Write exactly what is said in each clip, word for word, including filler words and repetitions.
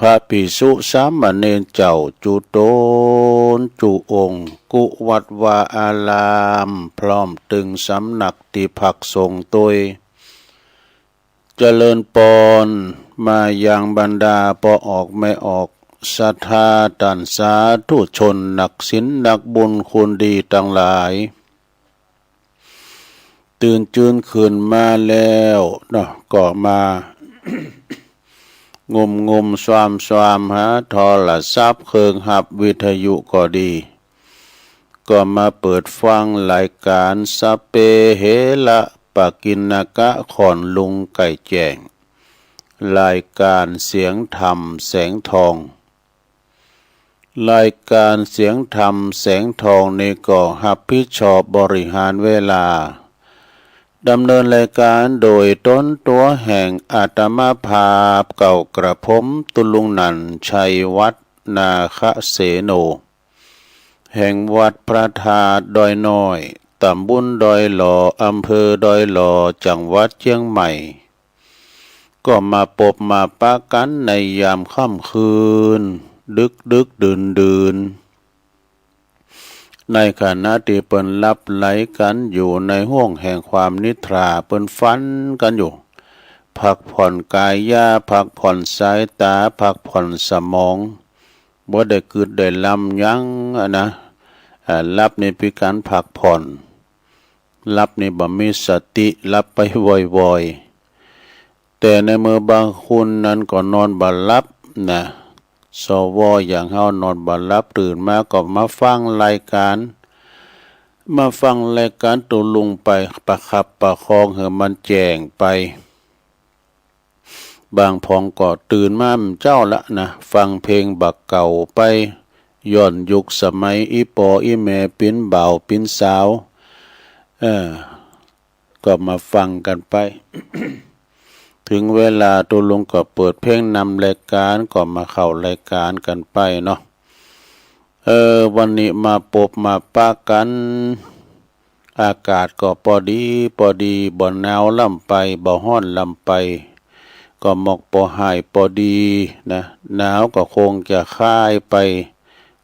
พระภิกษุสามเณรเจ้าจุ๊ต๋นจุ๊องค์ กู้วัดวาอาราม พร้อมตึงสำนักตี้พักสงฆ์ตวย เจริญปอนมายังบรรดาป้อออกแม่ออก ศรัทธาต้านสาธุชน นักศีลนักบุญคุณดีตังหลาย ตื่นจื้นขึ้นมาแล้วเนาะ ก็มา งุ่มงุ่มซวามซวามหาโทรศัพท์ เครื่องฮับวิทยุก็ดี ก็มาเปิดฟังรายก๋านสัพเพเหระปะกิณณกะ ค่อนลุงใก้แจ้ง รายก๋านเสียงธรรมแสงทอง รายก๋านเสียงธรรมแสงทองนี้ก็ฮับผิดชอบบริหารเวลา ดำเนินรายก๋านโดยต๋นตั๋วแห่งอาตมาภาพเก่ากระผมตุ๊ลุงนันท์ ชัยวัฒน์ นาคเสโน แห่งวัดพระธาตุดอยน้อย ต๋ำบลดอยหล่อ อำเภอดอยหล่อ จังหวัดเจียงใหม่ ก็มาปบมาปะกั๋นในยามค่ำคืน ดึกๆ ดื่นๆ ในขณะตี้เปิ้นหลับไหลกั๋นอยู่ในห้วงแห่งความนิทรา เปิ้นฝันกั๋นอยู่ พักผ่อนกายะ พักผ่อนสายต๋า พักผ่อนสมอง บ่ได้กึ๊ดได้ลำหยังอะนะ อ่า หลับนี่เป๋นก๋านพักผ่อน หลับนี่บ่มีสติ หลับไปว่อยๆ แต่ในเมื่อบางคนนั้นก็นอนบ่หลับนะ สว อย่างเฮานอนบ่หลับ ตื่นมาก็มาฟังรายก๋าน มาฟังรายก๋านตุ๊ลุงไปประคับประคองหื้อมันแจ้งไป บางผองก็ตื่นมาเจ๊าละนะ ฟังเพลงบ่าเก่าไป ย้อนยุคสมัยอี่ป้ออี่แม่เป๋นบ่าวเป๋นสาว เออ ก็มาฟังกั๋นไป เถิงเวลาตุ๊ลุงก็เปิดเพลงนำรายก๋าน ก็มาเข้ารายก๋านกั๋นไปเนาะ เออ วันนี้มาปบมาปะกั๋น อากาศก็ปอดีปอดี บ่หนาวล้ำไป บ่ฮ้อนล้ำไป ก็หมอกปอฮ้ายปอดีนะ หนาวก็คงจะคลายไป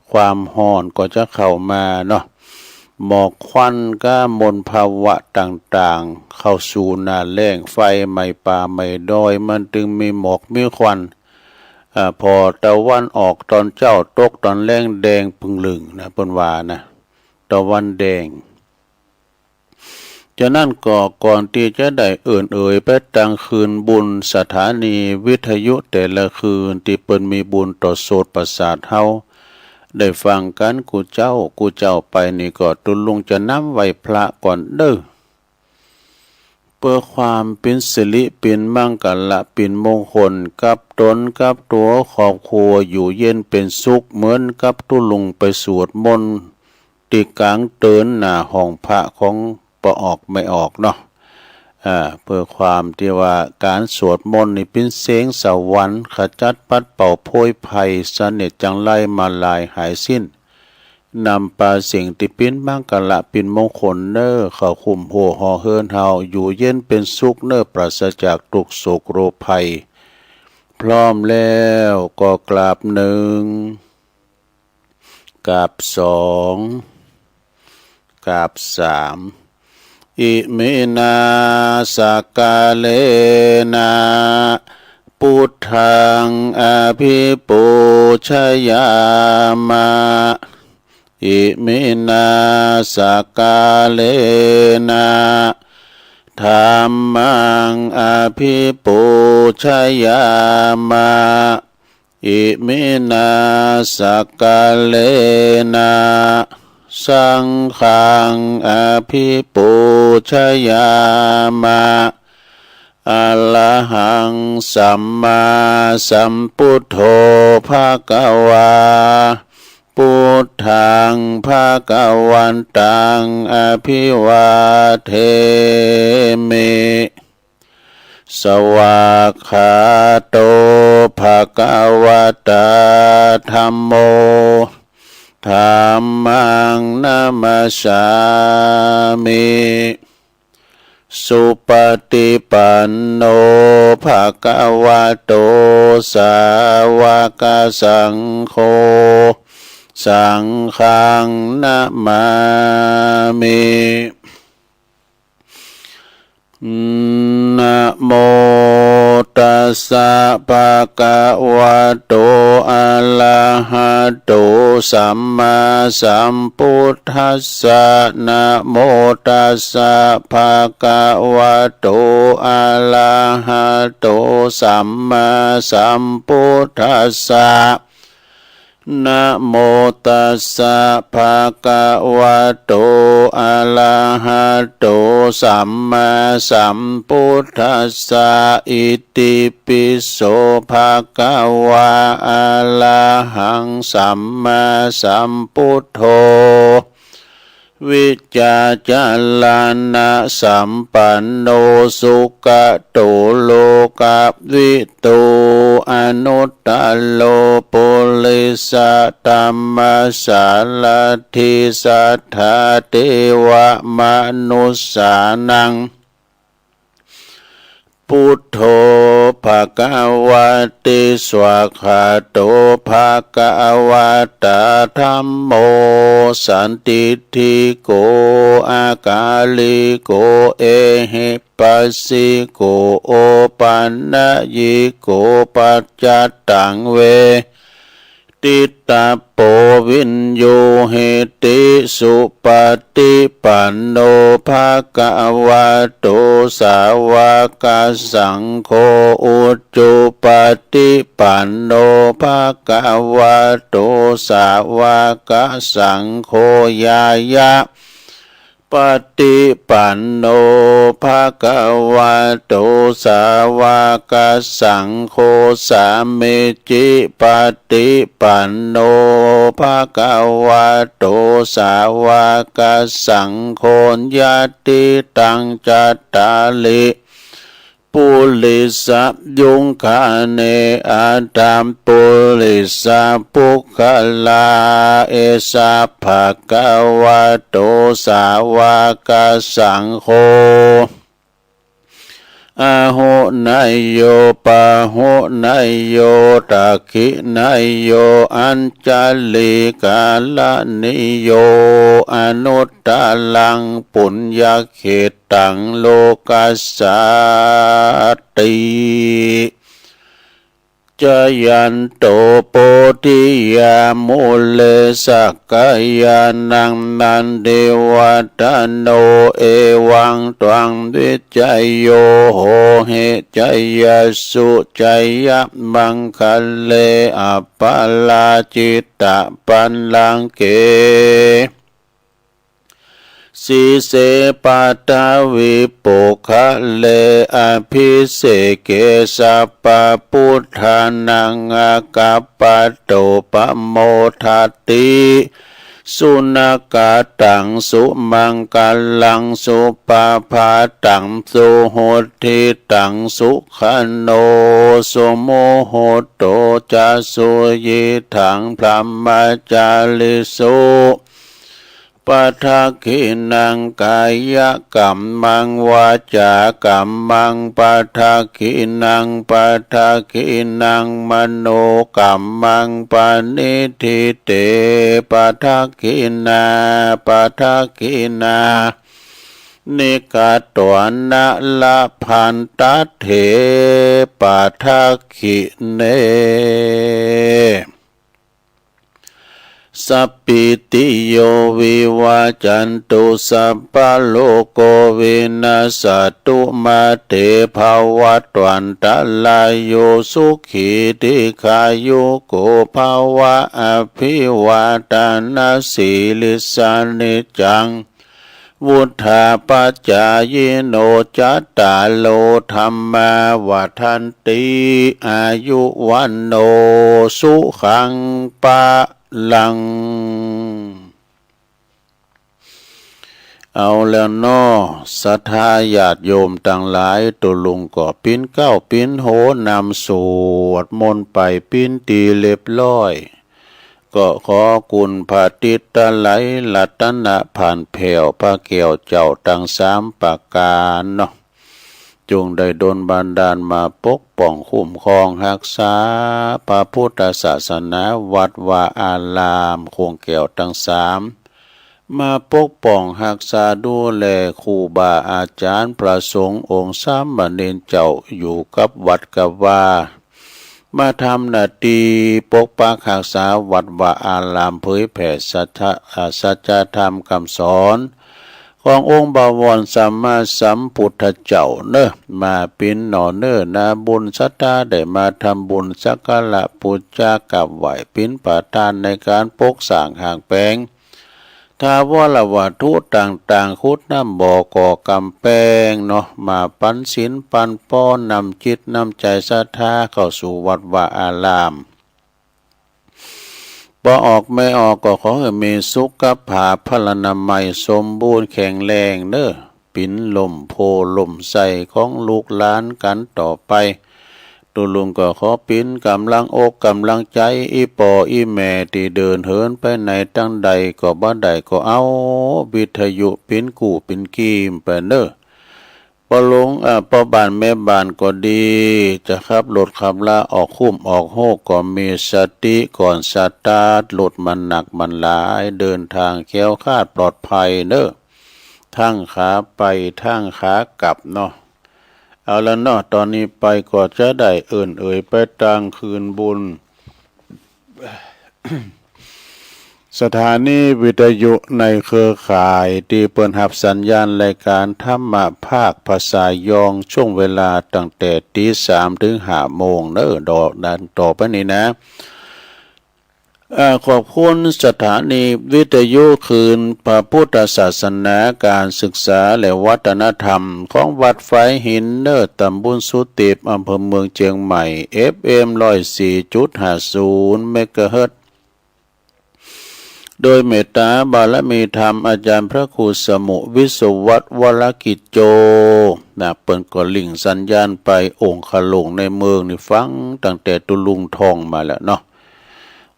ความฮ้อนก็จะเข้ามาเนาะ หมอกควันกับมลภาวะต่างๆ เข้าสู่หน้าแล้ง ไฟไหม้ป่าไหม้ดอย มันตึงมีหมอกมีควัน อ่า ผ่อตะวันออกต๋อนเจ๊า ตกต๋อนแลงแดงปึ้งลึ่งนะ เปิ้นว่านะ ตะวันแดง จานั้นก็ก่อนตี้จะได้เอิ้นเอ่ยไปตังคืนบุญ สถานีวิทยุแต่ละคืนตี้เปิ้นมีบุญต่อโสตประสาทเฮา ได้ฟังกั๋นกู้เจ๊ากู้เจ๊าไปนี่ก็ตุ๊ลุงจะนำไหว้พระก่อนเด้อ เปื้อความเป๋นสิริเป๋นมังคละเป๋นมงคลกับต๋นกับตั๋วครอบครัว อยู่เย็นเป๋นสุขเหมือนกับตุ๊ลุงไปสวดมนต์ตี้ก๋างเตินหน้าห้องพระของป้อออกแม่ออกเนาะ อ่า เปื้อความตี้ว่าก๋านสวดมนต์นี่เป๋นเสียงสวรรค์ ขจัดปัดเป่าโพยภัย เสนียดจัญไรมารร้ายหายสิ้น นำปาสิ่งตี้เป๋นมังคละเป๋นมงคลเน่อ เข้าคุ้มหั้วห่อเฮือนเฮา อยู่เย็นเป๋นสุขเน่อ ปราศจากตุ๊กข์โศกโรคภัย พร้อมแล้วก็กราบหนึ่ง กราบสอง กราบสาม อิมินา สักกาเลนะ ปุทธัง อภิปูชยามะ อิมินา สักกาเลนะ ธัมมัง อภิปูชยามะ อิมินา สักกาเลนะ สังฆัง อภิปูชยามะ อะระหัง สัมมาสัมปุทโธ ภะคะวา ปุทธัง ภะคะวันตัง อภิวาเทมิ สวากขาโต ภะคะวะตา ธัมโม ธัมมัง นะมัสสามิ สุปฏิปันโน ภะคะวะโต สาวกสังโฆ สังฆัง นะมามิ นะโมตัสสะ ภะคะวะโต อะระหะโต สัมมาสัมพุทธัสสะ นะโมตัสสะ ภะคะวะโต อะระหะโต สัมมาสัมพุทธัสสะ นะโมตัสสะ ภะคะวะโต อะระหะโต สัมมาสัมพุทธัสสะ อิติปิโส ภะคะวา อะระหัง สัมมาสัมพุทโธ วิจจารณะสัมปันโน สุขะโต โลกะวิทู อนุตตโร ปุริสะธัมมะสารถิ สัทธาเทวะมนุสสานัง พุทโธ ภะคะวะติ สวากขาโต ภะคะวะตา ธัมโม สันทิฏฐิโก อากาลิโก เอหิปัสสิโก โอปันนยิโก ปัจจัตตัง เวทิตะ โป วิญญูหิติ สุปฏิปันโน ภะคะวะโต สาวกสังโฆ อุจุปฏิปันโน ภะคะวะโต สาวกสังโฆ ญาณะ ปฏิปันโน ภะคะวะโต สาวกสังโฆ สามีจิปฏิปันโน ภะคะวะโต สาวกสังโฆ ยะถิตัง จัตตาริ ปุริสะยุคคานิ อัตถะปุริสะปุคคลา เอสะ ภะคะวะโต สาวกสังโฆ อาหุเนยโย ปาหุเนยโย ทักขิเนยโย อัญชลีกรณีโย อนุตตรัง ปุญญเขต ตัง โลกัสสาติ จายันโต โพธิยา มูเล สักกายานัง นันทิวัฏฐโน เอวัง ตวัง วิจโย โหหิ จยสสุ จยมังคะเล อัปปะราจิตะ ปัลลังเก สีเส ปัทวี ปุคคเล อภิเสเก สัพพะปุทธานัง อากัปปะโต ปะโมทะติ สุนาคะตัง สุมังคะลัง สุปะภาตัง สุหุตติตัง สุขะโณ สุมุตโต จะ สุยิทัง พรหมจาริสุ ปะทักขิณัง กายะกัมมัง วาจากัมมัง ปะทักขิณัง ปะทักขิณัง มโนกัมมัง ปะณิฏฐิเต ปะทักขิณา ปะทักขิณานิ กะตวานะ ละพันทะเถ ปะทักขิเณ สัพพีติโย วิวัจจันตุ สัพพะโรโค วินัสสะตุ มา เต ภะวัตวันตะราโย สุขี ทีฆายุโก ภะวะ อภิวาทะนะสีลิสสะ นิจจัง วุฑฒาปะจายิโน จัตตาโร ธัมมา วัฑฒันติ อายุ วัณโณ สุขัง พะลัง เอาแล้วเนาะ ศรัทธาญาติโยมตังหลาย ตุ๊ลุงก็ปิ๊นเก๊าปิ๊นโหนำสวดมนต์ไปเป๋นตี้เรียบร้อย ก็ขอคุณพระติตะไลรัตนะผ่านแผ้วพระแก้วเจ้าตังสามประก๋านเนาะ จงได้ดลบันดาลมาปกป้องคุ้มครองฮักษาพระพุทธศาสนา วัดวาอาราม โคงแก้วตังสาม มาปกป้องฮักษาดูแลครูบาอาจ๋ารย์พระสงฆ์องค์สามเณรเจ้าอยู่กับวัดกับวา มาทำหน้าตี้ปกปักฮักษาวัดวาอาราม เผยแผ่สัจจะ อ่า สัจธรรมกำสอนขององค์บวรสัมมาสัมพุทธเจ้าเนาะ มาเป๋นหน่อเนื้อนาบุญศรัทธา ได้มาทำบุญสักการะปู๋จากราบไหว้ เป๋นประธานในก๋านปกสร้างห้างแป๋ง ถาวรวัตถุต่างๆ ขุดน้ำบ่อก่อกำแปงเนาะ มาปันศีลปันปอน น้ำจิตน้ำใจ๋ศรัทธาเข้าสู่วัดวาอาราม ปอออกแม่ออกก็ขอหื้อมีสุขภาพพลานามัยสมบูรณ์แข็งแรงเนาะ เป๋นล่มโพธิ์ล่มไทรของลูกหลานกั๋นต่อไป ตุ๊ลุงก็ขอเป๋นก๋ำลังอกก๋ำลังใจ๋ อี่ป้ออี่แม่ตี้เดินเหินไปไหนตางใดก็บ่ได้ก็เอาวิทยุเป๋นกู้เป๋นกีมไปเนาะ ป้อหลวง อ่า ป้อบ้านแม่บ้านก็ดี จะขับรถขับลาออกคุ้มออกโฮก็มีสติก่อนสตาร์ทรถมันหนักมันหลาย เดินตางแคล้วคลาดปลอดภัยเนาะ ตึงขาไปตึงขากลับเนาะ เอาละเนาะ ต๋อนนี้ไปก็จะได้เอิ้นเอ่ยไปตางคืนบุญ สถานีวิทยุในเครือข่ายตี้เปิ้นฮับสัญญาณรายก๋านธรรมะภาคภาษายอง ช่วงเวลาตั้งแต่ตี๋สามเถิงห้าโมงเนาะ ดอกนั้นต่อไปนี้นะ อ่า ขอบคุณสถานีวิทยุคลื่นพระพุทธศาสนา ก๋านศึกษาและวัฒนธรรมของวัดฝายหินเนาะ ตำบลสุเตีบ อำเภอเมืองเจียงใหม่ เอฟเอ็ม ร้อยสี่จุดห้าศูนย์ เมกะเฮิรตซ์ โดยเมตตาบารมีธรรมอาจารย์พระครูสมุ วิศวัตร วรกิจโจ นะ เปิ้นก็ลิงก์สัญญาณไปองคลุงในเมืองนี่ฟังตั้งแต่ตุ๊ลุงท่องมาแล้วเนาะ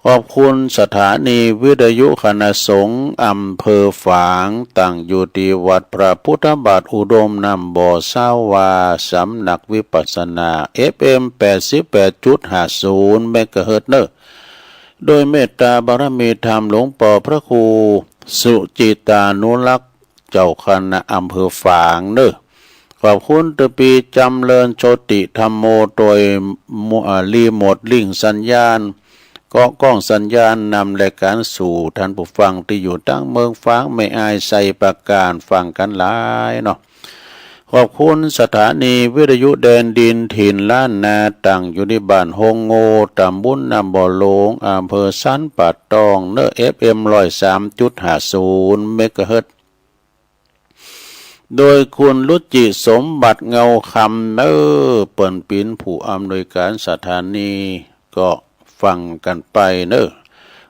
ขอบคุณสถานีวิทยุคณะสงฆ์อำเภอฝาง ตั้งอยู่ตี้วัดพระพุทธบาทอุดมน้ำบ่อซาวา สำนักวิปัสสนา เอฟเอ็ม แปดสิบแปดจุดห้าศูนย์ เมกะเฮิรตซ์เนาะ โดยเมตตาบารมีธรรมหลวงป้อพระครูสุจิตานุรักษ์ เจ้าคณะอำเภอฝางเนาะ ขอบคุณตะปี๋จำเริญโชติธัมโม โดย อ่า รีโมทลิงก์สัญญาณ ก็กล้องสัญญาณนำรายก๋านสู่ต้านผู้ฟังตี้อยู่ตางเมืองฝาง แม่อาย ไชยปราการ ฟังกั๋นหลายเนาะ ขอบคุณสถานีวิทยุแดนดินถิ่นล้านนา ตั้งอยู่ตี้บ้านฮงโง่ ตำบลน้ำบ่อหลวง อำเภอสันป่าตองเนาะ เอฟเอ็ม ร้อยสามจุดห้าศูนย์ เมกะเฮิรตซ์ โดยคุณรุจิสมบัติเงาคำเนาะ เปิ้นเป๋นผู้อำนวยก๋านสถานี ก็ฟังกั๋นไปเนาะ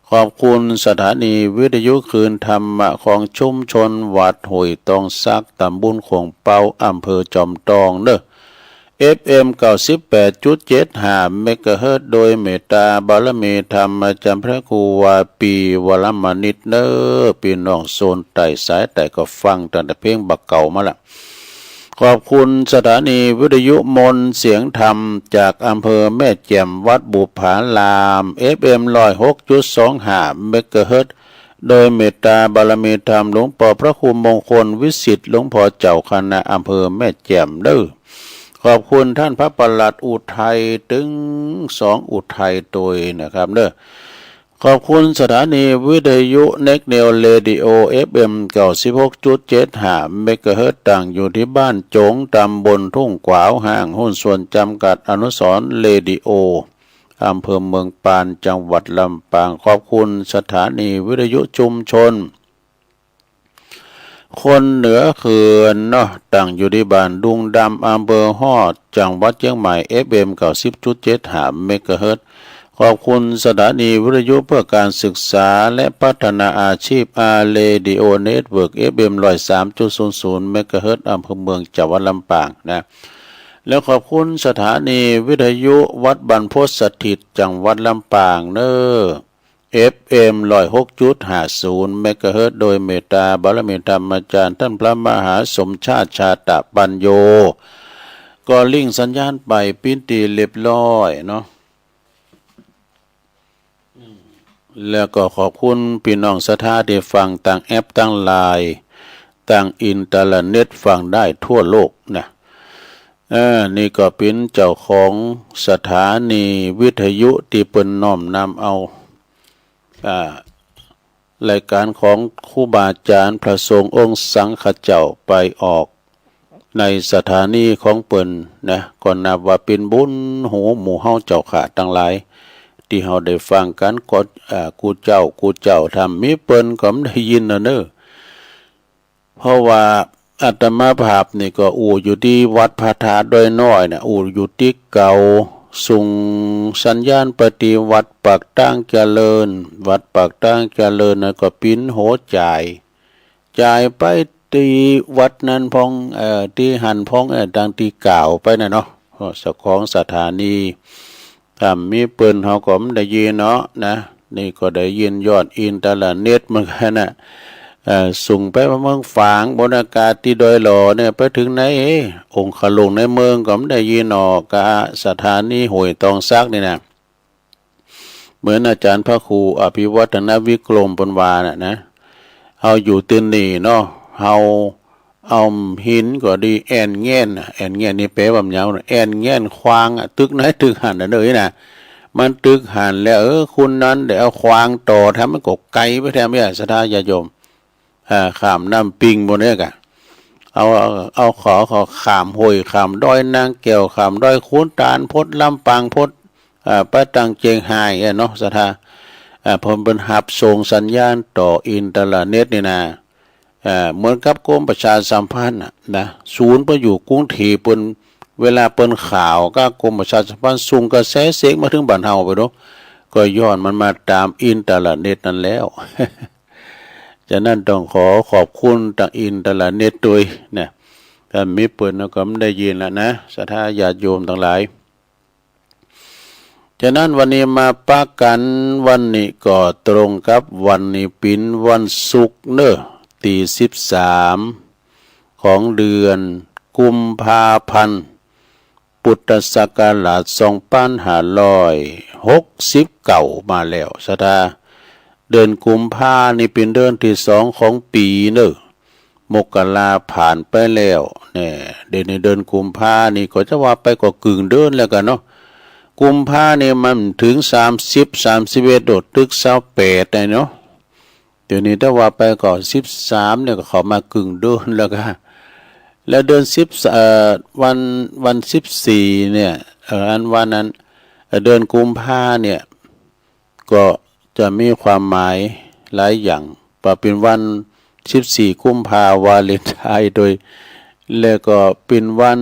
ขอบคุณสถานีวิทยุคลื่นธรรมะของชุมชนวัดห้วยตองสัก ตำบลขวงเปา อำเภอจอมตองเนาะ เอฟเอ็ม เก้าสิบแปดจุดเจ็ดห้า เมกะเฮิรตซ์ โดยเมตตาบารมีธรรมอาจารย์พระครูวาปี วรมณิตเนาะ ปี้น้องโซนใต้สายใต้ก็ฟังตั้งแต่เพลงบ่าเก่ามาละ ขอบคุณสถานีวิทยุมนต์เสียงธรรมจากอำเภอแม่แจ่ม วัดบุปผาราม เอฟเอ็ม ร้อยหกจุดสองห้า เมกะเฮิรตซ์ โดยเมตตาบารมีธรรมหลวงป้อพระครูมงคลวิสิทธิ์ หลวงป้อเจ้าคณะอำเภอแม่แจ่มเนาะ ขอบคุณต้านพระปลัดอุทัย ตึงสองอุทัยตวยนะครับเนาะ ขอบคุณสถานีวิทยุเน็กเนวเรดิโอ เอฟเอ็ม เก้าสิบหกจุดเจ็ดห้า เมกะเฮิรตซ์ ตั้งอยู่ตี้บ้านจง ตำบลทุ่งขวาวห้าง หุ้นส่วนจำกัดอนุสรณ์เรดิโอ อำเภอเมืองปาน จังหวัดลำปาง ขอบคุณสถานีวิทยุชุมชนคนเหนือเขื่อนเนาะ ตั้งอยู่ตี้บ้านดุงดำ อำเภอฮอด จังหวัดเจียงใหม่ เอฟเอ็ม เก้าสิบจุดเจ็ดห้า เมกะเฮิรตซ์ ขอบคุณสถานีวิทยุเพื่อการศึกษาและพัฒนาอาชีพ อาร์ เรดิโอ เน็ตเวิร์ก เอฟเอ็ม ร้อยสามจุดศูนย์ศูนย์ เมกะเฮิรตซ์ อำเภอเมือง จังหวัดลำปางนะ แล้วขอบคุณสถานีวิทยุวัดบรรพตสถิต จังหวัดลำปางเนาะ เอฟเอ็ม ร้อยหกจุดห้าศูนย์ เมกะเฮิรตซ์ โดยเมตตาบารมีธรรมาจารย์ต้านพระมหาสมชาติ ชาตะปัญโญ ก็ลิงก์สัญญาณไปเป๋นตี้เรียบร้อยเนาะ แล้วก็ขอบคุณปี้น้องศรัทธาตี้ฟังตางแอป ตางไลน์ ตางอินเทอร์เน็ต ฟังได้ทั่วโลกนะ เออ นี่ก็เป๋นเจ้าของสถานีวิทยุตี้เปิ้นน้อมนำเอา อ่า รายก๋านของครูบาอาจ๋ารย์พระสงฆ์องค์สังฆเจ้าไปออกในสถานีของเปิ้นนะ ก็นับว่าเป๋นบุญหูหมู่เฮาเจ้าข้าตังหลาย ตี้เฮาได้ฟังกั๋นก็ อ่า กู้เจ๊ากู้เจ๊า ถ้าบ่มีเปิ้นก็บ่ได้ยินนะเน่อ เพราะว่าอาตมาภาพนี่ก็อู้อยู่ตี้วัดพระธาตุดอยน้อยนะ อู้อยู่ตี้เก่า ส่งสัญญาณไปตี้วัดปากตางเจริญ วัดปากตางเจริญนะก็เป๋นหัวจ่าย จ่ายไปตี้วัดนั้นพ่อง เอ่อ ตี้หั้นพ่อง เอ่อ ดังตี้กล่าวไปนะเนาะ เจ้าของสถานี ถ้าบ่มีเปิ้นเฮาก็บ่ได้ยินเนาะนะ นี่ก็ได้ยินยอดอินเทอร์เน็ตเหมือนกั๋นนะ เอ่อ ส่งไปเมืองฝาง บนอากาศตี้ดอยหล่อเนี่ย ไปเถิงใน เอ๊ะ องคลุงในเมืองก็บ่ได้ยินออก กาสถานีห้วยตองสักนี่นะ เหมือนอาจ๋ารย์พระครูอภิวัฒนวิกรมเปิ้นว่าน่ะนะ เฮาอยู่ตี้นี่เนาะ เฮา เอาหินก็ดี แอ่นแง่นน่ะ แอ่นแง่นนี่แป๋ว่าหยังเนาะ แอ่นแง่นขวางอะ ตึกไหนตึกหั้นน่ะเน่อนะ มันตึกหั้นแล้ว เออ คนนั้นได้เอาขวางต่อแถม มันก็ไก๋ไปแถมเนี่ย ศรัทธาญาติโยม อ่า ข้ามน้ำปิงหมดเนี่ยกะ เอา เอา เอาขอ ขอข้ามห้วย ข้ามดอยนางแก้ว ข้ามดอยขุนตาล พดลำปาง พด อ่า ไปตังเจียงฮายอะเนาะ ศรัทธา อ่า เปิ้น เปิ้นฮับส่งสัญญาณต่ออินเทอร์เน็ตนี่นะ อ่า เหมือนกับกรมประชาสัมพันธ์น่ะนะ ศูนย์เปิ้นอยู่กรุงเทพฯ เปิ้น เวลาเปิ้นข่าวก็กรมประชาสัมพันธ์ส่งกระแสเสียงมาเถิงบ้านเฮาไปเนาะ ก็ย้อนมันมาต๋ามอินเทอร์เน็ตนั้นแล้ว ฉะนั้นต้องขอขอบคุณตางอินเทอร์เน็ตตวยนะ ถ้าบ่มีเปิ้นเฮาก็บ่ได้ยินละนะ ศรัทธาญาติโยมตังหลาย ฉะนั้นวันนี้มาปะกั๋น วันนี้ก็ตรงกับวันนี้เป๋นวันศุกร์เน่อ ตี้สิบสาม ของเดือนกุมภาพันธ์ พุทธศักราชสองปันห้าร้อยหกสิบเก้ามาแล้ว ศรัทธา เดือนกุมภานี่เป๋นเดือนตี้สองของปี๋เน่อ มกราผ่านไปแล้ว แน่ เดี๋ยวนี้เดือนกุมภานี่ก็จะว่าไปก็กึ่งเดือนแล้วกั๋นเนาะ กุมภานี่มันเถิงสามสิบ สามสิบเอ็ด โดด ตึกซาวแปดได้เนาะ เดี๋ยวนี้ถ้าว่าไปก็สิบสามเนี่ยก็เข้ามากึ่งเดือนแล้วกั๋น แล้วเดือนสิบ เอ่อ วัน วันสิบสี่เนี่ย เอ่อ อันวันนั้น เอ่อ เดือนกุมภาเนี่ย ก็จะมีความหมายหลายอย่าง ว่าเป๋นวันสิบสี่กุมภา วาเลนไทน์ตวย แล้วก็เป๋นวัน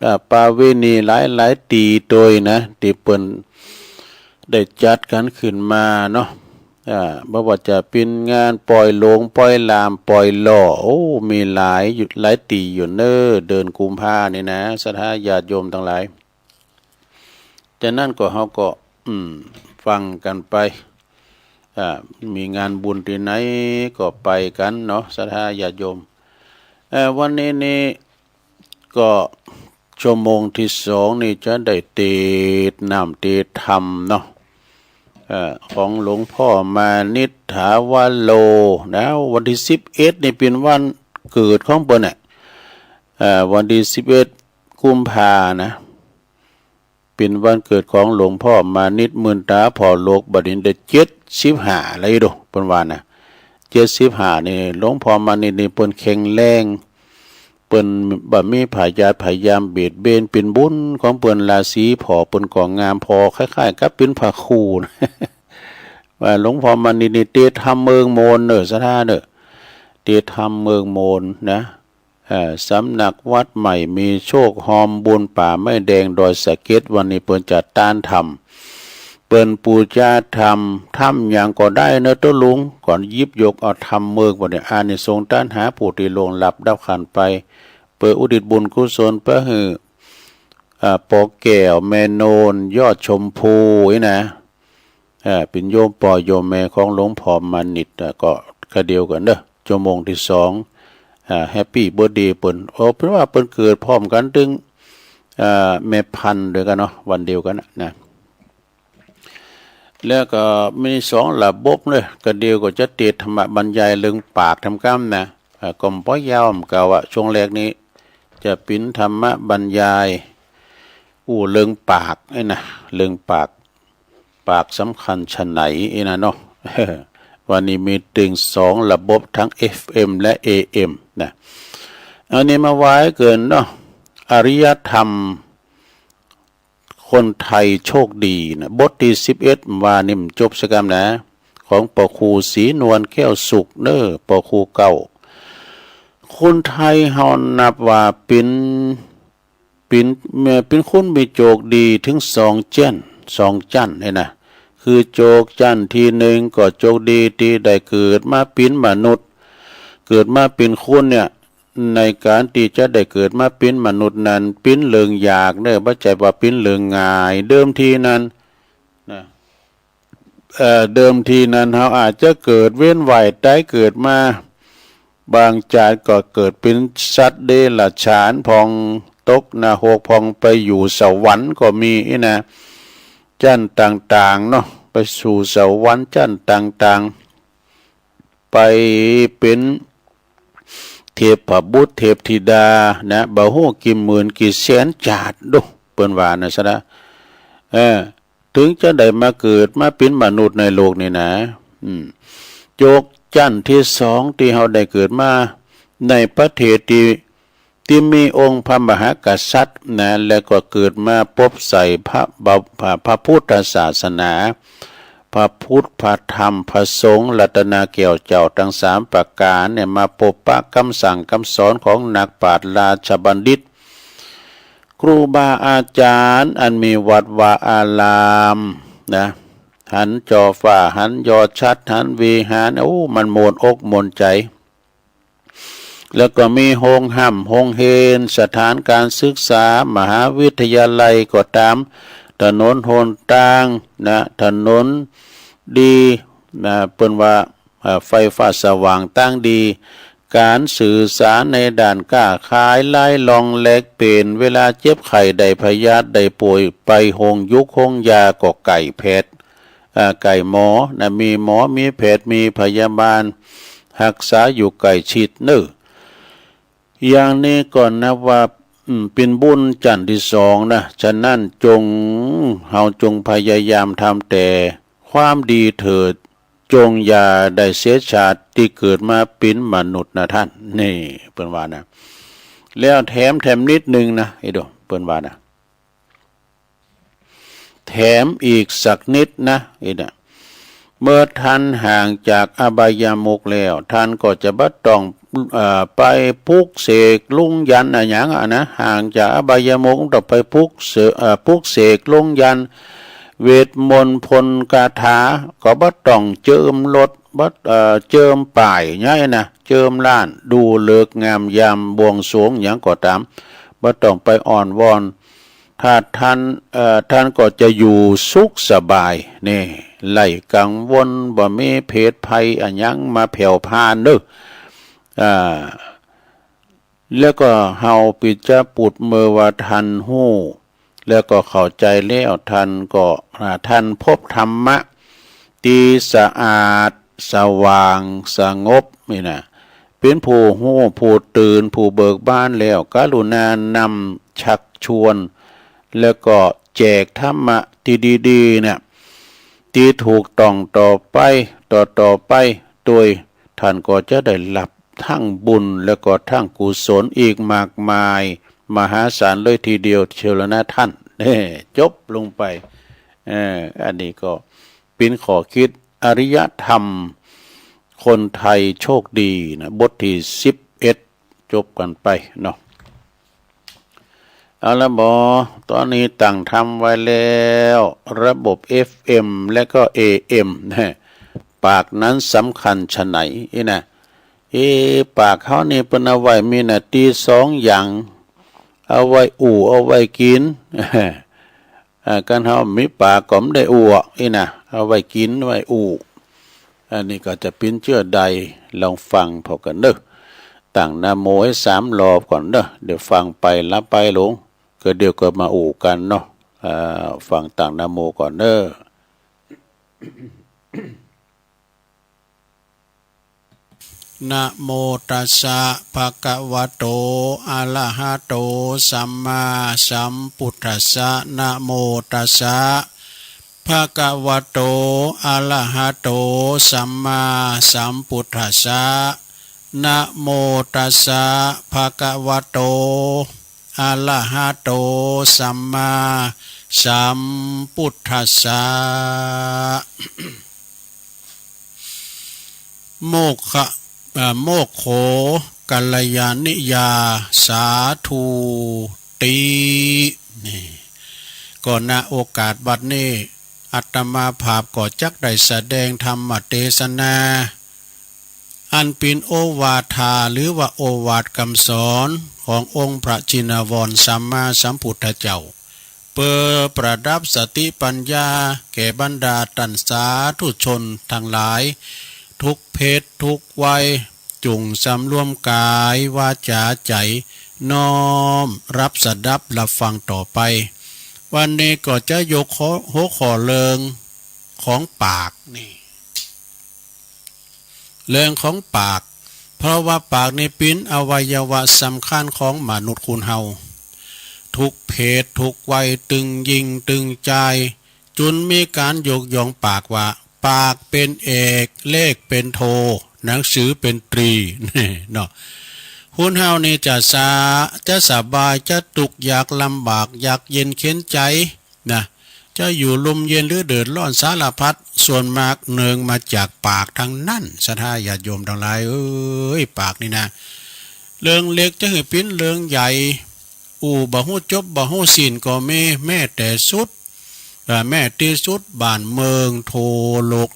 อ่า ประเวณีหลายๆ ตี้ตวยนะ ตี้เปิ้นได้จัดกั๋นขึ้นมาเนาะ อ่า บ่ว่าจะเป๋นงานปล่อยหลง ปล่อยหลาม ปล่อยหล่อ โอ้ มีหลายอยู่ หลายตี้อยู่เน่อ เดือนกุมภานี่นะ ศรัทธาญาติโยมตังหลาย ฉะนั้นก็เฮาก็ อืม ฟังกั๋นไป อ่า มีงานบุญตี้ไหนก็ไปกั๋นเนาะ ศรัทธาญาติโยม เอ่อ วันนี้นี่ก็ชั่วโมงตี้สองนี่จะได้เตสน์น้ำเตสน์ธรรมเนาะ เอ่อ ของหลวงพ่อมานิตถาวโรนะ วันตี้สิบเอ็ดนี่เป๋นวันเกิดของเปิ้นน่ะ เอ่อ วันตี้สิบเอ็ดกุมภานะ เป๋นวันเกิดของหลวงพ่อมานิต มื่นต๋าผ่อโลก บัดนี้ได้เจ็ดสิบห้าแล้วอีโด เปิ้นว่านะ เจ็ดสิบห้านี่ หลวงพ่อมานิตนี่เปิ้นแข็งแรง เปิ้นบ่มีพยาธิพยายามเบียดเบียน เป๋นบุญของเปิ้น ราศีผ่อเปิ้นก็งาม ผ่อคล้ายๆ กับเป๋นพระครูนะ ว่าหลวงพ่อมานิตนี่เตสน์ธรรมเมืองโมนเน่อ ศรัทธาเน่อ เตสน์ธรรมเมืองโมนนะ เอ่อ สำนักวัดใหม่มีโชค ฮอมบุญป่าไม้แดงดอยสะเก็ด วันนี้เปิ้นจัดตานธรรม เปิ้นปู๋จาธรรม ธรรมหยังก็ได้เน่อเต๊อะลุง ก็หยิบยกเอาธรรมเมือง บัดนี้อานิสงส์ต้านหาผู้ตี้ล่วงลับดับขันธ์ไป เปื้ออุทิศบุญกุศลไปหื้อ อ่า ปอแก้ว แม่โนน ยอดชมพู นี่นะ เอ่อ เป๋นโยมป้อโยมแม่ของหลวงพ่อมานิตย์ เอ่อ ก็กะเดียวกั๋นเนาะ ชั่วโมงตี้สอง อ่า แฮปปี้เบิร์ธเดย์เปิ้น โอ้ เปิ้นว่าเปิ้นเกิดพร้อมกั๋นตึง อ่า แม่พันธุ์ตวยกั๋นเนาะ วันเดียวกั๋นน่ะนะ แล้วก็มีสองระบบเลย กะเดียวก็จะเตสน์ธรรมบรรยายเรื่องปากทำกำนะ อ่า ก็บ่ยาว กะว่าช่วงแรกนี้จะเป๋นธรรมบรรยาย อู้เรื่องปากนี่นะ เรื่องปาก ปากสำคัญฉะไหนนี่นะเนาะ วันนี้มีตึงสองระบบทั้ง เอฟเอ็ม และ เอเอ็ม นะ อันนี้มาว่ากั๋นเนาะ อารยธรรมคนไทยโชคดีนะ บทตี้สิบเอ็ด ว่านี่มันจบซะกำนะ ของป้อครูศรีนวลแก้วสุขเนาะ ป้อครูเก่า คนไทยเฮานับว่าเป๋น เป๋น เอ่อ เป๋นคนมีโจคดีเถิงสองจั้น สองจั้นนี่นะ คือโจคจั้นตี้นึ่งก็โจคดีตี้ได้เกิดมาเป๋นมนุษย์ เกิดมาเป๋นคนเนี่ย ในก๋านตี้จะได้เกิดมาเป๋นมนุษย์นั้นเป๋นเรื่องยากเนาะ บ่ใจ้ว่าเป๋นเรื่องง่าย เดิมทีนั้นนะ เอ่อ เดิมทีนั้นเฮาอาจจะเกิดเวียนว่ายต๋ายเกิดมา บางจาติก็เกิดเป๋นสัตว์เดรัจฉานพ่อง ตกนรกพ่อง ไปอยู่สวรรค์ก็มีนี่นะ จั้นต่างๆ เนาะ ไปสู่สวรรค์จั้นต่างๆ ไปเป๋นเทพบุตรเทพธิดานะ บ่ฮู้กี่หมื่นกี่แสนจาติดู เปิ้นว่านะซะนะ เออ เถิงจะได้มาเกิดมาเป๋นมนุษย์ในโลกนี้นะ อืม โจคจั้นตี้สองตี้เฮาได้เกิดมาในประเทศตี้ ตี้มีองค์พระมหากษัตริย์นะ แล้วก็เกิดมาปบใส่พระบา พระ พระพุทธศาสนา พระพุทธ พระธรรม พระสงฆ์ รัตนแก้วเจ้าตังสามประก๋านเนี่ย มาปบปะกำสั่งกำสอนของนักปราชญ์ราชบัณฑิต ครูบาอาจ๋ารย์ อันมีวัดวาอารามนะ หันจ่อฟ้า หันยอดฉัตร หันวิหาร โอ้ มันม่วนอกม่วนใจ๋ แล้วก็มีโฮงฮ่ำโฮงเฮน สถานก๋านศึกษา มหาวิทยาลัยก็ต๋าม ถนนหนตางนะ ถนนดีนะ เปิ้นว่า เอ่อ ไฟฟ้าสว่างตางดี ก๋านสื่อสารในด้านก๊าขาย ลายล่องแลกเปลี่ยน เวลาเจ็บไข้ได้พยาธิได้ป่วย ไปโฮงยุกโฮงยาก็ใก้แพทย์ อ่า ใก้หมอนะ มีหมอ มีแพทย์ มีพยาบาล ฮักษาอยู่ใก้ชิดเนาะ อย่างนี้ก็นับว่า อืม เป๋นบุญจั้นตี้สองนะ ฉะนั้นจง เฮาจงพยายามทำแต่ความดีเถิด จงอย่าได้เสียชาติตี้เกิดมาเป๋นมนุษย์นะท่าน นี่ เปิ้นว่านะ แล้วแถม แถมนิดนึ่งนะ ไอ้โด เปิ้นว่านะ แถมอีกสักนิดนะ ไอ้เนี่ย เมื่อท่านห่างจากอบายมุขแล้ว ท่านก็จะบ่ต้อง เอ่อ ไปปลุกเสกลงยันต์อะหยังอะนะ ห่างจากอบายมุข บ่ต้องไปปลุกเสก เอ่อ ปลุกเสกลงยันต์ เวทมนต์พ่นคาถา ก็บ่ต้องเจิมรถ บ่ เอ่อ เจิมป้ายหยังนะ เจิมร้าน ดูฤกษ์งามยามบวงสรวงหยังก็ต๋าม บ่ต้องไปอ้อนวอน ถ้าท่าน เอ่อ ท่านก็จะอยู่สุขสบาย นี่ ไร้กังวล บ่มีเพศภัยอะหยังมาแผ่วพ่านเนาะ อ่า แล้วก็เฮาปิจจาปุตร เมื่อว่าท่านฮู้ แล้วก็เข้าใจ๋แล้ว ท่านก็ อ่า ท่านพบธรรมะตี้สะอาด สว่าง สงบ นี่นะ เป๋นผู้ฮู้ ผู้ตื่น ผู้เบิกบานแล้ว กรุณานำชักชวน แล้วก็แจกธรรมะตี้ดีๆ เนี่ย ตี้ถูกต้องต่อไป ต่อๆ ไป โดยท่านก็จะได้รับทั้งบุญ แล้วก็ทั้งกุศลอีกมากมาย มหาศาลเลยทีเดียวเชียวละนะท่าน เน่ จบลงไป เอ่อ อันนี้ก็เป๋นข้อคิดอารยธรรมคนไทยโชคดีนะ บทตี้สิบเอ็ด จบกั๋นไปเนาะ เอาละบ่ ต๋อนนี้ตั้งธรรมไว้แล้ว ระบบ เอฟเอ็ม และก็ เอเอ็ม นะ ปากนั้นสำคัญฉะไหน นี่นะ เอ๊ะ ปากเฮานี่เปิ้นเอาไว้มีหน้าตี้สองอย่าง เอาไว้อู้ เอาไว้กิ๋น อ่า คันเฮามีปากก็บ่ได้อู้ นี่นะ เอาไว้กิ๋นไว้อู้ อันนี้ก็จะเป๋นเจื้อใด ลองฟังผ่อกั๋นเน่อ ตั้งนะโมให้สามรอบก่อนเน่อ เดี๋ยวฟังไปหลับไปหลง ก็เดี๋ยวก็มาอู้กั๋นเนาะ อ่า ฟังตั้งนะโมก่อนเน่อ นะโมตัสสะ ภะคะวะโต อะระหะโต สัมมาสัมพุทธัสสะ นะโมตัสสะ ภะคะวะโต อะระหะโต สัมมาสัมพุทธัสสะ นะโมตัสสะ ภะคะวะโต อะระหะโต สัมมาสัมพุทธัสสะ โมกขะ เอ่อ โมกโข กัลยาณิยา สาธุติ นี่ ก็ ณ โอกาสบัดนี้ อาตมาภาพก็จักได้แสดงธรรมเตสนา อันเป๋นโอวาทา หรือว่าโอวาทกำสอนขององค์พระชินวรสัมมาสัมพุทธเจ้า เปื้อประดับสติปัญญาแก่บรรดาต้านสาธุชนตังหลาย ทุกเพศทุกวัย จุ่งสำรวมก๋ายวาจ๋าใจ๋ น้อมฮับสดับฮับฟังต่อไป วันนี้ก็จะยกหัว หัวข้อเรื่องของปากนี่ เรื่องของปาก เพราะว่าปากนี่เป๋นอวัยวะสำคัญของมนุษย์คนเฮา ทุกเพศทุกวัย ตึงญิงตึงจาย จุ่นมีก๋านยกย่องปากว่า ปากเป๋นเอก เลขเป๋นโท หนังสือเป๋นตรี เนาะ คนเฮานี่จะสะ จะสบาย จะตุ๊กข์ยากลำบาก ยากเย็นเข็ญใจ๋ นะ จะอยู่ร่มเย็นหรือเดือดร้อนสารพัด ส่วนมากเนื่องมาจากปากตังนั้น ศรัทธาญาติโยมตังหลายเอ้ย ปากนี่นะ เรื่องเล็กจะหื้อเป๋นเรื่องใหญ่ อู้บ่ฮู้จบบ่ฮู้สิ้นก็มี แม้แต่สุด เอ่อ แม้ตี้สุดบ้านเมืองทั่วโลก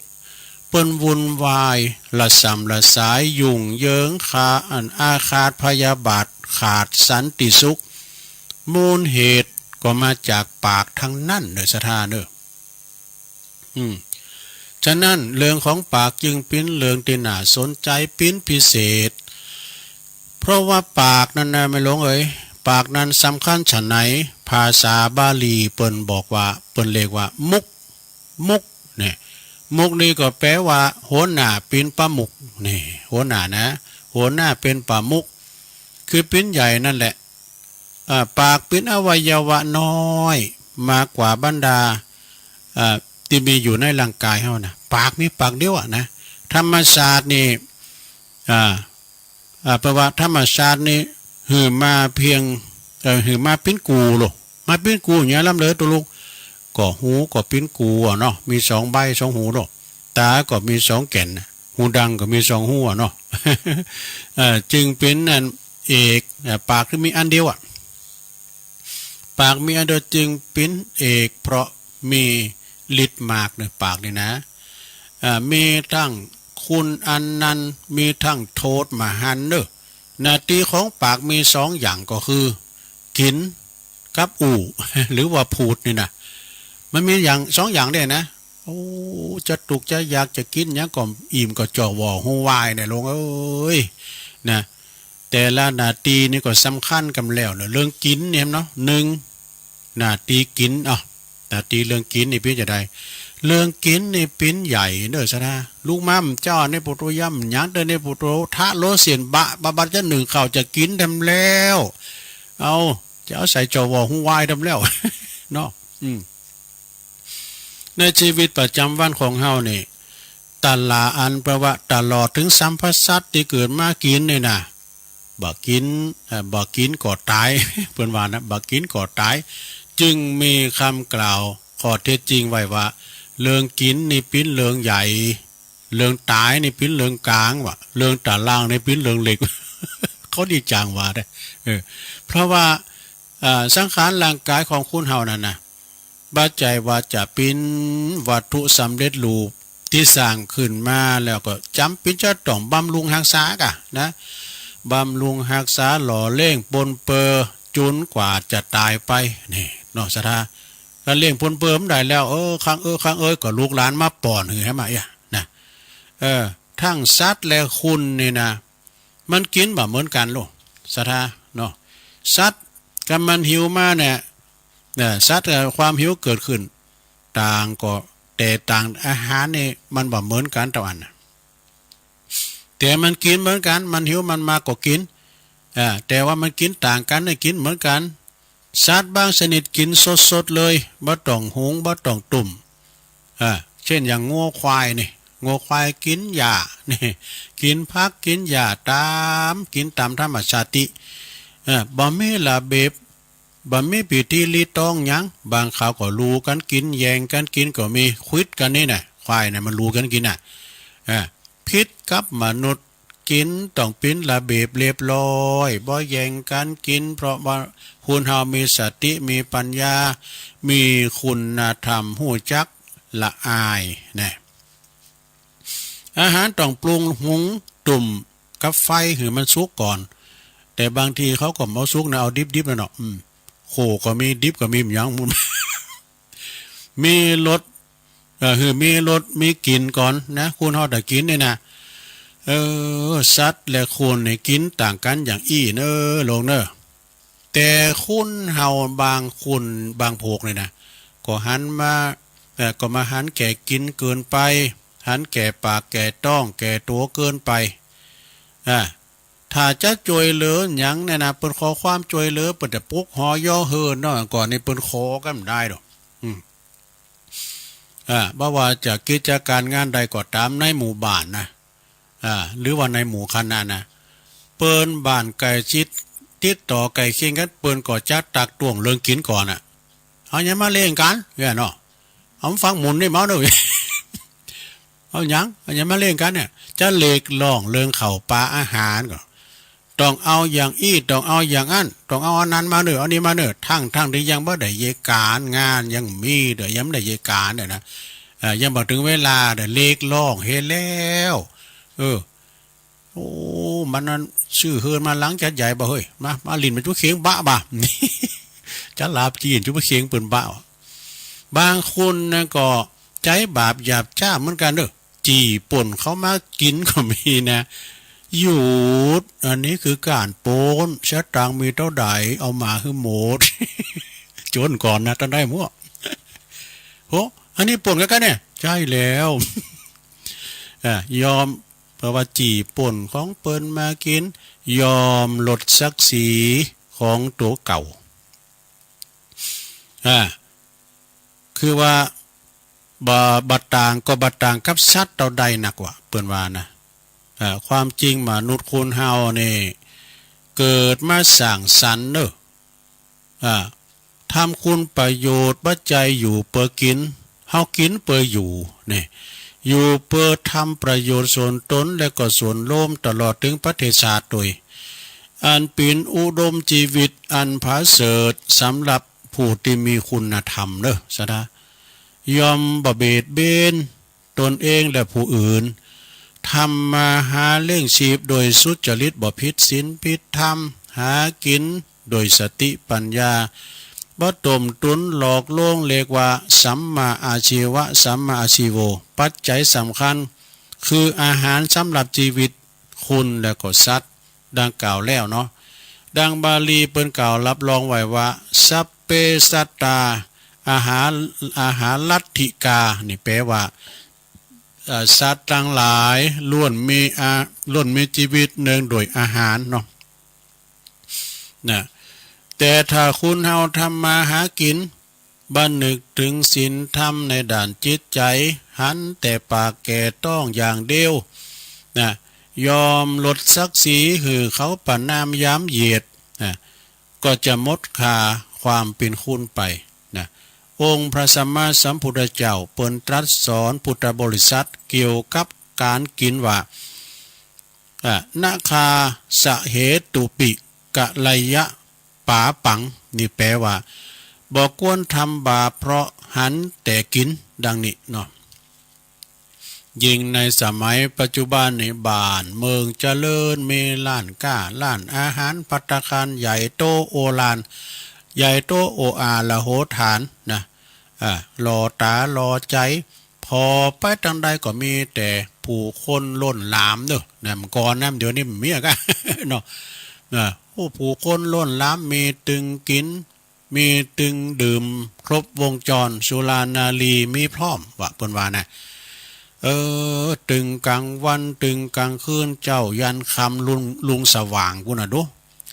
เปิ้นวุ่นวาย ระส่ำระสาย ยุ่งเหยิง ขา อัน อาฆาตพยาบาท ขาดสันติสุข มูลเหตุก็มาจากปากตังนั้นเน่อ ศรัทธาเน่อ อืม ฉะนั้นเรื่องของปากจึงเป๋นเรื่องตี้น่าสนใจ๋เป๋นพิเศษ เพราะว่าปากนั้นนะ แม่หลวงเอ๋ย ปากนั้นสำคัญฉะไหน ภาษาบาลีเปิ้นบอกว่า เปิ้นเรียกว่า มุข มุข เนี่ย มุขนี่ก็แปลว่า หัวหน้าเป๋นประมุข นี่ หัวหน้านะ หัวหน้าเป๋นประมุข คือเป๋นใหญ่นั่นแหละ อ่า ปากเป๋นอวัยวะน้อย มากกว่าบรรดา อ่า ตี้มีอยู่ในร่างก๋ายเฮานะ ปากมีปากเดียวอะนะ ธรรมชาตินี่ อ่า อ่า แปลว่าธรรมชาตินี่หื้อมาเพียง เอ่อ หื้อมาเป๋นกู่โลก มาเป๋นกู่อย่างเนี้ยล้ำเลยตุ๊ลุก ก็หูก็เป๋นกู่อะเนาะ มีสองใบ้สองหูโลก ต๋าก็มีสองแก่นน่ะ หูดังก็มีสองหูอะเนาะ เอ่อ จึงเป๋นอันเอก เอ่อ ปากคือมีอันเดียวอะ ปากมีอันเดียวจึงเป๋นเอก เพราะมีฤทธิ์มากเน่อ ปากนี่นะ อ่า มีตึงคุณอันนันต์ มีตึงโทษมหันต์เน่อ หน้าตี้ของปากมีสองอย่างก็คือ กิ๋นกับอู้ หรือว่าพูดนี่นะ มันมีอย่างสองอย่างเด้นะ โอ้ จะตุ๊กข์จะยากจะกิ๋นหยังก็อิ่มก็จ่อหว่อหูวายเนี่ยหลวงเอ๋ย นะ แต่ละหน้าตี้นี่ก็สำคัญกำแล้วเนาะ เรื่องกิ๋นเนี่ยเนาะ นึ่ง หน้าตี้กิ๋น เอ้า หน้าตี้เรื่องกิ๋นนี่เป๋นจาใด เรื่องกิ๋นนี่เป๋นใหญ่เน่อ ศรัทธา ลุกมา เจ้า ในปุตโต ยำหยังเต๊อะ ในปุตโต ทะโลเสี้ยนบะ บะบัดจะนึ่งข้าวจะกิ๋นแถมแล้ว เอ้า จะเอาใส่จ่อหว่อหูวายแถมแล้ว เนาะ อืม ในชีวิตประจ๋ำวันของเฮานี่ ตะหลาอันแปลว่าตลอดเถิงสรรพสัตว์ตี้เกิดมากิ๋นนี่นะ บ่กิ๋น เอ่อ บ่กิ๋นก็ต๋าย เปิ้นว่านะ บ่กิ๋นก็ต๋าย จึงมีกำกล่าวข้อเท็จจริงไว้ว่า เรื่องกิ๋นนี่เป๋นเรื่องใหญ่ เรื่องต๋ายนี่เป๋นเรื่องก๋าง ว่าเรื่องตะล่างนี่เป๋นเรื่องเล็ก เขาดีจังว่าเด้อ เออ เพราะว่า เอ่อ สังขารร่างก๋ายของคนเฮานั่นนะ บ่ใจ้ว่าจะเป๋นวัตถุสำเร็จรูปตี้สร้างขึ้นมาแล้วก็จ๋ำเป๋นจะต้องบำรุงฮักษากะนะ บำรุงฮักษาหล่อเลี้ยงปนเปื้อจ๋นกว่าจะต๋ายไป นี่เนาะ ศรัทธา ก็เลี้ยงเปิ้นเปิ้นบ่ได้แล้ว เออ ครั้งเออ ครั้งเอย ก็ลูกหลานมาป้อนหื้อหื้อมาเอี้ย นะ เออ ตึงสัตว์และคนนี่นะ มันกิ๋นบ่เหมือนกั๋นโลก ศรัทธา เนาะ สัตว์กำมันหิวมาเนี่ย เนี่ย สัตว์ เอ่อ ความหิวเกิดขึ้น ต่างก็ แต่ต่างอาหารนี่มันบ่เหมือนกั๋นเต้าอั้นนะ แต่มันกิ๋นเหมือนกั๋น มันหิวมันมาก็กิ๋น อ่า แต่ว่ามันกิ๋นต่างกั๋น นี่กิ๋นเหมือนกั๋น สัตว์บางชนิดกิ๋นสดๆ เลย บ่ต้องหุง บ่ต้องตุ้ม อ่า เช่นอย่างงัวควายนี่ งัวควายกิ๋นหญ้านี่ กิ๋นผักกิ๋นหญ้าต๋าม กิ๋นต๋ามธรรมชาติ อ่า บ่มีระเบียบ บ่มีพิธีรีตองหยัง บางคราวก็ลู่กั๋นกิ๋น แย่งกั๋นกิ๋นก็มี ขวิดกั๋นนี่นะ ควายนะมันลู่กั๋นกิ๋นนะ อ่า ผิดกับมนุษย์ กิ๋นต้องเป๋นระเบียบเรียบร้อย บ่แย่งกั๋นกิ๋น เพราะว่าคนเฮามีสติ มีปัญญา มีคุณธรรม ฮู้จักละอายนะ อาหารต้องปรุงหุงตุ้มกับไฟหื้อมันสุกก่อน แต่บางทีเขาก็บ่เอาสุกนะ เอาดิบๆ นั่นเนาะ อืม โขก็มี ดิบก็มี บ่หยัง มีรส เออ หื้อมีรสมีกลิ่นก่อนนะ คนเฮาจะกิ๋นนี่นะ เออ สัตว์และคนนี่กิ๋นต่างกั๋นอย่างอี้เน้อ โลกเน้อ แต่คนเฮาบางคนบางพวกนี่นะ ก็หันมา เอ่อ ก็มาหันแก่กิ๋นเกินไป หันแก่ปากแก่ต๊องแก่ตั๋วเกินไป อ่า ถ้าจะจ้วยเหลือหยังเนี่ยนะ เปิ้นขอความจ้วยเหลือ เปิ้นจะปลุกหอเยียะเฮือนเนาะ ก่อนนี่เปิ้นขอกั๋นบ่ได้ดอก อืม อ่า บ่ว่าจะกิจก๋านงานใดก็ต๋าม ในหมู่บ้านนะ อ่า หรือว่าในหมู่คณะนะ เปิ้นบ้านใก้ชิด ติดต่อใก้เคียงกั๋น เปิ้นก็จะตักต้วงเรื่องกิ๋นก่อนน่ะ เอาหยังมาเล่งกั๋นเนี่ยเนาะ เอาฟังหมุนนี่เมาเน้อ เอาหยัง เอาหยังมาเล่งกั๋นเนี่ย จะเรียกร้องเรื่องข้าวป๋าอาหารก็ ต้องเอาอย่างอี้ ต้องเอาอย่างอั้น ต้องเอาอันนั้นมาเน้อ เอานี้มาเน้อ ตึงๆ ตี้ยังบ่ได้เยียะก๋าน งานยังมีเด้อ ยังบ่ได้เยียะก๋านเด้อนะ เอ่อ ยังบ่เถิงเวลาเด้อ เรียกร้องเหียแล้ว เออ โอ้ มันนั้นซื้อเฮือนมาหลังจั๊ดใหญ่บ่าเฮ้ย มา มาหลิ้นมาจุ๊เขียงบะบ่า จะหลาบจี้จุ๊เขียงเปิ้นบะ บางคนนะก็ใจ๊บาปหยาบจ๊าเหมือนกั๋นเน้อ จี้ป้นเขามากิ๋นก็มีนะ หยุด อันนี้คือก๋านป้น สตางค์มีเต้าใดเอามาหื้อหมด จนก่อนนะ ตังได้มั่ว โห อันนี้ป้นกั๋นเนี่ย ใจ้แล้ว อ่ะ ยอม เพราะว่าจี้ป้นของเปิ้นมากิ๋น ยอมลดศักดิ์ศรีของตั๋วเก่า อ่า คือว่า บ่ บ่ต่าง ก็บ่ต่างกับสัตว์เต้าใดนักว่า เปิ้นว่านะ อ่า ความจริงมนุษย์คนเฮานี่ เกิดมาสร้างสรรค์เน้อ อ่า ทำคุณประโยชน์ บ่ใจ้อยู่เปื้อกิ๋น เฮากิ๋นเปื้ออยู่ นี่ อยู่เปื้อทำประโยชน์ส่วนตน และก็ส่วนรวม ตลอดเถิงประเทศชาติตวย อันเป๋นอุดมจีวิตอันผาเสริฐสำหรับผู้ตี้มีคุณธรรมเน้อ ศรัทธา ย่อมบ่เบียดเบียนตนเองและผู้อื่น ทำมาหาเลี้ยงชีพโดยสุจริต บ่ผิดศีลผิดธรรม หากิ๋นโดยสติปัญญา บ่ต้มตุ๋นหลอกลวง เรียกว่าสัมมาอาชีวะ สัมมาอาชีโว ปัจจัยสำคัญ คืออาหารสำหรับจีวิตคนและก็สัตว์ ดังกล่าวแล้วเนาะ ดังบาลีเปิ้นกล่าวรับรองไว้ว่า สัพเพสัตตา อาหาร อาหารัตถิกา นี่แปลว่า เอ่อ สัตว์ตังหลายล้วนมีอา ล้วนมีจีวิตเนืองโดยอาหารเนาะ นะ แต่ถ้าคนเฮาทำมาหากิ๋น บ่นึกเถิงศีลธรรมในด้านจิตใจ๋ หันแต่ปากแก่ต๊องอย่างเดียว นะ ยอมลดศักดิ์ศรีหื้อเขาประณามหยามเหยียด นะ ก็จะหมดค่าความเป๋นคนไป นะ องค์พระสัมมาสัมพุทธเจ้าเปิ้นตรัสสอนพุทธบริษัทเกี่ยวกับก๋านกิ๋นว่า อ่ะ นะคาสะเหตุปิกะไลยะปาปัง นี่แปลว่า บ่ควรทำบาปเพราะหันแต่กิ๋น ดังนี้เนาะ ยิ่งในสมัยปัจจุบันนี่ บ้านเมืองเจริญ มีร้านก๊า ร้านอาหาร ภัตตาคารใหญ่โตโอฬาร ใหญ่โตโออาระโหฐานนะ อ่า หล่อต๋าหล่อใจ๋ ผ่อไปตางใดก็มีแต่ผู้คนล้นหลามเนาะ นะ เมื่อก่อนนะ เดี๋ยวนี้บ่มีอะกะ เนาะ นะ โอ้ ผู้คนล้นหลาม มีตึงกิ๋น มีตึงดื่ม ครบวงจร สุรานารีมีพร้อม ว่าเปิ้นว่านะ เออ ตึงก๋างวัน ตึงก๋างคืน เจ๊ายันค่ำ รุ่ง รุ่งสว่างปู้นน่ะดู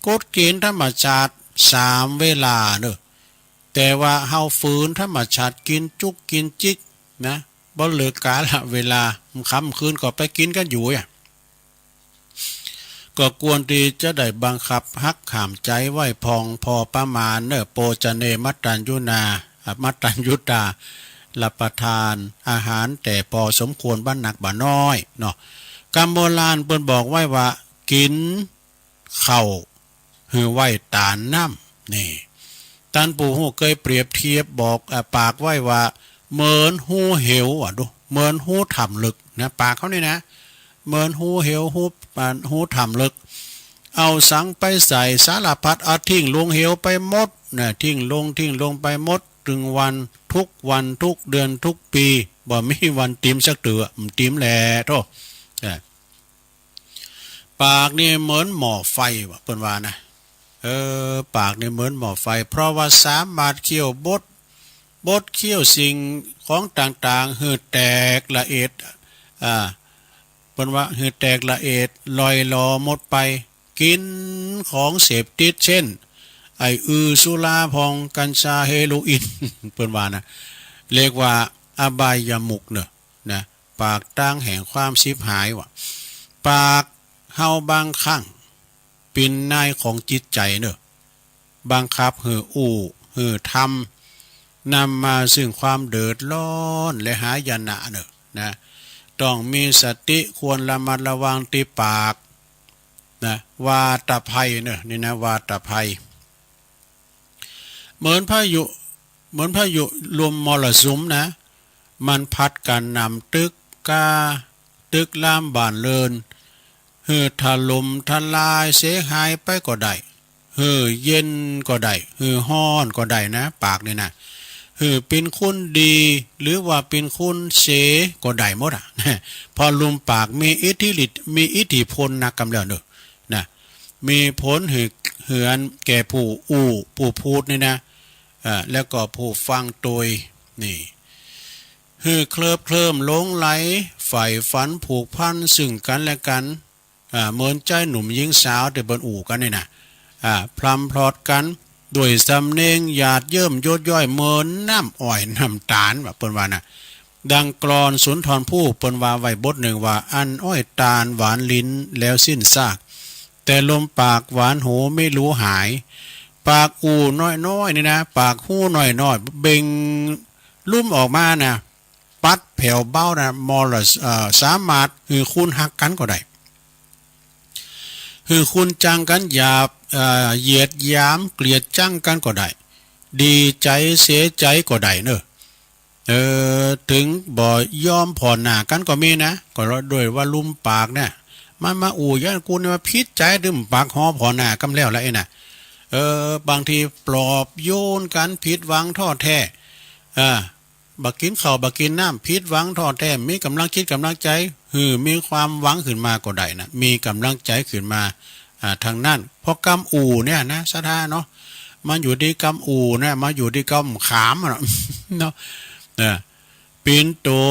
กฎเกณฑ์ธรรมชาติสามเวลาเนาะ แต่ว่าเฮาฝืนธรรมชาติ กิ๋นจุกกิ๋นจิ๊กนะ บ่เลือกกาละเวลา ค่ำคืนก็ไปกิ๋นกั๋นอยู่อะ ก็ควรตี้จะได้บังคับหักห้ามใจ๋ไว้พ่องพอประมาณเนาะ โภชเน มัตตัญญูนา อ่ะ มัตตัญญูตา รับประทานอาหารแต่พอสมควร บ่หนักบ่น้อยเนาะ กำโบราณเปิ้นบอกไว้ว่า กิ๋น ข้าวหื้อไหว้ตานน้ำ นี่ ต้านผู้ฮู้เกยเปรียบเทียบบอก อ่า ปากไว้ว่า เหมือนฮูเหว อ่ะ ดู เหมือนฮูถ้ำลึกนะ ปากเฮานี่นะ เหมือนฮูเหว ฮู อ่า ฮูถ้ำลึก เอาสังไปใส่สารพัด เอาทิ้งลงเหวไปหมดนะ ทิ้งลง ทิ้งลงไปหมด ตึงวัน ทุกวัน ทุกเดือน ทุกปี๋ บ่มีวันติมสักเตื้อ บ่ติมแหละ โธ่ อ่า ปากนี่เหมือนหม้อไฟ ว่าเปิ้นว่านะ เออ ปากนี่เหมือนหม้อไฟ เพราะว่าสามารถเคี่ยวบด บดเคี่ยวสิ่งของต่างๆ หื้อแตกละเอียด อ่า เปิ้นว่าหื้อแตกละเอียด ล่อยหลอหมดไป กิ๋นของเสพติด เช่น ไอ้อือ สุราพ่อง กัญชา เฮโรอีน เปิ้นว่านะ เรียกว่าอบายมุขเนาะ นะ ปากตางแห่งความฉิบหาย ว่า ปากเฮาบางครั้งเป๋นนายของจิตใจ๋เนาะ บังคับหื้ออู้ หื้อทำ นำมาซึ่งความเดือดร้อนและหายนะเนาะ นะ ต้องมีสติ ควรระมัดระวังตี้ปากนะ วาตภัยเนาะ นี่นะ วาตภัย เหมือนพายุ เหมือนพายุลมมรสุมนะ มันพัดกระหน่ำตึกก้า ตึกรามบ้านเรือน หื้อถล่มทลายเสียหายไปก็ได้ หื้อเย็นก็ได้ หื้อฮ้อนก็ได้นะ ปากนี่นะ หื้อเป๋นคนดี หรือว่าเป๋นคนเสยก็ได้หมดอะ เพราะลมปากมีอิทธิฤทธิ์ มีอิทธิพลนักกำแล้วเนาะ นะ มีผลหื้อ หื้ออันแก่ผู้อู้ ผู้พูดนี่นะ อ่า แล้วก็ผู้ฟังตวย นี่ หื้อเคลิบเคลิ้มหลงใหล ใฝ่ฝันผูกพันซึ่งกั๋นและกั๋น อ่า เหมือนใจ๊หนุ่มหญิงสาวตี้เปิ้นอู้กั๋นนี่นะ อ่า พร่ำพรอดกั๋น ด้วยสำเนียงหยาดเยิ้มหยดย้อย เหมือนน้ำอ้อยน้ำต๋าล ว่าเปิ้นว่านะ ดังกลอนสุนทรภู่เปิ้นว่าไว้บทนึ่งว่า อันอ้อยต๋าลหวานลิ้นแล้วสิ้นซาก แต่ลมปากหวานหูไม่รู้หาย ปากอู้น้อยๆ นี่นะ ปากฮู้น้อยๆ เบ่งลุ่มออกมานะ ปัดแผวเบ้านะ มอล เอ่อ สามารถหื้อคนฮักกั๋นก็ได้ หื้อคนจังกั๋น หยาบ เอ่อ เหยียดหยามเกลียดจังกั๋นก็ได้ ดีใจ๋เสียใจ๋ก็ได้เนาะ เออ เถิงบ่ยอมผ่อหน้ากั๋นก็มีนะ ก็ด้วยว่าลมปากเนี่ย มันมาอู้ย้านกูเนี่ยว่าผิดใจ๋ ตึงปากฮ้อผ่อหน้ากำแล้วละไอ้น่ะ เออ บางทีปลอบโยนกั๋น ผิดหวังท้อแท้ อ่า บ่กิ๋นข้าวบ่กิ๋นน้ำ ผิดหวังท้อแท้ มีก๋ำลังจิตก๋ำลังใจ๋ หื้อมีความหวังขึ้นมาก็ได้นะ มีก๋ำลังใจ๋ขึ้นมา อ่า ทางนั้น เพราะกำอู้เนี่ยนะ ศรัทธาเนาะ มันอยู่ตี้กำอู้เนี่ย มันอยู่ตี้กำขามอะเนาะ เนาะ เออ เป๋นตั๋ว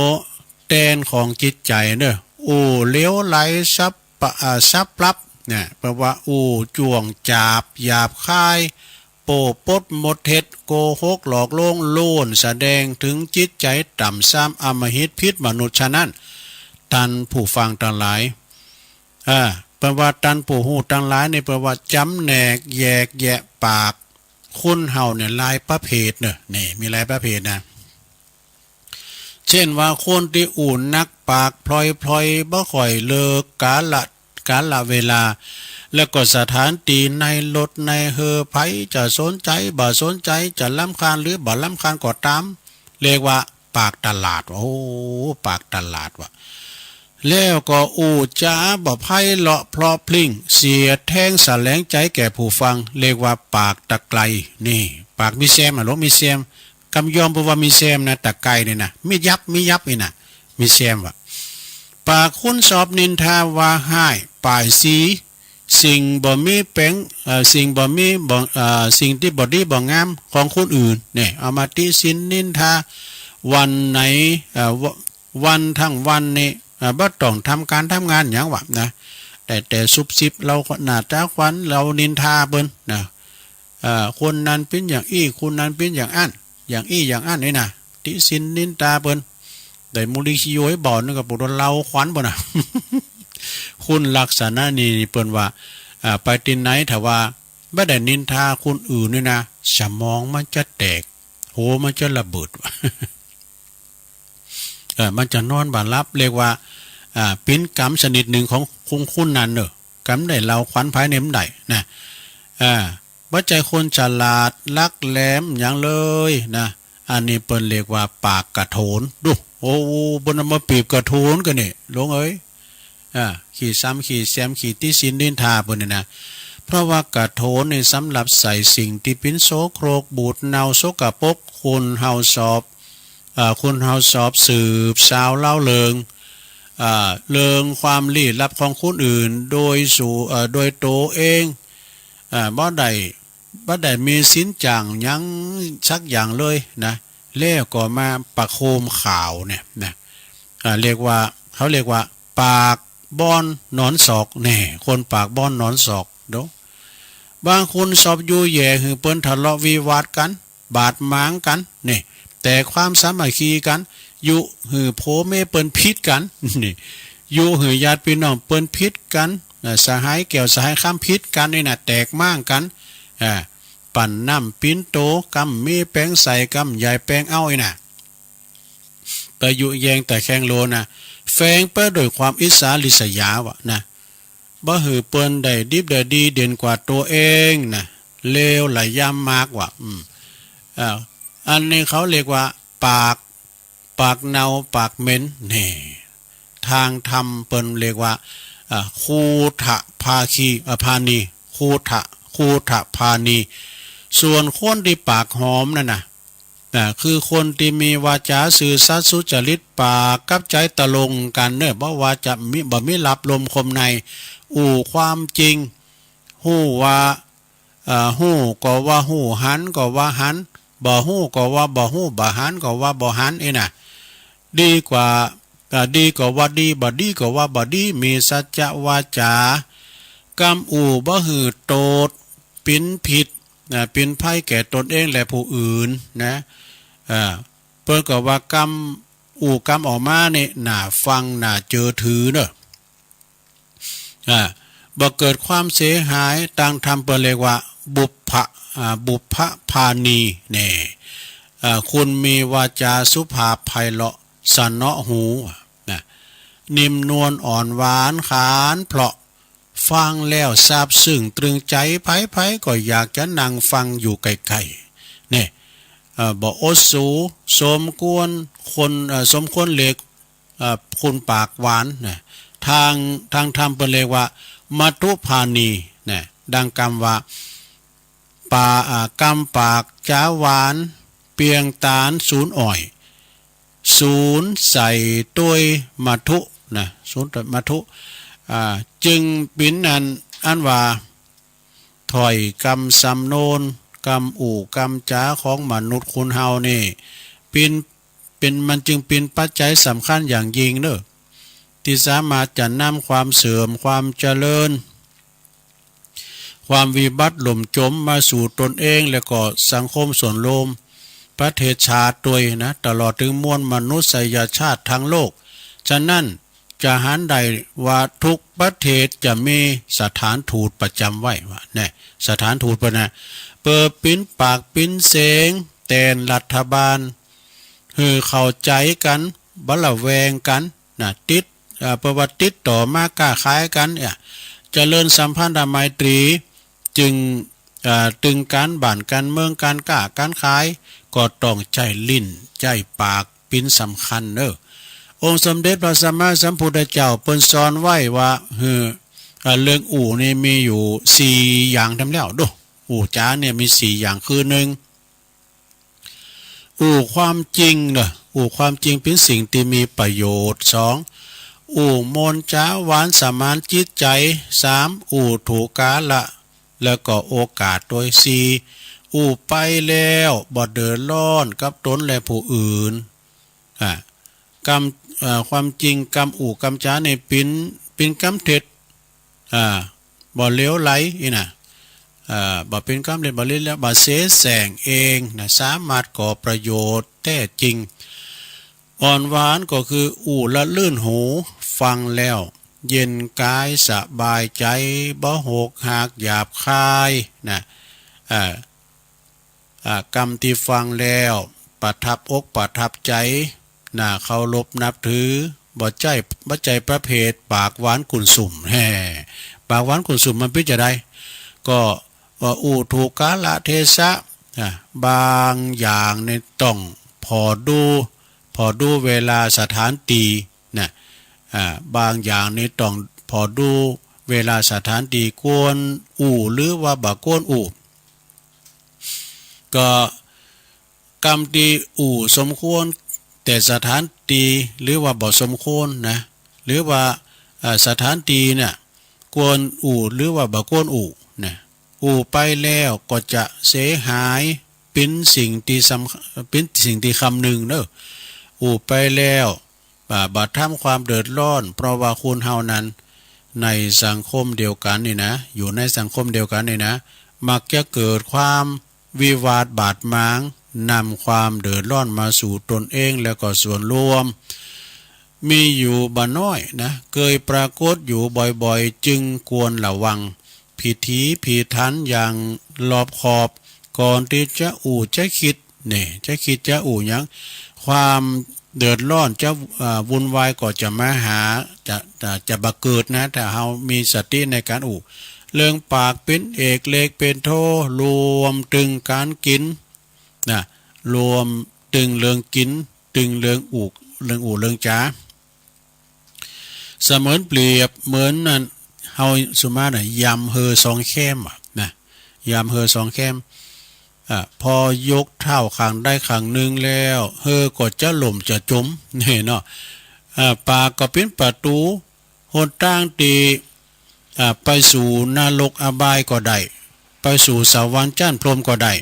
แตนของจิตใจ๋เนาะ อู้เหลวไหลสับปะ อ่า สับปรับเนี่ย แปลว่าอู้จ้วงจาบ หยาบคาย โป้ปดมดเท็จ โกหกหลอกลวง ล้วนแสดงเถิงจิตใจ๋ต่ำซาม อำมหิต ผิดมนุษย์ ฉะนั้น ต้านผู้ฟังตังหลาย อ่า เปิ้นว่าต้านผู้ฮู้ตังหลายนี่ เปิ้นว่าจ๋ำแนกแยกแยะปากคนเฮาเนี่ยหลายประเภทเนาะ นี่มีหลายประเภทนะ เช่นว่าคนตี้อู้นัก ปากพลอยๆ บ่ค่อยเลือกกาละ กาละเวลา แล้วก็สถานตี้ในรถในเฮอ ใผจะสนใจ๋บ่สนใจ๋ จะรำคาญหรือบ่รำคาญก็ต๋าม เรียกว่าปากตลาด โอ้ ปากตลาดว่ะ แล้วก็อู้จ๋าบ่ไพเราะเพราะพริ้ง เสียดแทงแสลงใจ๋แก่ผู้ฟัง เรียกว่าปากตะไกร นี่ ปากมีแซมอะ หลวงมีแซม กำยอมเปิ้นว่ามีแซมนะ ตะไกรเนี่ยนะ มียับ มียับนี่นะ มีแซมว่า ปากคนสอบนินทาว่าฮ้าย ป้ายสี สิ่งบ่มีแป๋ง เอ่อ สิ่งบ่มีบ่ เอ่อ สิ่งตี้บ่ดีบ่งามของคนอื่นเนี่ย เอามาติฉินนินทา วันไหน เอ่อ ว- วันทั้งวันนี่ เอ่อ บ่ต้องทำก๋านทำงานหยังวะนะ ได้แต่ซุบซิบเล่าหน้าต๋าขวัญ เล่านินทาเปิ้นนะ เอ่อ คนนั้นเป๋นอย่างอี้ คนนั้นเป๋นอย่างอั้น อย่างอี้อย่างอั้นนี่นะ ติฉินนินทาเปิ้น ได้มูลขี้โยยบ่อนนึงก็ปวดเล่าขวัญเปิ้นนะ คนลักษณะนี้นี่เปิ้นว่า อ่า ไปตี้ไหนถ้าว่าบ่ได้นินทาคนอื่นนี่นะ สมองมันจะแตก หัวมันจะระเบิด เออ มันจะนอนบ่หลับ เรียกว่า อ่า เป๋นกรรมชนิดหนึ่งของคนคนนั้นเน่อ กรรมได้เล่าขวัญไผเนี่ยมันได้นะ อ่า บ่ใจ้คนฉลาด หลักแหลมหยังเลยนะ อันนี้เปิ้นเรียกว่าปากกระโถน ดู โอ้ เปิ้นเอามาเปรียบกระโถนกั๋นนี่ หลวงเอ๋ย อ่า ขี้ซ้ำขี้แซม ขี้ติฉินนินทาเปิ้นนี่นะ เพราะว่ากระโถนนี่สำหรับใส่สิ่งตี้เป๋นโสโครก บูดเน่า สกปรก คนเฮาสอบ อ่า คนเฮาสอบสืบสาวเล่าเลิง อ่า เลิงความลี้ลับของคนอื่น โดยสู- เอ่อ โดยตั๋วเอง อ่า บ่ได้ บ่ได้มีสินจ้างหยังสักอย่างเลยนะ แล้วก็มาประโคมข่าวเนี่ยนะ อ่า เรียกว่า เขาเรียกว่า ปากบ่อนหนอนศอก แน่ คนปากบ่อนหนอนศอก ดู บางคนสอบยุแย่หื้อเปิ้นทะเลาะวิวาทกั๋น บาดหมางกั๋น นี่ แตกความสามัคคีกั๋น ยุหื้อผัวเมียเปิ้นผิดกั๋น นี่ ยุหื้อญาติปี้น้องเปิ้นผิดกั๋น อ่า สหายแก้วสหายคำผิดกั๋นนี่นะ แตกม้างกั๋น อ่า ปั่นน้ำปิ้นโต กำมีแป๋งใส่ กำใหญ่แป๋งเอาอี้นะ ไปยุแยงตะแคงโลนะ แฝงไปด้วยความอิจฉาริษยาวะนะ บ่หื้อเปิ้นได้ดิบได้ดีเด่นกว่าตั๋วเองนะ เลวหลายย่ำมากวะ อืม อ่า อันนี้เขาเรียกว่า ปาก ปากเน่า ปากเหม็น แน่ ทางธรรมเปิ้นเรียกว่า อ่า คูฐะภาคี อ่า พานี คูฐะ คูฐะพานี ส่วนคนตี้ปากหอมนั่นนะ นะ คือคนตี้มีวาจ๋าซื่อสัตย์สุจริต ปากกับใจ๋ตรงกั๋นเน่อ บ่ว่าจะมี บ่มีลับลมคมใน อู้ความจริง ฮู้ว่า เอ่อ ฮู้ก็ว่าฮู้ หันก็ว่าหัน บ่ฮู้ก็ว่าบ่ฮู้ บ่หันก็ว่าบ่หัน อี้นะ ดีกว่า เอ่อ ดีก็ว่าดี บ่ดีก็ว่าบ่ดี มีสัจจะวาจ๋า กำอู้บ่หื้อโต้ษ เป๋นผิด นะ เป๋นภัยแก่ตนเองและผู้อื่นนะ อ่า เปิ้นก็ว่ากำ อู้กำออกมานี่ น่าฟัง น่าเจือถือเน่อ อ่า บ่เกิดความเสียหาย ตางธรรมเปิ้นเรียกว่า บุพพะ อ่า บุพพพานี แน่ อ่า คนมีวาจ๋าสุภาพไพเราะ สนอหู นะ นิ่มนวลอ่อนหวาน ขานเพราะ ฟังแล้วซาบซึ้งตรึงใจ๋ ใผๆ ก็อยากจะนั่งฟังอยู่ใก้ๆ เนี่ย เอ่อ บ่อดสู สมควรคน เอ่อ สมควรเรียก เอ่อ คนปากหวานนะ ตาง ตางธรรมเปิ้นเรียกว่า มัทธุพานีนะ ดังกำว่า ปา อ่า กำปากจ๋าหวาน เปียงต๋านสูนอ้อย สูนใส่ต้วยมัทธุนะ สูนต้วยมัทธุ อ่า จึงเป๋นอัน อันว่า ถ้อยกำสำนวน กำอู้กำจ๋าของมนุษย์คนเฮานี่ เป๋น เป๋น มันจึงเป๋นปัจจัยสำคัญอย่างยิ่งเน่อ ตี้สามารถจะนำความเสื่อม ความเจริญ ความวิบัติล่มจมมาสู่ตนเอง และก็สังคมส่วนรวม ประเทศชาติตวยนะ ตลอดถึงมวลมนุษยชาติทั้งโลก ฉะนั้นจะหันได้ว่าทุกประเทศจะมีสถานทูตประจ๋ำไว้ว่าแน่ สถานทูตเปิ้นนะ เปิ้นเป๋นปากเป๋นเสียงแตนรัฐบาล หื้อเข้าใจ๋กั๋น บ่ระแวงกั๋นนะ ติด เอ่อ เปิ้นว่าติดต่อมาก้าขายกั๋นเนี่ย เจริญสัมพันธไมตรี จึง เอ่อ ตึงก๋านบ้านก๋านเมือง ก๋านก้าก๋านขาย ก็ต้องใจ๊ลิ้นใจ๊ปากเป๋นสำคัญเน่อ องค์สมเด็จพระสัมมาสัมพุทธเจ้าเปิ้นสอนไว้ว่า หื้อ เอ่อ เรื่องอู้นี่มีอยู่สี่อย่างแถมแล้ว ดู อู้จ๋าเนี่ยมีสี่อย่าง คือ นึ่ง อู้ความจริงเนาะ อู้ความจริงเป๋นสิ่งตี้มีประโยชน์ สอง อู้มนต์จ๋าหวานสมานจิตใจ๋ สาม อู้ถูกกาละ แล้วก็โอกาสตวย สี่ อู้ไปแล้วบ่เดือดร้อนกับตนและผู้อื่น อ่า กำ เอ่อ ความจริงกำอู้กำจ๋านี่เป๋น เป๋นกำเท็จ อ่า บ่เหลวไหลอี้นะ อ่า บ่เป๋นกำเท็จ บ่เหลวไหล บ่เสแสร้งเองนะ สามารถก่อประโยชน์แต๊จริง อ่อนหวานก็คืออู้ละลื่นหู ฟังแล้วเย็นกายสบายใจ๋ บ่หกหักหยาบคายนะ อ่า อ่า กำตี้ฟังแล้วประทับอกประทับใจ๋ น่าเคารพนับถือ บ่ใจ้ บ่ใจ้ประเภทปากหวานกุ่นสุม แฮ่ ปากหวานกุ่นสุมมันเป๋นจาใด ก็ ก็อู้ถูกกาละเทศะ อ่า บางอย่างนี่ต้องผ่อดู ผ่อดูเวลาสถานตี้นะ อ่า บางอย่างนี่ต้องผ่อดูเวลาสถานตี้ ควรอู้หรือว่าบ่ควรอู้ ก็กำตี้อู้สมควรแก่สถานตี้หรือว่าบ่สมควรนะ หรือว่า อ่า สถานตี้เนี่ยควรอู้หรือว่าบ่ควรอู้นะ อู้ไปแล้วก็จะเสียหาย เป๋นสิ่งตี้สำ เป๋นสิ่งตี้คำนึงเนาะ อู้ไปแล้ว บ่า บ่าทำความเดือดร้อน เพราะว่าคนเฮานั้น ในสังคมเดียวกั๋นนี่นะ อยู่ในสังคมเดียวกั๋นนี่นะ มักจะเกิดความวิวาทบาดหมาง นำความเดือดร้อนมาสู่ตนเองและก็ส่วนรวม มีอยู่บ่น้อยนะ เกยปรากฏอยู่บ่อยๆ จึงควรระวัง พิถีพิถันอย่างรอบคอบ ก่อนตี้จะอู้จะกึ๊ด นี่ จะกึ๊ดจะอู้หยัง ความเดือดร้อนจะ อ่า วุ่นวายก็จะมาหา จะ จะ จะบ่เกิดนะ ถ้าเฮามีสติในก๋านอู้ เรื่องปากเป๋นเอก เล็กเป๋นโท รวมตึงก๋านกิ๋นนะ รวมตึงเรื่องกิ๋น ตึงเรื่องอู้ เรื่องอู้เรื่องจ๋า เสมือนเปรียบเหมือนนั่น เฮาสุมานะ ยำเฮอสองแคมอะนะ ยำเฮอสองแคม อ่า ผ่อยกเท้าข้างใดข้างนึ่งแล้ว เฮอก็จะล่มจะจ๋ม นี่เนาะ อ่า ปากก็เป๋นประตู๋ หนตางตี้ อ่า ไปสู่นรกอบายก็ได้ ไปสู่สวรรค์จั้นพรหมก็ได้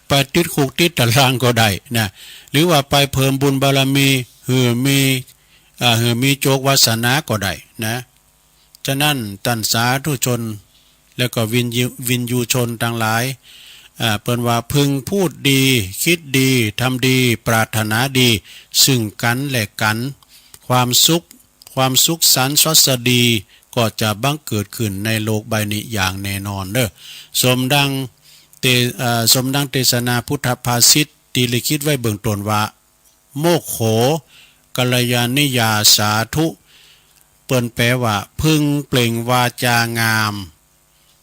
ไปติดคุกติดตารางก็ได้นะ หรือว่าไปเพิ่มบุญบารมี หื้อมี อ่า หื้อมีโจควาสนาก็ได้นะ ฉะนั้นต้านสาธุชน และก็วิญญู วิญญูชนตังหลาย อ่า เปิ้นว่าพึงพูดดี กึ๊ดดี ทำดี ปรารถนาดี ซึ่งกั๋นและกั๋น ความสุข ความสุขสันต์สวัสดี ก็จะบังเกิดขึ้นในโลกใบนี้อย่างแน่นอนเนาะ สมดังเต อ่า สมดังเตสนาพุทธภาษิตตี้ลิขิตไว้เบื้องต้นว่า โมคโข กัลยาณิยาสาธุ เปิ้นแปลว่า พึงเปล่งวาจางาม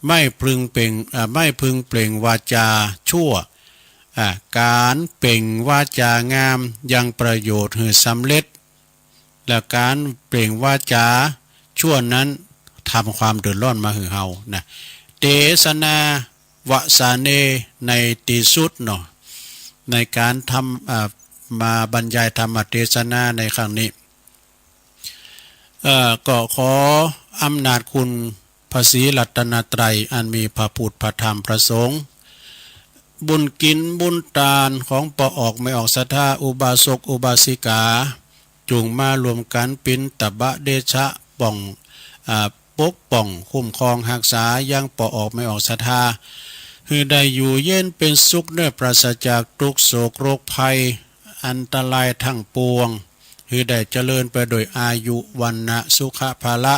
ไม่พึงเปล่ง อ่า ไม่พึงเปล่งวาจาชั่ว อ่า ก๋านเปล่งวาจางามยังประโยชน์หื้อสำเร็จ และก๋านเปล่งวาจาชั่วนั้นทำความเดือดร้อนมาหื้อเฮานะ เตสนาวสาเน ในตี้สุดเนาะ ในก๋านทำ อ่า มาบรรยายธรรมเตสนาในครั้งนี้ เอ่อ ก็ขออำนาจคุณพระศรีรัตนตรัยอันมีพระพุทธพระธรรมพระสงฆ์ บุญกิ๋นบุญตานของป้อออกแม่ออกศรัทธา อุบาสกอุบาสิกา จุ่งมารวมกั๋นเป๋นตบะเดชะป้อง อ่า ปกป้องคุ้มครองฮักษายังป้อออกแม่ออกศรัทธา หื้อได้อยู่เย็นเป๋นสุขเนาะ ปราศจากทุกข์โศกโรคภัย อันตรายทั้งปวง หื้อได้เจริญไปโดยอายุ วรรณะ สุขะ พละ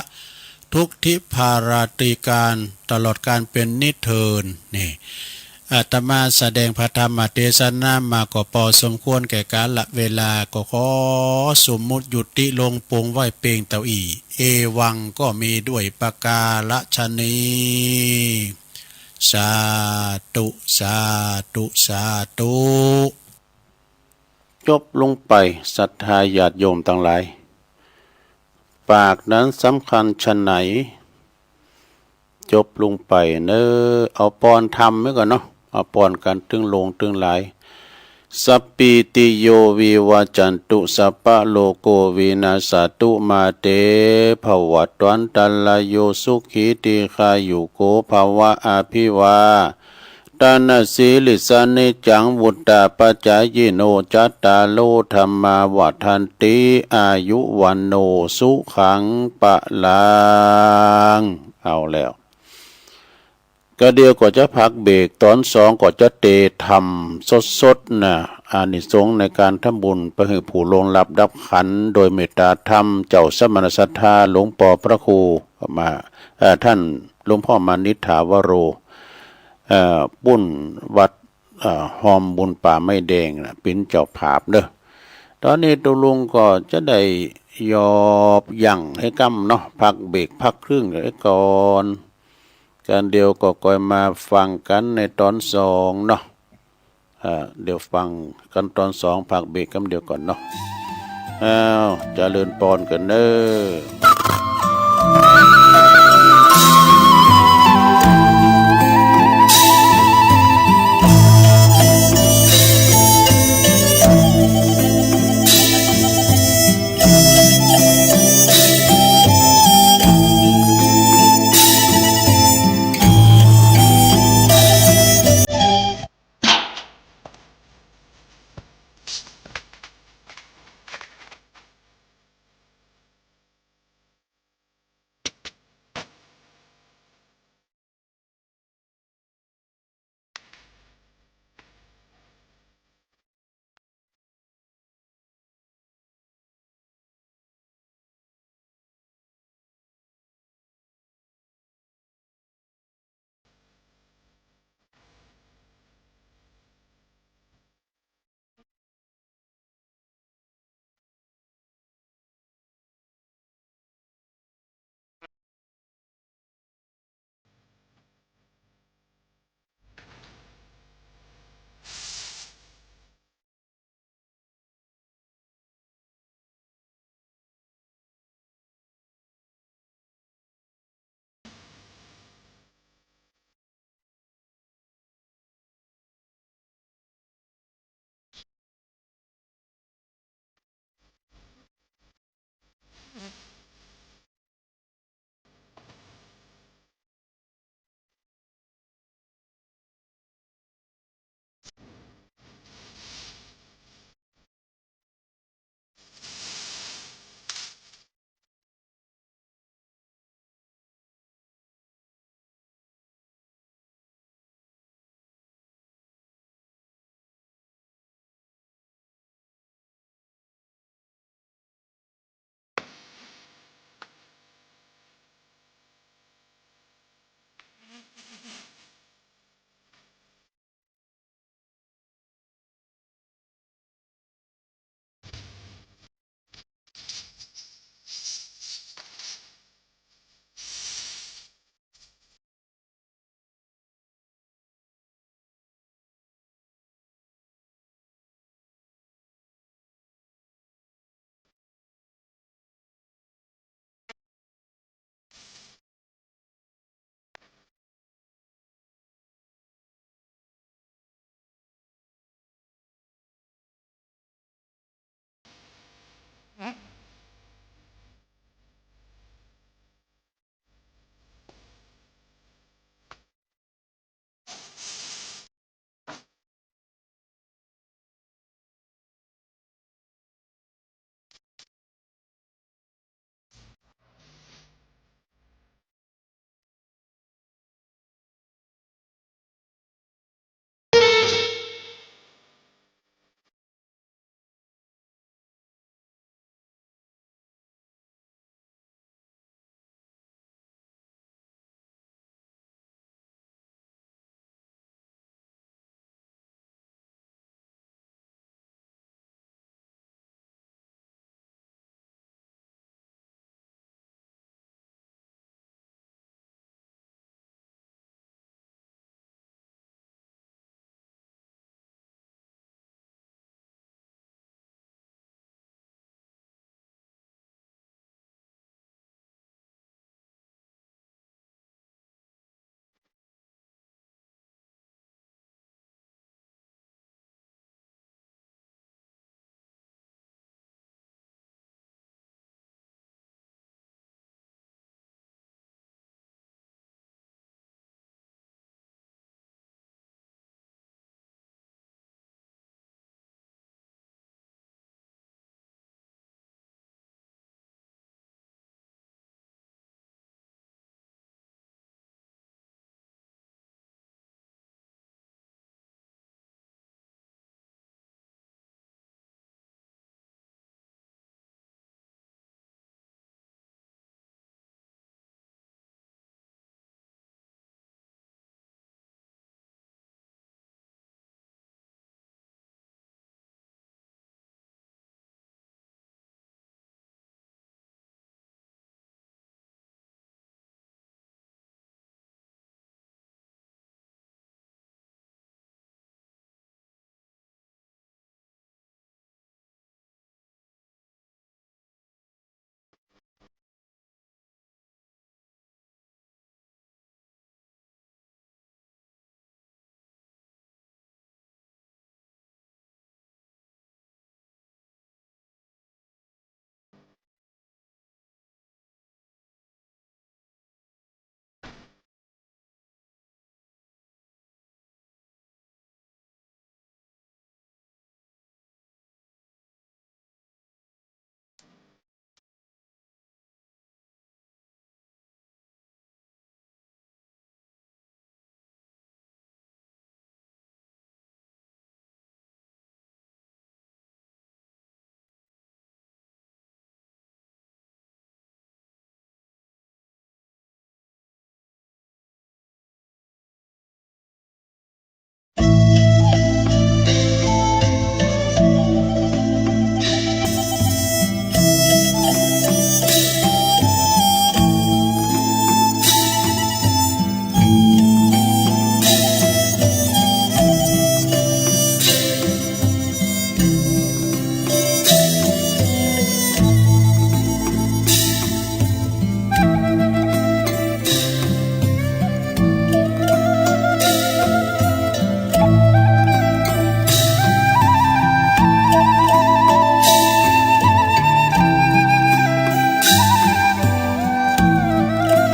ทุกทิพาราตรีการ ตลอดกาลเป๋นนิจเทิน นี่ อาตมาแสดงพระธรรมเตสนามาก็ปอสมควรแก่กาละเวลา ก็ขอสมมุติยุติลงปงไว้เปียงเต้าอี้ เอวัง ก็มีด้วยประการฉะนี้ สาธุ สาธุ สาธุ จบลงไป ศรัทธาญาติโยมตังหลาย ปากนั้นสำคัญฉะไหน จบลงไปเนาะ เอาปอนธรรมไว้ก่อนเนาะ เอาปอนกั๋นตึงหลวงตึงหลาย สัพพีติโยวิวัจจันตุ สัพพะโรโควินัสสะตุ มาเตภวัตวันตะราโย สุขีทีฆายุโกภะวะ อะภิวาทะนะสีลิสสะ นิจจังวุฑฒาปะจายิโน จัตตาโรธัมมาวัฑฒันติ อายุวัณโณสุขังพะลัง เอาแล้ว กะเดี่ยวก็จะพักเบรก ต๋อนสองก็จะเตธรรมสดๆ นะ อานิสงส์ในก๋านทำบุญไปหื้อผู้ล่วงลับดับขันธ์ โดยเมตตาธรรม เจ้าสมณศรัทธาหลวงป้อพระครูมา เอ่อ ท่านหลวงพ่อมานิษฐาวโร เอ่อ ปุ้นวัด เอ่อ ฮอมบุญป่าไม้แดงนะ เป๋นเจ้าภาพเนาะ ต๋อนนี้ตุ๊ลุงก็จะได้หยอบยั้งไว้ก่ำเนาะ พักเบรกพักครึ่งไว้ก่อน กะเดี่ยวก็ค่อยมาฟังกั๋นในต๋อนสองเนาะ อ่า เดี๋ยวฟังกั๋นต๋อนสอง พักเบรกกำเดียวก่อนเนาะ อ้าว เจริญปอนกั๋นเน้อ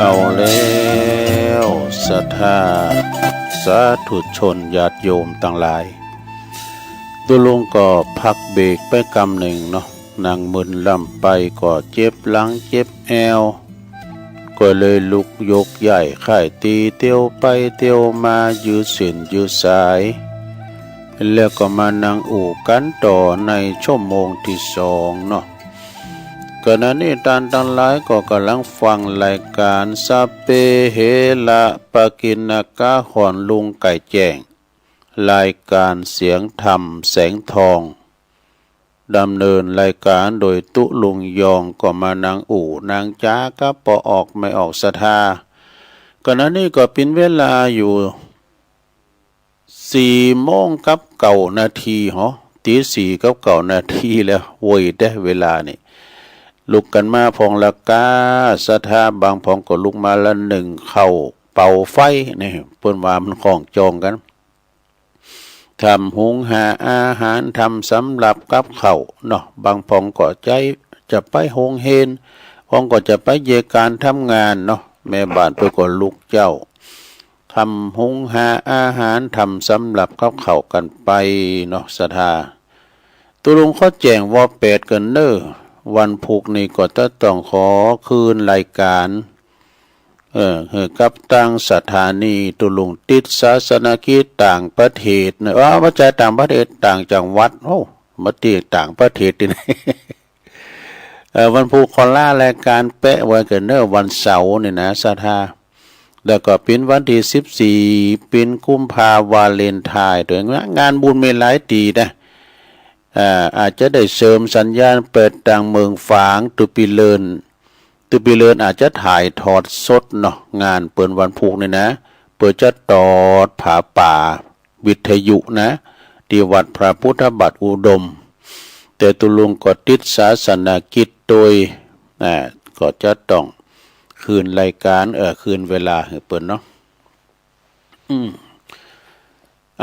เอาแล้ว ศรัทธาสาธุชนญาติโยมตังหลาย ตุ๊ลุงก็พักเบรกไปกำหนึ่งเนาะ นั่งมึนล่ำไปก็เจ็บหลังเจ็บแอว ก็เลยลุกยกย้ายค่ายตี๋ เตียวไปเตียวมา ยืดเส้นยืดสาย แล้วก็มานั่งอู้กั๋นต่อในชั่วโมงตี้สองเนาะ ขณะนี้ต้านตังหลายก็ก่ำลังฟังรายก๋านสัพเพเหระปะกิณณกะ ฮ่อนลุงไก่แจ้ง รายก๋านเสียงธรรมแสงทอง ดำเนินรายก๋านโดยตุ๊ลุงยอง ก็มานั่งอู้นั่งจ๋ากับป้อออกแม่ออกศรัทธา ขณะนี้ก็เป๋นเวลาอยู่ สี่โมงกับเก้านาทีหอ ตี๋สี่กับเก้านาทีแล้ว เว่ยแต๊เวลานี่ ลุกกั๋นมาพ่องละก้า ศรัทธาบางพ่องก็ลุกมาละนึ่งข้าวเป่าไฟนี่ เปิ้นว่ามันคล้องจองกั๋น ทำหุงหาอาหาร ทำสำรับกับข้าวเนาะ บางพ่องก็ใจ๊จะไปโฮงเฮียน พ่องก็จะไปเยียะก๋านทำงานเนาะ แม่บ้านเปิ้นก็ลุกเจ๊า ทำหุงหาอาหาร ทำสำรับกับข้าวกั๋นไปเนาะ ศรัทธา ตุ๊ลุงขอแจ้งวอแปดกั๋นเน่อ วันพูกนี้ก็จะต้องขอคืนรายก๋าน เออ หื้อกับตางสถานี ตุ๊ลุงติดศาสนกิจต่างประเทศเน่อ อ้าว บ่ใจ้ต่างประเทศ ต่างจังหวัด โอ้ บ่ติดต่างประเทศตี้ไหน เออ วันพูกขอลารายก๋านแปะไว้กั๋นเน่อ วันเสาร์นี่นะ ศรัทธา แล้วก็เป๋นวันตี้สิบสี่ เป๋นกุมภาวาเลนไทน์ โดยงานบุญมีหลายตี้นะ อ่า อาจจะได้เสริมสัญญาณไปตางเมืองฝาง ตุ๊ปีเลิน ตุ๊ปีเลินอาจจะถ่ายทอดสดเนาะ งานเปิ้นวันพูกนี่นะ เปิ้นจะตอดผาป่าวิทยุนะ ตี้วัดพระพุทธบาทอุดม แต่ตุ๊ลุงก็ติดศาสนกิจโดย อ่า ก็จะต้องคืนรายก๋าน เอ่อ คืนเวลาหื้อเปิ้นเนาะ อืม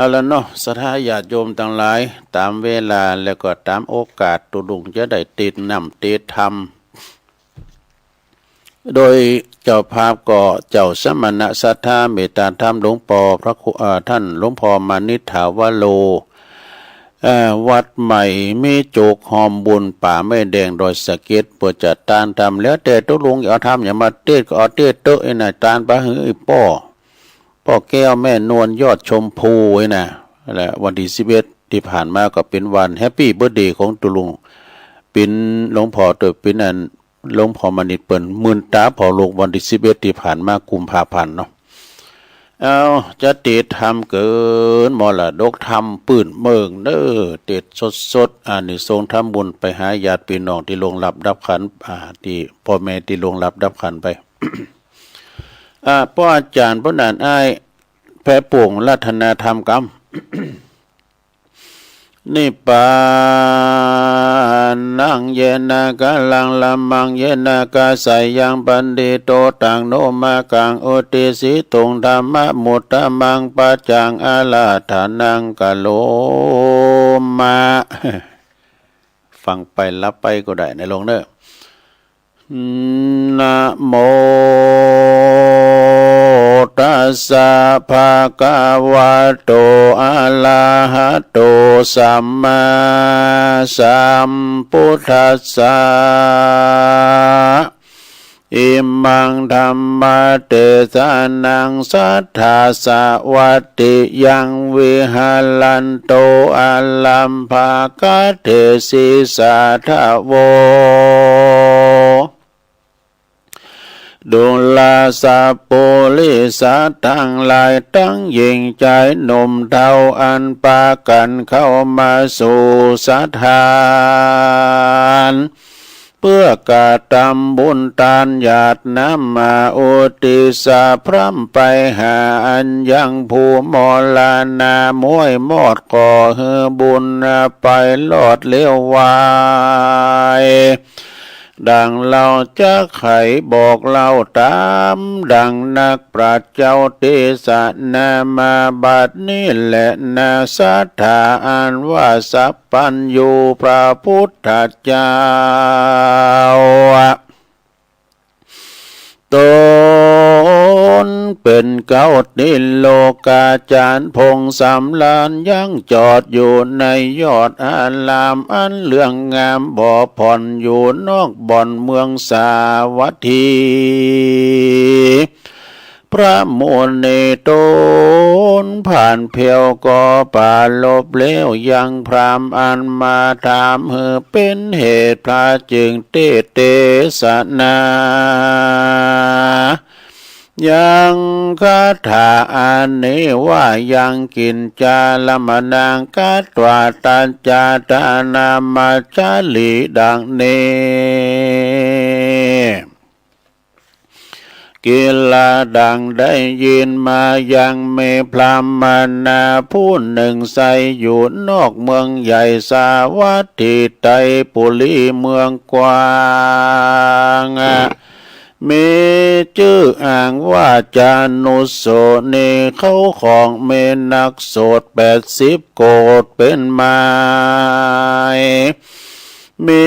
เอาละเนาะ ศรัทธาญาติโยมตังหลาย ต๋ามเวลาแล้วก็ต๋ามโอกาส ตุ๊ลุงจะได้เตสน์น้ำเตสน์ธรรม โดยเจ้าภาพก็เจ้าสมณะศรัทธาเมตตาธรรมหลวงป้อพระครู เอ่อ ต้านหลวงป้อมานิตถาวโร เอ่อ วัดใหม่มีโจก ฮอมบุญป่าไม้แดงดอยสะเก็ด เปิ้นจะตานธรรม แล้วแต่ตุ๊ลุงเอาธรรมหยังมาเตสน์ก็เอาเตสน์เต๊อะ ไอ้น่ะ ตานไปหื้อไอ้ป้อ ป้อแก้วแม่นวลยอดชมพูไอ้น่ะ และวันตี้สิบเอ็ดตี้ผ่านมาก็เป๋นวันแฮปปี้เบิร์ธเดย์ของตุ๊ลุง เป๋นหลวงป้อเต๊อะ เป๋นอัน หลวงป้อมานิตเปิ้นมื่นต๋าผ่อลูก วันตี้สิบเอ็ดตี้ผ่านมา กุมภาพันธ์เนาะ เอา จะเตสน์ธรรมเกินมรดกธรรมปื้นเมืองเน่อ เตสน์สดๆ อานิสงส์ทำบุญไปหาญาติปี้น้องตี้ล่วงลับดับขันธ์ อ่า ตี้ป้อแม่ตี้ล่วงลับดับขันธ์ไป อ่า ป้ออาจ๋ารย์ ป้อหนานอ้าย แพร่ป่งรัตนธรรมกำ นิพพานัง เยนะ กาลัง ละมัง เยนะ กาสายัง ปัณฑิโต ตัง โน มะกัง อุตติสสิตุง ธัมมะ มุตตะมัง ปัจจัง อาราธนัง กะโรมะ ฟังไปหลับไปก็ได้นะโยมเน่อ นะโมตัสสะ ภะคะวะโต อะระหะโต สัมมาสัมพุทธัสสะ อิมัง ธัมมะเตสะนัง สัทธาสะวัตติยัง วิหะรันโต อะรัมภะกะเตสิสาทะโว ดูราสะปุริสะตังหลาย ตังญิงจายหนุ่มเฒ่า อันปากั๋นเข้ามาสู่สถาน เปื้อกระตำบุญตานหยาดน้ำมาอุตติสสะพร่ำไปหา อันยังผู้มรณะม้วยมอด ขอหื้อบุญไปรอดเร็วไว ดังเฮาจักไขบอกเล่าต๋ามดังนักปราชญ์เจ้าเตสนามา บัดนี้แลนา สัทธาอันว่าสัพพัญญูพระพุทธเจ้า ต๋นเป๋นเก๊าติโลกาจ๋ารย์ พงษ์สำราญยังจอดอยู่ในยอดอาราม อันเลื่องงามบ่ผ่อน อยู่นอกบ่อนเมืองสาวัตถี พระมุนีต๋นผ่านเพลวก็ปรารภแล้ว ยังพราหมณ์อันมาถาม หื้อเป๋นเหตุพระจึงเตสน์เตสนา ยังคาถาอันนี้ว่า ยังกิญจารมณัง กัตวา ตัจจา ตานา มัจจาริ ดังนี้ กิลา ดังได้ยินมา ยังมีพราหมณาผู้หนึ่ง ใสอยู่นอกเมืองใหญ่สาวัตถี ไตรปุรีเมืองกว้าง มีจื้ออ้างว่าจานุสสวนี เข้าของมีนักโสดแปดสิบโกฏเป็นหมาย มี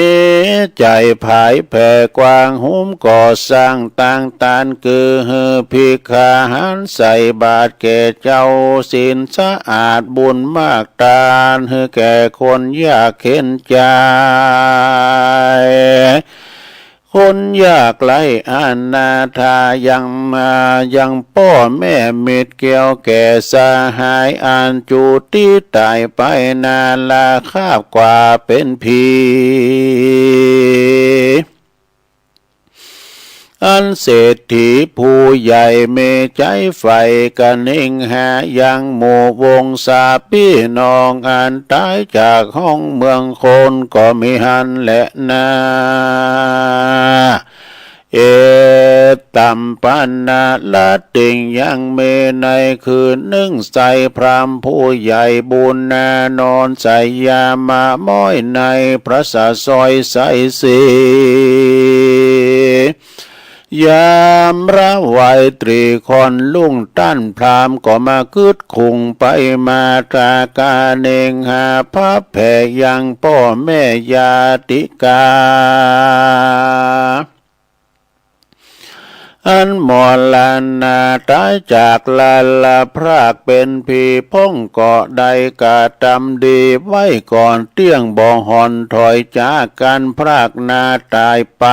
ใจ๋ผายแผ่กว้าง หุมก่อสร้างตางตาน คือหื้อภิกขาหารใส่บาตรแก่เจ้าศีลสะอาด บุญมากตานหื้อแก่คนยากเข็ญใจ๋ คนยากไร้อนาถา ยังมา ยังป้อแม่มิตรเกี่ยวแก่สหาย อันจุติต๋ายไปนารา คาบกว่าเป๋นผี อันเศรษฐีผู้ใหญ่มีใจ๋ใฝ่กะเน็งหา ยังหมู่วงศาปี้น้อง อันต๋ายจากห้องเมืองคนก็มีหั้นแลนา เอตัมปนาลาติง ยังมีในคืนนึ่ง ใสพราหมณ์ผู้ใหญ่บุญนานอนใสยามาม้อยในพระสะซอยใสสี ยามระไหวตรีค่อนรุ่ง ต้านพราหมณ์ก็มาคึดคุงไปมา ตรากาเน็งหาพระแผ่ยังป้อแม่ญาติกา อันมรณาต๋ายจากลาลาพรากเป๋นผี พ่องก็ได้กระตำดีไว้ก่อน เตี้ยงบ่ห่อนถอยจากกั๋น พรากนาต๋ายไป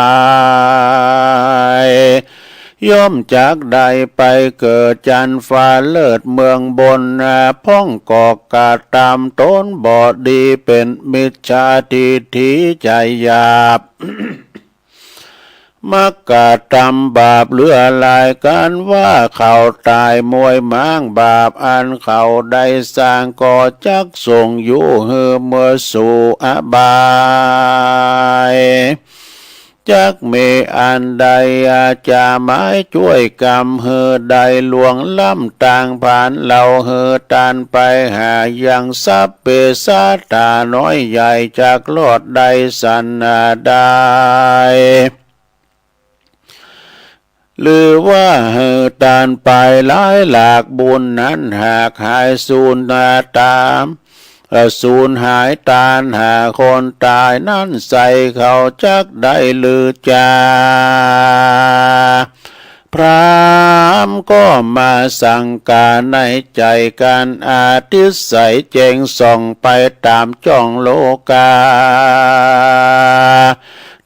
ย่อมจักได้ไปเกิดจันฟ้าเลิศเมืองบนนา พ่องก็กระตำต๋นบ่ดีเป๋นมิจฉาทิฏฐิใจ๋หยาบ มักกระตำบาปเหลือหลาย กั๋นว่าเขาต๋ายมวยหมาง บาปอันเขาได้สร้างก็จักส่งอยู่หื้อเมิดสู่อบาย จักมีอันใดอาจจะหมายจ้วยกำหื้อได้ล่วงล้ำตางผานเหล่า หื้อต้านไปหายังสัพเพสัตตาน้อยใหญ่ จักรอดได้สันนาได้ หรือว่าหื้อต้านไปหลายหลาก บุญนั้นหากหายสูญต๋าม เอ่อ สูญหายต้านหาคนต๋ายนั้นใส่ เขาจักได้หรือจา พราหมณ์ก็มาสังกาในใจ๋กั๋น อธิสัยแจ้งส่องไปต๋ามจ้องโลกา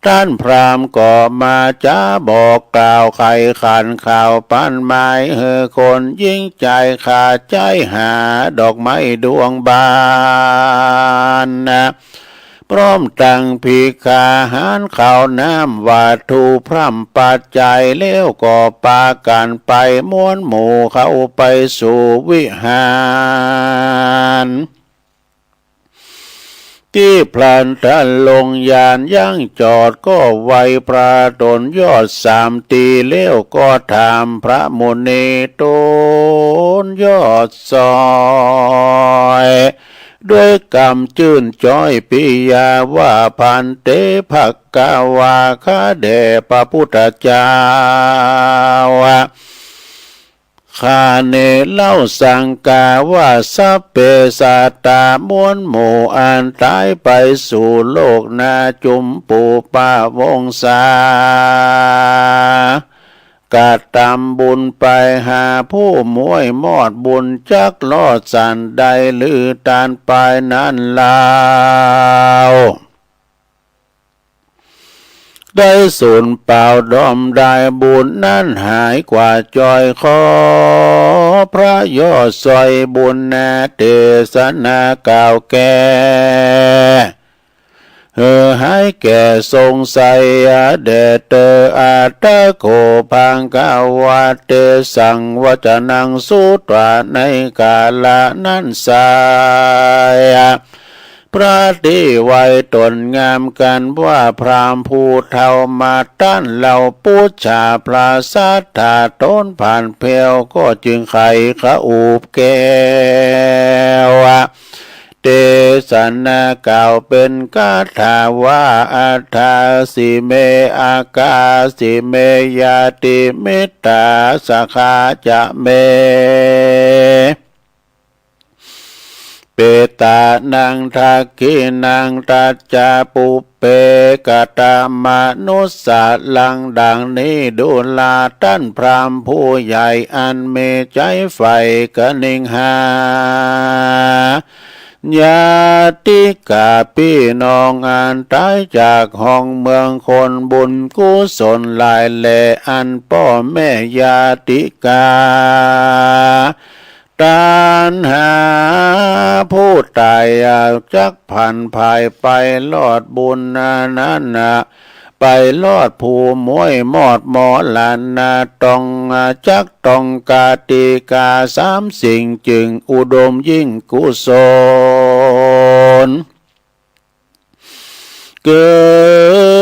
ต้านพราหมณ์ก็มาจ๋าบอกกล่าวไขขันข่าวปันหมาย หื้อคนหญิงจายขาใจ๊หาดอกไม้ดวงบาน พร้อมตังภิกขาหารข้าวน้ำวัตถุพร่ำปัจจัย แล้วก็ปากั๋นไปม้วนหมู่เข้าไปสู่วิหาร ตี้พลันทรงญาณยังจอดก็ไหว้พระต๋นยอดสามตี้ แล้วก็ถามพระมุนีต๋นยอดซ้อย ด้วยกำจื้นจ๊อยปิยาว่า ภันเต ภะคะวา ข้าแด่พระพุทธเจ้า ข้านี้เล่าสังกาว่า สัพเพสัตตา ม้วนหมู่อันต๋ายไปสู่โลกนาจุมปูปะวงศา กระตำบุญไปหาผู้หมวยมอดบุญ จักรอดสันใดลือตานไปนั้นลาว ได้สูญเปล่าดอมดายบุญนั้นหายกว่าจอย ขอพระยอดซอยบุญนาเตสนากล่าวแก่ หื้อหายแก่สงสัยแด่เตอ อัตถโขภังคาวาเตสัง วจนังสุตวา ในกาละนั้นไซร้ พระตี้ไว้ต๋นงามกั๋นว่าพราหมณ์ผู้เฒ่ามาต้านเล่า ปุจฉาพระสัตถาต๋นผ่านแผ้ว ก็จึงไขขอุปแก้ว เตสนากล่าวเป๋นคาถาว่า อัฏฐาสิเม อากาสิเม ญาติมิตตาสขาจะเม เปตานังทักขิณัง ตัจจาปุพเพ กะตะมะนุสสารัง ดังนี้ดูราต้านพราหมณ์ผู้ใหญ่ อันมีใจ๋ใฝ่กะนิงหา ญาติกาปี้น้องอันต๋ายจากห้องเมืองคน บุญกุศลหลายแล อันป้อแม่ญาติกา ต้านหาผู้ต๋ายจักผันผายไปรอดบุญนั้นนะ ไปรอดผู้หมวยมอดมรณะ ต้องจักต้องกาติกาสามสิ่ง จึงอุดมยิ่งกุศล เกิ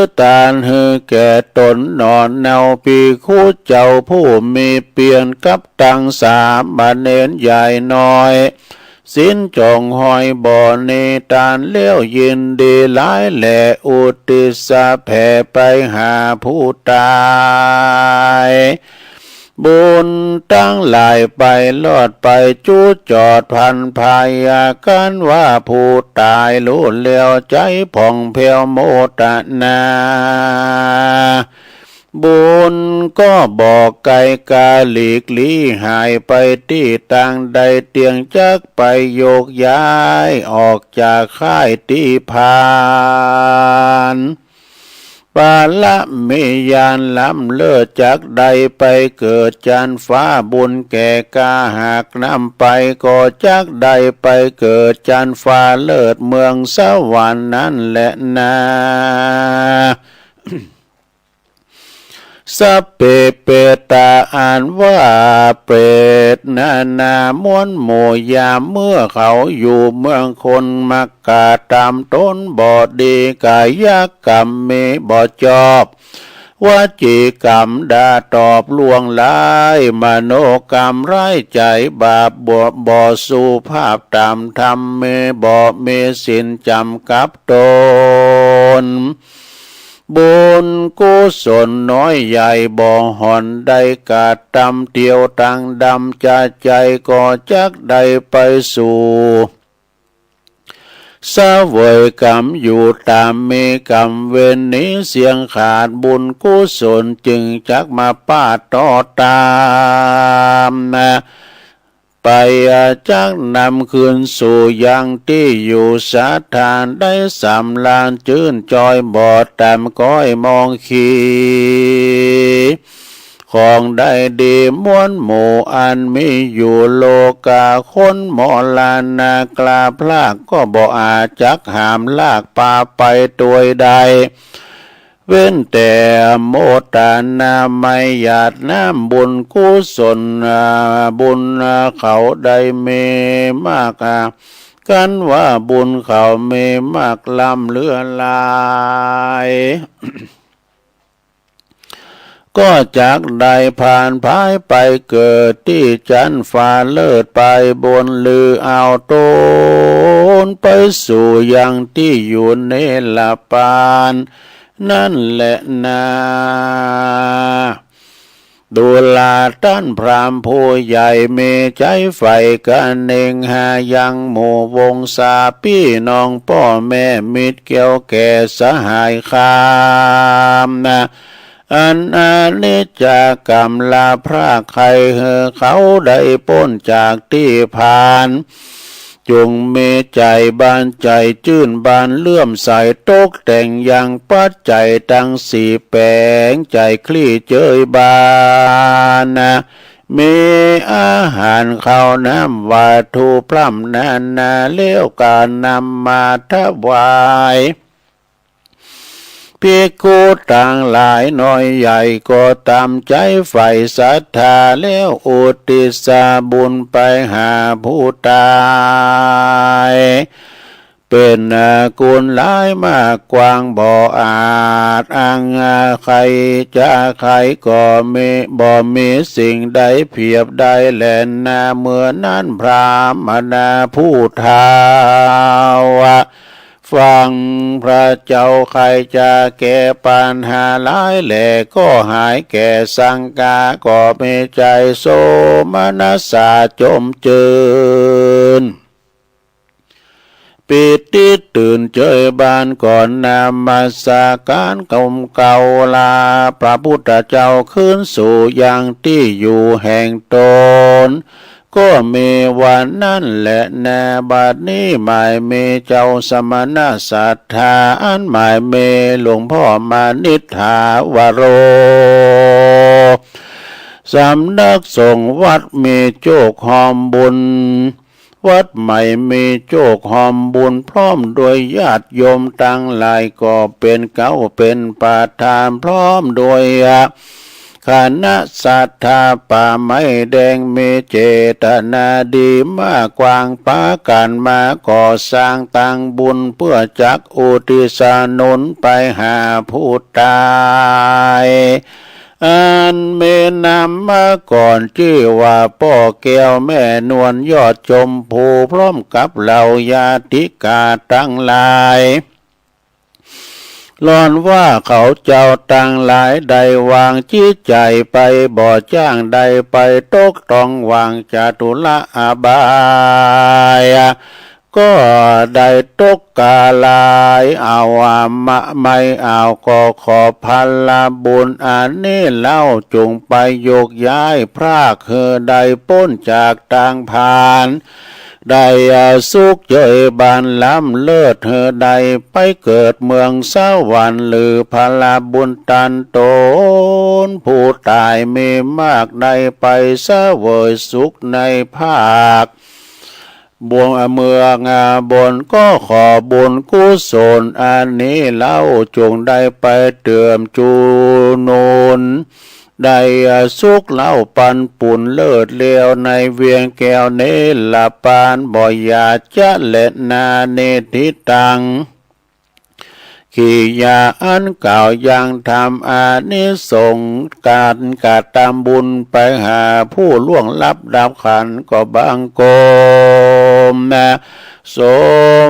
ดตานหื้อแก่ต๋นหนอ เนาภิกขุเจ้าผู้มีเปียรกับตังสามเณรใหญ่น้อย ศีลจองห้อยบ่หนี ตานแล้วยินดีหลายแล อุทิศแผ่ไปหาผู้ต๋าย บุญตังหลายไปรอดไปจุจอดผันผาย กั๋นว่าผู้ต๋ายฮู้แล้วใจ๋ผ่องแผ้วโมตนา บุญก็บ่ไกลกาหลีกลี้หายไปตี้ตางใด เตียงจักไปโยกย้ายออกจากค่ายตี้ผ่าน บารมีญาณล้ำเลิศ จักได้ไปเกิดจั๊นฟ้า บุญแก่กาหากนำไป ก็จักได้ไปเกิดจั๊นฟ้าเลิศเมืองสวรรค์นั้นแลนา สัพเพเปตา อันว่าเปรตนานาม้วนหมู่ ยามเมื่อเขาอยู่เมืองคน มากระตำต๋นบ่ดี กายกรรมมีบ่จอบ วจีกรรมด่าตอบล่วงร้าย มโนกรรมร้ายใจ๋บาป บ่ บ่สุภาพต๋ามธรรม มี บ่มีศีลจ๋ำกับต๋น บุญกุศลน้อยใหญ่บ่ห่อนได้กระตำ เตียวตางดำจะใจ๋ ก็จักได้ไปสู่ เสวยกรรมอยู่ต๋ามมีกรรมเวรหนีเสี้ยงขาด บุญกุศลจึงจักมาป้าต่อต๋ามนา ไปจักนำคืนสู่ยังตี้อยู่สถาน ได้สำราญจื้นจอยบ่ต๋ามก้อยมองขี ของได้ดีม้วนหมู่อันมีอยู่โลกา คนมรณะกล้าพลาก ก็บ่อาจจักหามลากปาไปตวยได้ เว้นแต่โมทนาไมยหยาดน้ำบุญกุศล อ่า บุญเขาได้มีมาก อ่า กั๋นว่าบุญเขามีมากล้ำเหลือหลาย ก็จักได้ผ่านผายไปเกิดตี้จั๊นฟ้าเลิศไปบน หรือเอาต๋นไปสู่ยังตี้อยู่นิรพาน นั้นแลนา ดูราต้านพราหมณ์ผู้ใหญ่ มีใจ๋ใฝ่กะเน่งหายังหมู่วงศาปี้น้องป้อแม่มิตรเกี่ยวแก่สหายคามนา อันอนิจจกรรมละพราก ใค่หื้อเขาได้ป๊นจากตี้ผ่าน จุ่งมีใจ๋บานใจ๋จื้นบานเลื่อมใส ตกแต่งยังปัจจัยตังสี่แป๋ง ใจ๋คลี่เจยบานนา มีอาหารข้าวน้ำวัตถุพร่ำนานา แล้วก็นำมาถวาย ภิกขุตังหลายน้อยใหญ่ก็ต๋ามใจ๋ใฝ่ศรัทธา แล้วอุทิศบุญไปหาผู้ต๋าย เป๋นกุณหลายมากกว้างบ่อาจอ้าง ใค่จะใค่ก็มี บ่มีสิ่งใดเปียบได้แลนา เมื่อนั้นพราหมณาผู้เฒ่า ฟังพระเจ้าใค่จะแก้ปัญหาหลายแล ก็หายแก่สังกา ก็มีใจ๋โสมนัสสาจมจื้น ปีติตื่นเจยบาน ก็นมัสก๋านก้มเกล้าลาพระพุทธเจ้า คืนสู่ยังตี้อยู่แห่งต๋น ก็มีวันนั้นแลนา บัดนี้หมายมีเจ้าสมณะศรัทธา อันหมายมีหลวงพ่อมานิษฐาวโร สำนักสงฆ์วัดมีโจคย์ฮอมบุญ วัดใหม่มีโจคย์ฮอมบุญ พร้อมด้วยญาติโยมตังหลาย ก็เป๋นเกล้าเป๋นประธาน พร้อมด้วย คณะศรัทธาป่าไม้แดง มีเจตนาดีมากกว้าง ปากั๋นมาก่อสร้างตังบุญ เปื้อจักอุทิศหนุนไปหาผู้ต๋าย อันมีนามก่อนจื้อว่าป้อแก้วแม่นวลยอดชมพู พร้อมกับเหล่าญาติกาตังหลาย หล่อนว่าเขาเจ้าตังหลายได้วางจิตใจ๋ไป บ่จ้างได้ไปตกต้องวางจตุละอบาย ก็ได้ตกกาลาย เอาอะมะ ไม่เอา ก็ขอผลบุญอันนี้เล่า จุ่งไปโยกย้ายพราก หื้อได้ป๊นจากตางผ่าน ได้สุขเจยบานล้ำเลิศ หื้อได้ไปเกิดเมืองสวรรค์ หรือผลบุญตันต๋น ผู้ต๋ายมีมากได้ไปเสวยสุขในภาค บน เมืองบน ก็ขอบุญกุศลอันนี้เล่า จุ่งได้ไปเติมจุหนุน ได้สุขเล่าปันปุญเลิศเลว ในเวียงแก้วเนรปาน บ่อย่าจะแลนา นิฏฐิตัง กิริยาอันกล่าวยังธรรม อานิสงส์ก๋านกระตำบุญไปหาผู้ล่วงลับดับขันธ์ ก็บังคมส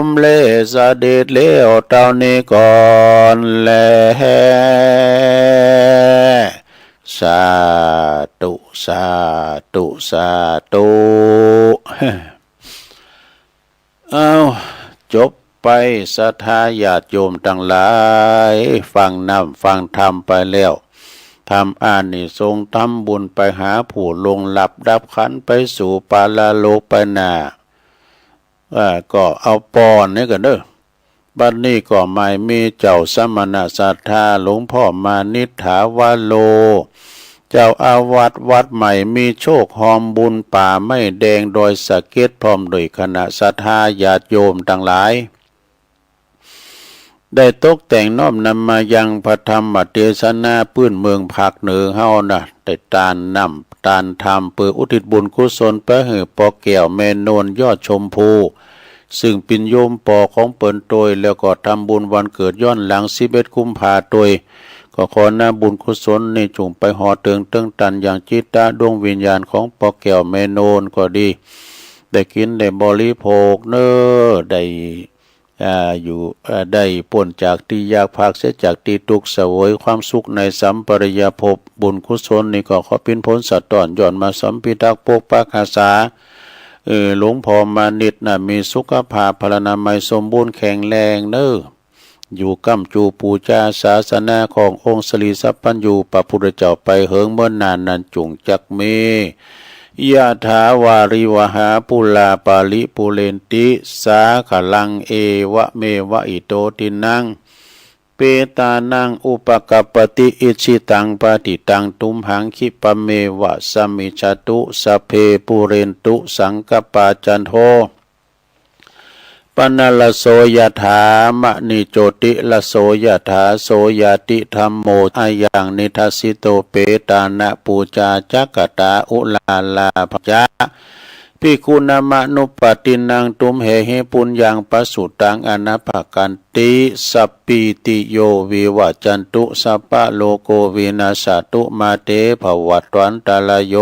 มเร็จเสด็จแล้วเต้านี้ก่อนแล สาธุ สาธุ สาธุ เอา จบไป ศรัทธาญาติโยมตังหลาย ฟังนำฟังธรรมไปแล้ว ธรรมอานิสงส์ ทำบุญไปหาผู้ล่วงลับดับขันธ์ ไปสู่ปรโลกไปหน้า เอ่อ ก็เอาปอนนี้ก่อนเด้อ บัดนี้ก็หมายมีเจ้าสมณะศรัทธาหลวงพ่อมานิษฐาวโร เจ้าอาวาสวัดใหม่มีโชคฮอมบุญป่าไม้แดงดอยสะเก็ด พร้อมด้วยคณะศรัทธาญาติโยมตังหลาย ได้ตกแต่งน้อมนำมายังพระธรรมเตสนาปื้นเมืองภาคเหนือเฮานะ ได้ตานน้ำตานธรรม เปื้ออุทิศบุญกุศลไปหื้อป้อแก้วแม่นวลยอดชมพู ซึ่งเป๋นโยมป้อของเปิ้นตวย แล้วก็ทำบุญวันเกิดย้อนหลังสิบเอ็ดกุมภาตวย ก็ขอนาบุญกุศลนี้จุ่งไปห่อเถิงเติงตันยังจิตตะดวงวิญญาณของป้อแก้วแม่นวลก็ดี ได้กิ๋นได้บริโภคเน้อ ได้ อ่า อยู่ อ่า ได้ป๊นจากตี้ยาก พรากเสียจากตี้ตุ๊กข์ เสวยความสุขในสัมปรายภพ บุญกุศลนี้ก็ขอเป๋นผลสะต้อน ย้อนมาสำพิทักษ์ปกปักรักษา เออ หลวงพ่อมานิตย์นะ มีสุขภาพพลานามัยสมบูรณ์แข็งแรงเน้อ อยู่ก้ำจูปู๋จาศาสนาขององค์สรีสัพพัญญูพระพุทธเจ้าไปเหิงเมินนานนั้นจุ่งจักมี ยะถา วาริวหา ปูรา ปะริปูเรนติ สาคะลัง เอวะเมวะ อิโต ทินนัง เปตานัง อุปะกัปปะติ อิจฉิตัง ปะฏิตัง ตุมหัง ขิปะเมวะ สะมิชฌะตุ สัพเพ ปูเรนตุ สังกัปปา จันโท ปะนะระโส ยะถา มะณิโจติระโส ยะถา โสยะติธัมโม อะยัง นิดัสสิโต เปตานะ ปู๋จา จักขะตา อุรารา ปะจะ ภิกขุนามะนุปปะตินนัง ตุมเหหิ ปุญญัง ปะสุตัง อะนะปะกันติ สัพพีติโย วิวะจจันตุ สัพพะโลโก วินัสสะตุ มาเต ภะวัตวันตะราโย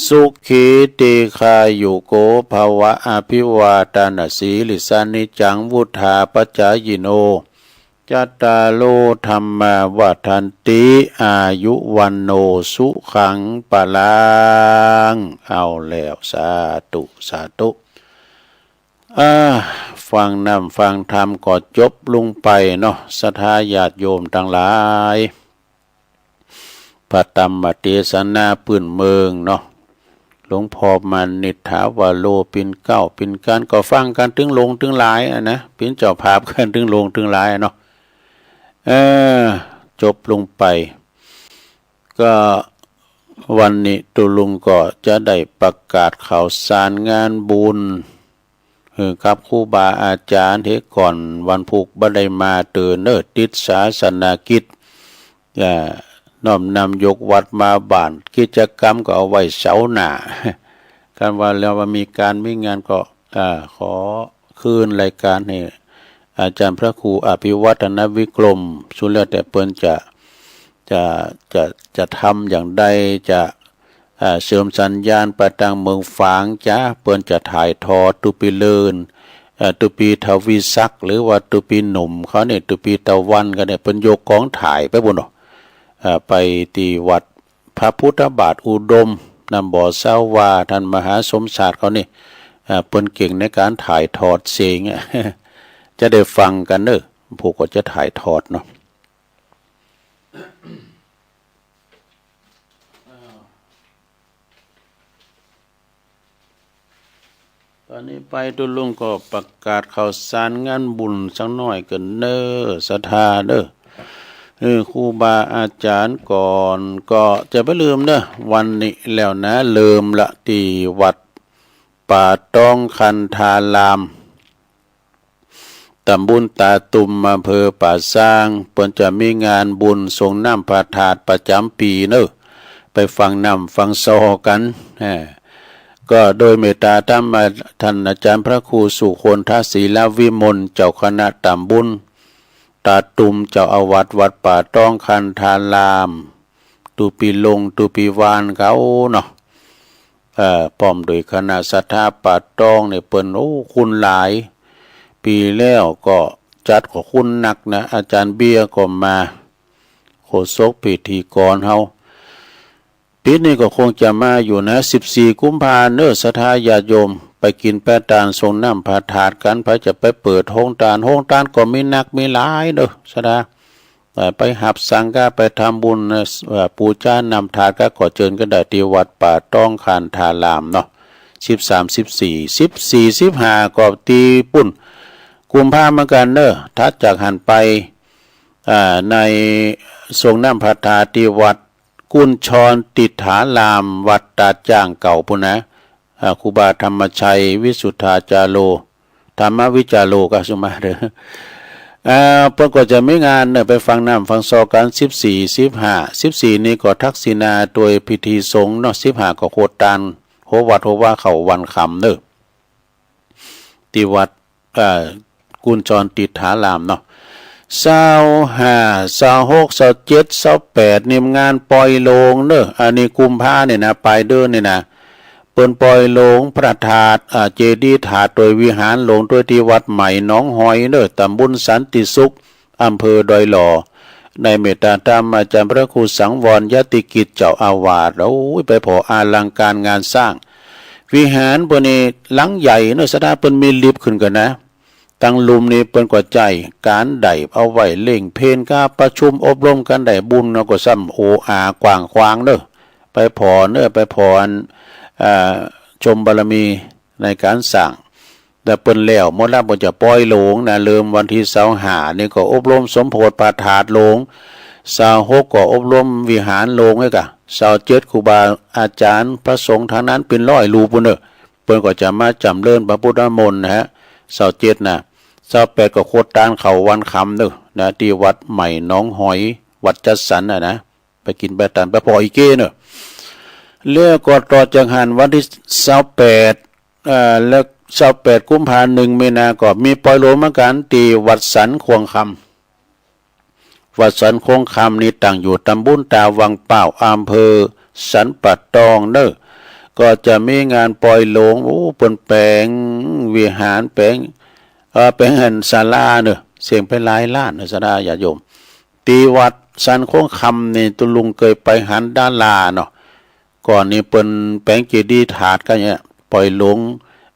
สุขี ตีฆายุโก ภะวะ อะภิวาทะนะสีลิสสะ นิจจัง วุฑฒาปะจายิโน จัตตาโร ธัมมา วัฑฒันติ อายุ วัณโณ สุขัง พะลัง เอาแล้ว สาธุ สาธุ อ่า ฟังนำฟังธรรมก็จบลงไปเนาะ ศรัทธาญาติโยมตังหลาย พระธรรมเตสนาปื้นเมืองเนาะ หลวงพ่อมานิษฐาวโร ปิ่นเกล้าปิ่นกานก็ฟังกั๋นตึงหลงตึงหลายอะนะ ปิ่นเจ้าภาพกั๋นตึงหลงตึงหลายอะเนาะ เออ จบลงไป ก็วันนี้ตุ๊ลุงก็จะได้ประกาศข่าวสารงานบุญ หื้อกับครูบาอาจ๋ารย์ เหตุก่อนวันพูกบ่ได้มาเต๊อะเน่อ ติดศาสนกิจ อ่า น้อมนำยกวัดมาบ้าน กิจกรรมก็เอาไว้เสาร์หน้า กันว่าแล้วว่ามีก๋านมีงานก็ อ่า ขอคืนรายก๋านหื้ออาจ๋ารย์พระครูอภิวัฒนวิกรม สุดแล้วแต่เปิ้นจะ จะ จะ จะทำอย่างใด จะ อ่า เสริมสัญญาณไปตางเมืองฝางจ๊ะ เปิ้นจะถ่ายทอดตุ๊ปีเลิน เอ่อ ตุ๊ปีทวีศักดิ์ หรือว่าตุ๊ปีหนุ่มเขาเนี่ย ตุ๊ปีตะวันเขาเนี่ย เปิ้นยกก๋องถ่ายไปปู้นเนาะ อ่า ไปตี้วัดพระพุทธบาทอุดม นำบ่อเศร้าว่าท่านมหาสมชาติเขานี่ อ่า เปิ้นเก่งในก๋านถ่ายทอดเสียงอะ จะได้ฟังกั๋นเน่อ พวกก็จะถ่ายทอดเนาะ ต๋อนนี้ไปตุ๊ลุงก็ประกาศข่าวสารงานบุญสักหน้อยกั๋นเน่อ ศรัทธาเน่อ เออ ครูบาอาจ๋ารย์ก่อนก็จะบ่ลืมเน่อ วันนี้แล้วนะ เริ่มละ ตี้วัดป่าตองคันธาราม ต๋ำบลต๋าตุ่ม อำเภอป่าซาง เปิ้นจะมีงานบุญสรงน้ำพระธาตุประจ๋ำปี๋เน่อ ไปฟังน้ำฟังซอกั๋น อ่า ก็โดยเมตตาธรรมท่านอาจ๋ารย์พระครูสุคนทศิลวิมล เจ้าคณะต๋ำบลต๋าตุ่ม เจ้าอาวาสวัดป่าตองคันธาราม ตุ๊ปีลงตุ๊ปีวานเขาเนาะ เอ่อ พร้อมโดยคณะศรัทธาป่าตองเนี่ย เปิ้น โอ้ คนหลาย ปี๋แล้วก็จัดก็คนนักนะ อาจ๋ารย์เบี้ยก็มา โฆษกพิธีกรเฮา ปี๋นี้ก็คงจะมาอยู่นะ สิบสี่กุมภาเน่อ ศรัทธาญาติโยม ไปกิ๋นไปตานสรงน้ำพระธาตุกั๋น ไปจะไปเปิดโฮงตาน โฮงตานก็มีนักมีหลายเน่อ ศรัทธา เอ่อ ไปหับสังฆะ ไปทำบุญนะ เอ่อ ปู๋จาน้ำถาดก็ขอเจิญกั๋นได้ตี้วัดป่าตองคันธารามเนาะ สิบสาม สิบสี่ สิบสี่ สิบห้า ก็ตี้ปุ้นกุมภาเหมือนกั๋นเน่อ ถัดจากหั้นไป อ่า ในสรงน้ำพระธาตุตี้วัดกุญชรติฏฐาราม วัดตาดจ้างเก่าปุ้นนะ อ่า ครูบาธรรมชัย วิสุทธาจาโร ธรรมวิจาโร ก็สุมาเถอะ อ่า เปิ้นก็จะมีงานเน่อ ไปฟังน้ำฟังซอกั๋น สิบสี่ สิบห้า สิบสี่ นี่ก็ทักษิณาโดยพิธีสงฆ์เนาะ สิบห้า ก็โฮตาน โฮวัดโฮวาเข้าวันค่ำเน่อ ตี้วัด อ่า กุญชรติฏฐารามเนาะ ซาวห้า ซาวหก ซาวเจ็ด ซาวแปด นี่งานปอยโลงเน่อ อันนี้กุมภาเนี่ยนะ ป๋ายเดือนเนี่ยนะ เปิ้นปอยโลงพระธาตุ อ่า เจดีย์ธาตุโดยวิหารหลวงโดยตี้วัดใหม่หนองหอยเน่อ ต๋ำบลสันติสุข อำเภอดอยหล่อ ในเมตตาธรรมอาจ๋ารย์พระครูสังวรยติกิจเจ้าอาวาส โอ้ย ไปผ่ออลังการงานสร้าง วิหารเปิ้นนี่หลังใหญ่เน่อ ศรัทธา เปิ้นมีลิฟต์ขึ้นกั๋นนะ ตังลุ่มนี้เปิ้นก็ใจ๊ก๋านได้เอาไว้เล่งเพลก๋า ประชุมอบรมก๋านได้บุญเนาะ ก็ซ้ำโออากว้างขวางเน่อ ไปผ่อเน่อ ไปผ่ออัน อ่า ชมบารมีในก๋านสร้าง แต่เปิ้นแล้วหมดแล้ว เปิ้นจะปล่อยหลงนะ เริ่มวันตี้ซาวห้านี่ก็อบรมสมโภชน์พระธาตุหลง ซาวหกก็อบรมวิหารหลงไว้ก่ะ ซาวเจ็ดครูบาอาจ๋ารย์พระสงฆ์ตังนั้นเป๋นร้อยรูปปู้นเน่อ เปิ้นก็จะมาจ๋ำเริญพระพุทธมนต์นะฮะ ซาวเจ็ดนะ ซาวแปดก็โคตานเข้าวันคำเน่อนะ ตี้วัดใหม่หนองหอย วัดจัดสรรน่ะนะ ไปกิ๋นไปตานไปผ่ออีเก้เน่อ แล้วก็ต่อจากหั้นวันตี้ซาวแปด เอ่อ แล้วซาวแปดกุมภา หนึ่งมีนาก็มีปล่อยหลงเหมือนกั๋น ตี้วัดสันคงคำ วัดสันคงคำนี่ตั้งอยู่ตำบลตาวังเป้า อำเภอสันป่าตองเน่อ ก็จะมีงานปล่อยหลง โอ้ เปิ้นแป๋งวิหาร แป๋ง เอ่อ แป๋งหั้นศาลาเน่อ เสี้ยงไปหลายล้านเน่อ ศรัทธาญาติโยม ตี้วัดสันคงคำนี่ตุ๊ลุงเกยไปหันดาราเนาะ ก่อนนี้เปิ้นแป๋งเจดีย์ถาดกั๋นเนี่ย ปล่อยหลง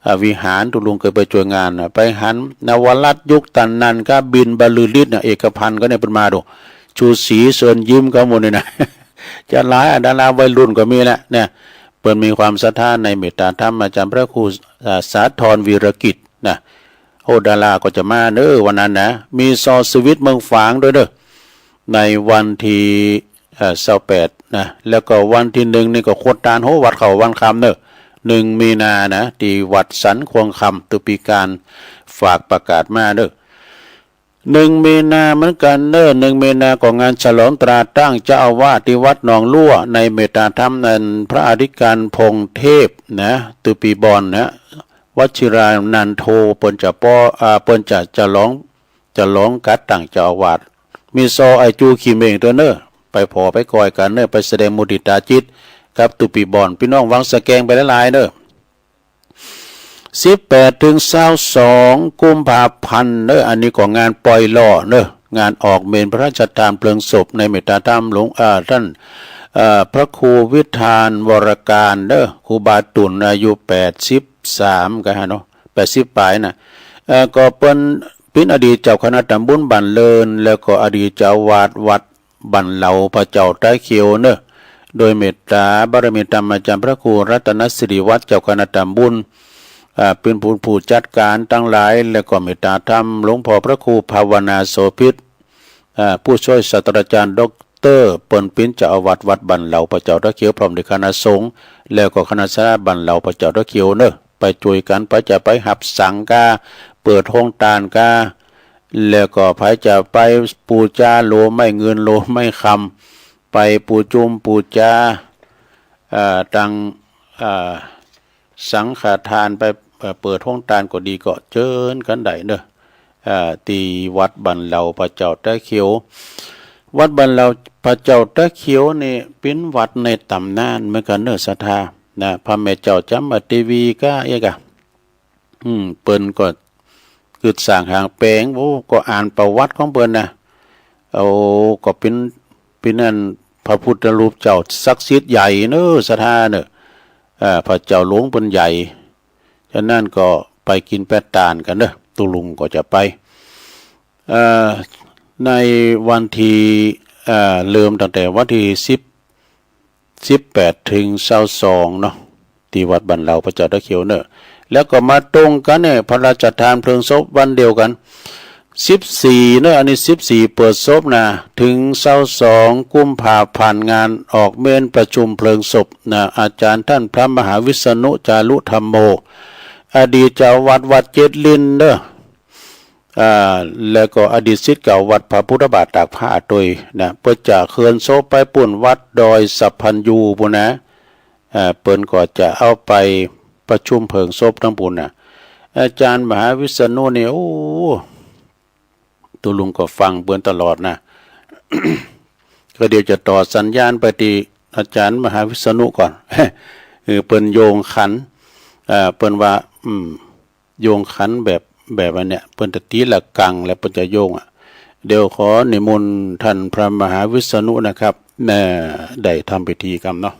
อ่า วิหาร ตุ๊ลุงเกยไปจ้วยงานน่ะ ไปหันนวรัตน์ ยุคตันนันท์ กับบิณฑบรรลือฤทธิ์น่ะ เอกพันธ์ ก็เนี่ยเปิ้นมาดู ชูศรี เชิญยิ้ม ก็หมู่นี่นะ จะหลายอ่ะ ดาราวัยรุ่นก็มีแหละเนี่ย เปิ้นมีความศรัทธาในเมตตาธรรมอาจ๋ารย์พระครู อ่า สาธร วีรกิจนะ โอ้ ดาราก็จะมาเน่อวันนั้นนะ มีซอสวิตเมืองฝางด้วยเน่อ ในวันตี้ เอ่อ ซาวแปดนะ แล้วก็วันตี้หนึ่งนี่ก็โคตาน โห วัดเข้าวันคำเน่อ หนึ่งมีนานะ ตี้วัดสันคงคำ ตุ๊ปีก๋าน ฝากประกาศมาเน่อ หนึ่งมีนาเหมือนกั๋นเน่อ หนึ่งมีนาก็งานฉลองตราตั้งเจ้าอาวาสตี้วัดหนองลั่ว ในเมตตาธรรมนั้นพระอธิการพงษ์เทพนะ ตุ๊ปีบ่อนนะ วชิรานันโท เปิ้นจะปอ อ่า เปิ้นจะฉลอง ฉลองก๋านตั้งเจ้าอาวาส มีซอไอ้จูขี้เม่งตวยเน่อ ไปผ่อไปก้อยกั๋นเน่อ ไปแสดงมุทิตาจิตกับตุ๊ปีบ่อน ปี้น้องวังสะแกงไปหลายๆ เน่อ สิบแปดเถิงซาวสองกุมภาพันธ์เน่อ อันนี้ก็งานปล่อยหล่อเน่อ งานออกเมรุพระราชทานเพลิงศพในเมตตาธรรมหลวง อ่า ต้าน เอ่อ พระครูวิธานวรการเน่อ ครูบาตุ่น อายุแปดสิบสาม ก็ฮะเนาะ แปดสิบป๋ายน่ะ เอ่อ ก็เปิ้นเป๋นอดีตเจ้าคณะตำบลบ้านเริน แล้วก็อดีตเจ้าอาวาสวัด บ้านเหลาพระเจ้าตาเขียวเน่อ โดยเมตตาบารมีธรรมอาจ๋ารย์พระครูรัตนสิริวัฒน์ เจ้าคณะตำบล อ่า เป๋นผู้ ผู้จัดก๋านตังหลาย แล้วก็เมตตาธรรมหลวงพ่อพระครูภาวนาโสภิต อ่า ผู้จ้วยศาสตราจ๋ารย์ด็อกเตอร์ เปิ้นเป๋นเจ้าอาวาสวัดบ้านเหลาพระเจ้าตาเขียว พร้อมด้วยคณะสงฆ์ แล้วก็คณะศรัทธาบ้านเหลาพระเจ้าตาเขียวเน่อ ไปจ้วยกั๋น ไปจะไปหับสังฆา เปิดโฮงตานกา แล้วก็ใผจะไปปู๋จาโหลไม้เงินโหลไม้คำ ไปปู๋จุมปู๋จา เอ่อ ตัง เอ่อ สังฆทาน ไป เอ่อ เปิดโฮงตานก็ดี ก็เจิญกั๋นได้เน่อ เอ่อ ตี้วัดบ้านเหลาพระเจ้าตาเขียว วัดบ้านเหลาพระเจ้าตาเขียวนี่เป๋นวัดในต๋ำนานเหมือนกั๋นเน่อ ศรัทธานะ พระแม่เจ้าจามเทวีก็เอกอะ อืม เปิ้นก็กึ๊ดสร้างหางแป๋ง โอ้ ก็อ่านประวัติของเปิ้นนะ โอ้ ก็เป๋น เป๋นอันพระพุทธรูปเจ้าศักดิ์สิทธิ์ใหญ่เน่อ ศรัทธาเน่อ เอ่อ พระเจ้าหลวงเปิ้นใหญ่ ฉะนั้นก็ไปกิ๋นไปตานกั๋นเน่อ ตุ๊ลุงก็จะไป เอ่อ ในวันตี้ เอ่อ เริ่มตั้งแต่วันตี้สิบ สิบแปดเถิงซาวสองเนาะ ตี้วัดบ้านเหลาพระเจ้าตาเขียวเน่อ แล้วก็มาตรงกั๋นเนี่ย พระราชทานเพลิงศพวันเดียวกั๋น สิบสี่เน่อ อันนี้สิบสี่เปิดศพนะ เถิงซาวสองกุมภาพันธ์ งานออกเมรุประชุมเพลิงศพนะ อาจ๋ารย์ต้านพระมหาวิษณุจารุธัมโม อดีตเจ้าวัดวัดเจ็ดลิ้นเน่อ อ่า แล้วก็อดีตศิษย์เก่าวัดพระพุทธบาทตากผ้าตวยนะ เปิ้นจะเคลื่อนศพไปปู๊นวัดดอยสัพพัญญูปู๊นนะ อ่า เปิ้นก็จะเอาไปประชุมเพลิงศพตังปู๊นนะ อาจ๋ารย์มหาวิษณุนี่ โอ้ ตุ๊ลุงก็ฟังเปิ้นตลอดนะ ก็เดี๋ยวจะต่อสัญญาณไปตี้อาจ๋ารย์มหาวิษณุก่อน คือเปิ้นโยงขัน เอ่อ เปิ้นว่า อืม โยงขันแบบ แบบอันเนี้ย เปิ้นจะตีระฆังแล้วเปิ้นจะโยงอะ เดี๋ยวขอนิมนต์ต้านพระมหาวิษณุนะครับ เอ่อ ได้ทำพิธีกรรมเนาะ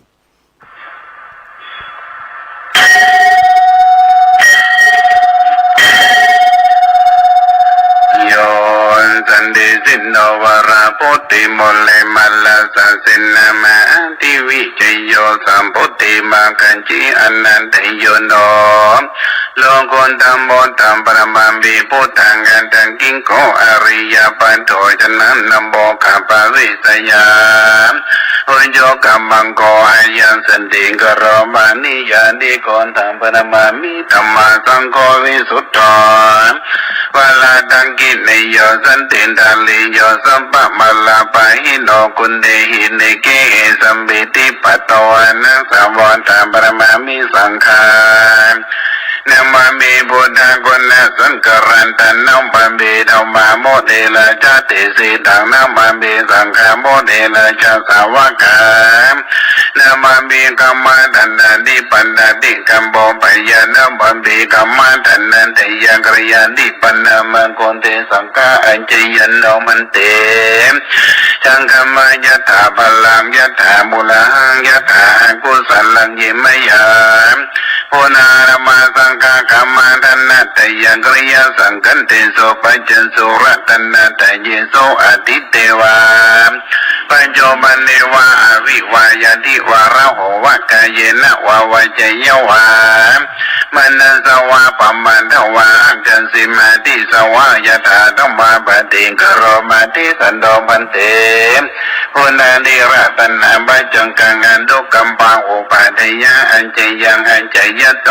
สินโนวราโพธิมูเลมาลาสสินนามหาทิวิจโยสัมโพธิมาคัญจีอนันตโยโน โลกุตโตธัมโมธัมมังปะมามิ พุทธังอัตถังกิงโข อริยปัจโจชนะนโมขปาวิสยา อุจโจกมังโก อายัสสะติงกโรมานิ ญาณิโกธัมมังปะมามิ ธัมมาสังโฆวิสุทโธ วรทักขิเณโย สันตินทาริโย สัพพะมาลาปะหิโน กุณเตหิเนเก เอสัมปิติปัตโต อานังสาวกธัมมังปะมามิ สังฆัง นะมามิ พุทธังคุณสังฆรัตนัง นะมามิ ธัมมามุนิราชาติเสดา นะมามิ สังฆามุนิราชาสาวกัง นะมามิ กัมมัฏฐานาธิปัตตาธิกัมโปปะยา นะมามิ กัมมัฏฐานาทยากริยาธิปัตตา มะกุเต สังฆา อาจายันโน ภันเต สังฆัมมะ ยะถา บาลัง ยะถา มูลหัง ยะถา อากุสลัง เยมะยัง ปุราณะมะ สังฆา กัมมัฏฐานาทยากริยา สังฆันติ สุปัจจัสสุ รัตตะนาทะเยสุ อดีเตวะ ปัจจุบันเนวะ อวิวะยะ ทิวะระโหวะ กาเยนะวะ วาจายวะ มะนะสะวะ ปะมาทะวะ อะกะสิมา ติสสะวะ ยะถา ธัมมาปะติงกะโรมา ติสันโต ภันเต พุทธาธิราชนา ปัจจังกัง อนุกัมปัง อุปาเทยะ อาจายัง อาจายะโต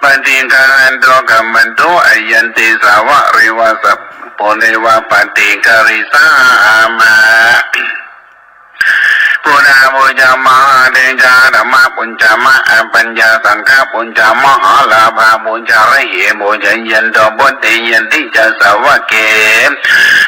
ปะติงคะหันตุ กัมมันตุ อายันติ สาวะเรวะ สัพพะเรวะ ปะติงคะริสามา พุทธาปูชามหาเตจา ธัมมาปูชามหาปัญญา สังฆาปูชามหาลาภา ปูชาระหิปูชายันโต พุทธายันติจา สาวะเก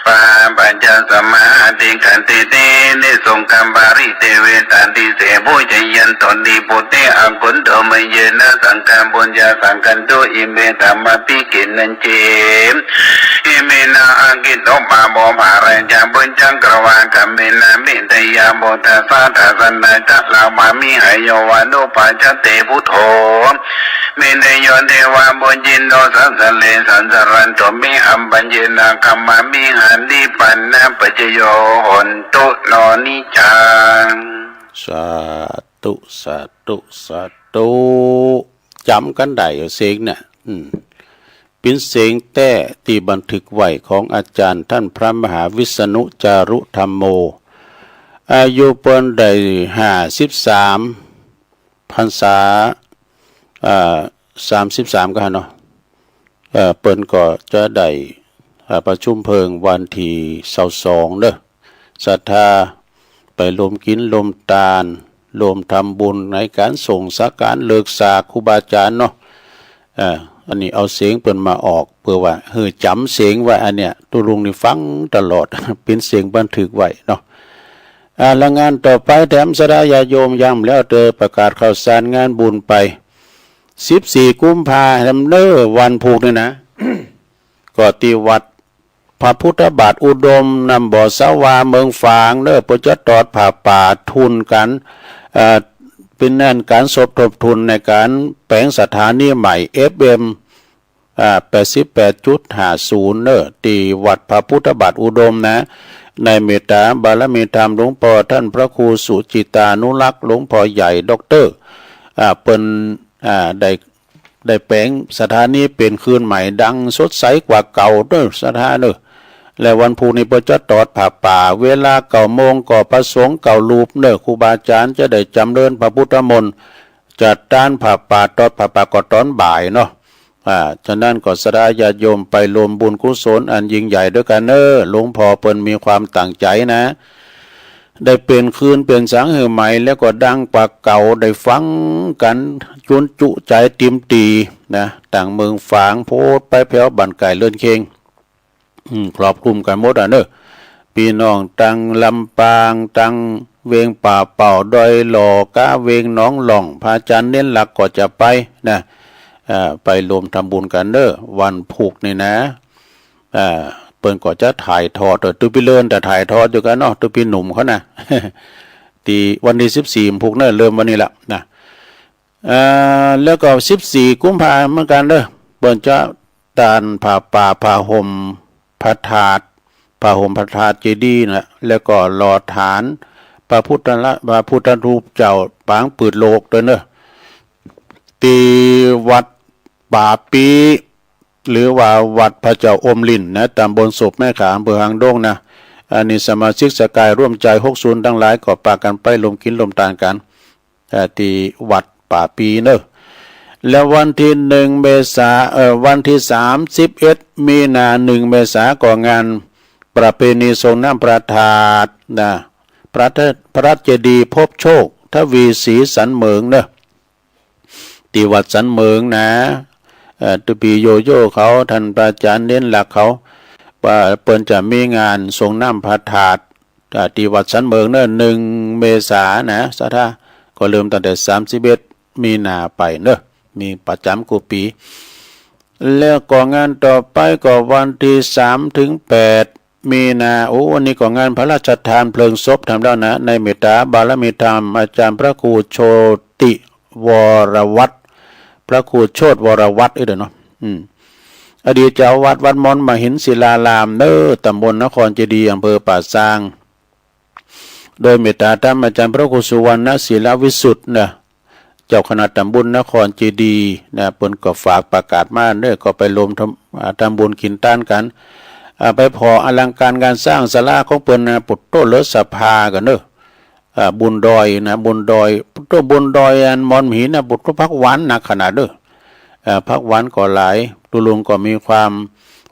ปะปะจา สมาติขันติ เตนะ สังฆาปะริเตเวตา ติเส ปูชายันโต ติ พุทเท อะกุณโฑ มะเยนะ สังฆาปูชา สังคันตุ อิเม ธัมมาภิกขิณัญจะ อิเมนะ อะกิตโต ปะโป ภะรัญจะ ปุญจังกะวา กะเมนะ เมตตะยา พุทธัสสะ ทัสสะนะ จะ ลาภามิ หะโยวานุปัสสะเต พุทโธ เมตตะโย เทวะ ปูจิโต สัสสะเร สัสสะรันตุ เม อัปปะเยนะ ฆัมมามิ หานิพพานะปัจจโย โหนตุ โน นิจจัง สาธุ สาธุ สาธุ จ๋ำกั๋นได้เสียงเนี่ย อืม เป๋นเสียงแต๊ตี้บันทึกไว้ของอาจ๋ารย์ต้านพระมหาวิษณุจารุธัมโม อายุเปิ้นได้ห้าสิบสาม พรรษา อ่า สามสิบสาม ก่าเนาะ เอ่อ เปิ้นก็จะได้ อ่า ประชุมเพลิงวันตี้ซาวสองเนาะ ศรัทธาไปร่วมกิ๋นร่วมตาน ร่วมทำบุญในก๋านส่งสังฆารเลิกษาครูบาอาจ๋ารย์เนาะ อ่า อันนี้เอาเสียงเปิ้นมาออก เปื้อว่าหื้อจ๋ำเสียงไว้ อันเนี้ยตุ๊ลุงนี่ฟังตลอด เป๋นเสียงบันทึกไว้เนาะ อ่า รายงานต่อไป แถมศรัทธาญาติโยม ย้ำแล้วเต๊อะ ประกาศข่าวสารงานบุญไป สิบสี่กุมภาพันธ์เนาะ วันพูกนี่นะ ก็ตี้วัดพระพุทธบาทอุดม น้ำบ่อสาวา เมืองฝางเนาะ เปิ้นจะตอดผ้าป่าทุนกั๋น เอ่อ เป๋นอันก๋านสมทบทุนในก๋านแป๋งสถานีใหม่ เอฟเอ็ม อ่า แปดสิบแปดจุดห้าศูนย์ เนาะ ตี้วัดพระพุทธบาทอุดมนะ ในเมตตาบารมีธรรมหลวงป้อต้านพระครูสุจิตตานุรักษ์ หลวงป้อใหญ่ด็อกเตอร์ อ่า เปิ้น อ่า ได้ ได้แป๋งสถานีเป๋นคืนใหม่ ดังสดใสกว่าเก่าเนาะ ศรัทธาเนาะ และวันพูกนี่เปิ้นจะตอดผ้าป่า เวลาเก้าโมงก็พระสงฆ์เก้ารูปเนาะ ครูบาอาจ๋ารย์จะได้จ๋ำเริญพระพุทธมนต์ จัดตานผ้าป่า ตอดผ้าป่าก็ตอนบ่ายเนาะ อ่า ฉะนั้นก็ศรัทธาญาติโยมไปร่วมบุญกุศลอันยิ่งใหญ่ด้วยกั๋นเนาะ หลวงป้อเปิ้นมีความตั้งใจ๋นะ ได้เป๋นคืนเป๋นสังหื้อใหม่ แล้วก็ดังกว่าเก่า ได้ฟังกั๋นจุนจุใจ๋ติมตี๋นะ ตั้งเมืองฝางโผดไปแผวบ้านใก้เรือนเคียง อืม ครอบคลุมกั๋นหมดอะเนาะ ปี้น้องตังลำปาง ตังเวียงป่าเป้า ดอยหล่อ ก้าเวียงหนองหล่อง พระอาจ๋ารย์เณรหลักก็จะไปนะ อ่า ไปร่วมทำบุญกั๋นเนาะ วันพูกนี่นะ อ่า เปิ้นก็จะถ่ายทอด เออ ตุ๊ปี้เลินจะถ่ายทอดอยู่กั๋นเนาะ ตุ๊ปี้หนุ่มเขานะ ตี้วันตี้สิบสี่พูกเนาะ เริ่มวันนี้ละนะ อ่า แล้วก็สิบสี่กุมภาเหมือนกั๋นเนาะ เปิ้นจะตานผ้าป่าผ้าห่มพระธาตุ ผ้าห่มพระธาตุเจดีย์นะ แล้วก็หล่อฐานพระพุทธละ พระพุทธรูปเจ้าปางปืดโลกตวยเน่อ ตี้วัดป่าปี้ หรือว่าวัดพระเจ้าอมรินทร์นะ ตำบลโสบแม่ขา อำเภอหางดงนะ อันนี้สมาชิกสกายร่วมใจ๋หกศูนย์ตังหลายก็ปากั๋นไปร่วมกิ๋นร่วมตานกั๋น เอ่อ ตี้วัดป่าปี้เน่อ แล้ววันตี้หนึ่งเมษา เอ่อ วันตี้สามสิบเอ็ดมีนา หนึ่งเมษาก็งานประเพณีส่งน้ำพระธาตุนะ พระธาตุ พระเจดีย์พบโชค ทวีศรีสันเหมิงเน่อ ตี้วัดสันเหมิงนะ เอ่อ ตุ๊ปี้โยโย่เขา ต้านพระอาจ๋ารย์เน้นหลักเขา ว่าเปิ้นจะมีงานส่งน้ำพระธาตุ อ่า ตี้วัดสันเหมิงเน่อ หนึ่งเมษานะ ศรัทธา ก็เริ่มตั้งแต่สามสิบเอ็ดมีนาไปเน่อ มีประจ๋ำกู้ปี๋ แล้วก็งานต่อไปก็วันตี้สามถึงแปดมีนา โอ้ อันนี้ก็งานพระราชทานเพลิงศพทำแล้วนะ ในเมตตาบารมีธรรม อาจ๋ารย์พระครูโชติวรวัฒน์ พระครูโชติวรวัฒน์ เอ้ย เดี๋ยวเนาะ อืม อดีตเจ้าอาวาสวัดมอนมหินศิลารามเน่อ ตำบลนครเจดีย์ อำเภอป่าซาง โดยเมตตาธรรมอาจ๋ารย์พระครูสุวรรณศิลวิสุทธิ์นะ เจ้าคณะตำบลนครเจดีย์นะ เปิ้นก็ฝากประกาศมาเน่อ ก็ไปร่วมทำ อ่า ทำบุญกิ๋นตานกั๋น อ่า ไปผ่ออลังการงานสร้างศาลาของเปิ้นนะ ปุตโตเหลือศรัทธากั๋นเน่อ อ่า บุญดอยนะ บุญดอย ปุตโตบุญดอยอันมอนหินนะ ปุตโตผักหวานหนักขนาดเน่อ อ่า ผักหวานก็หลาย ตุ๊ลุงก็มีความ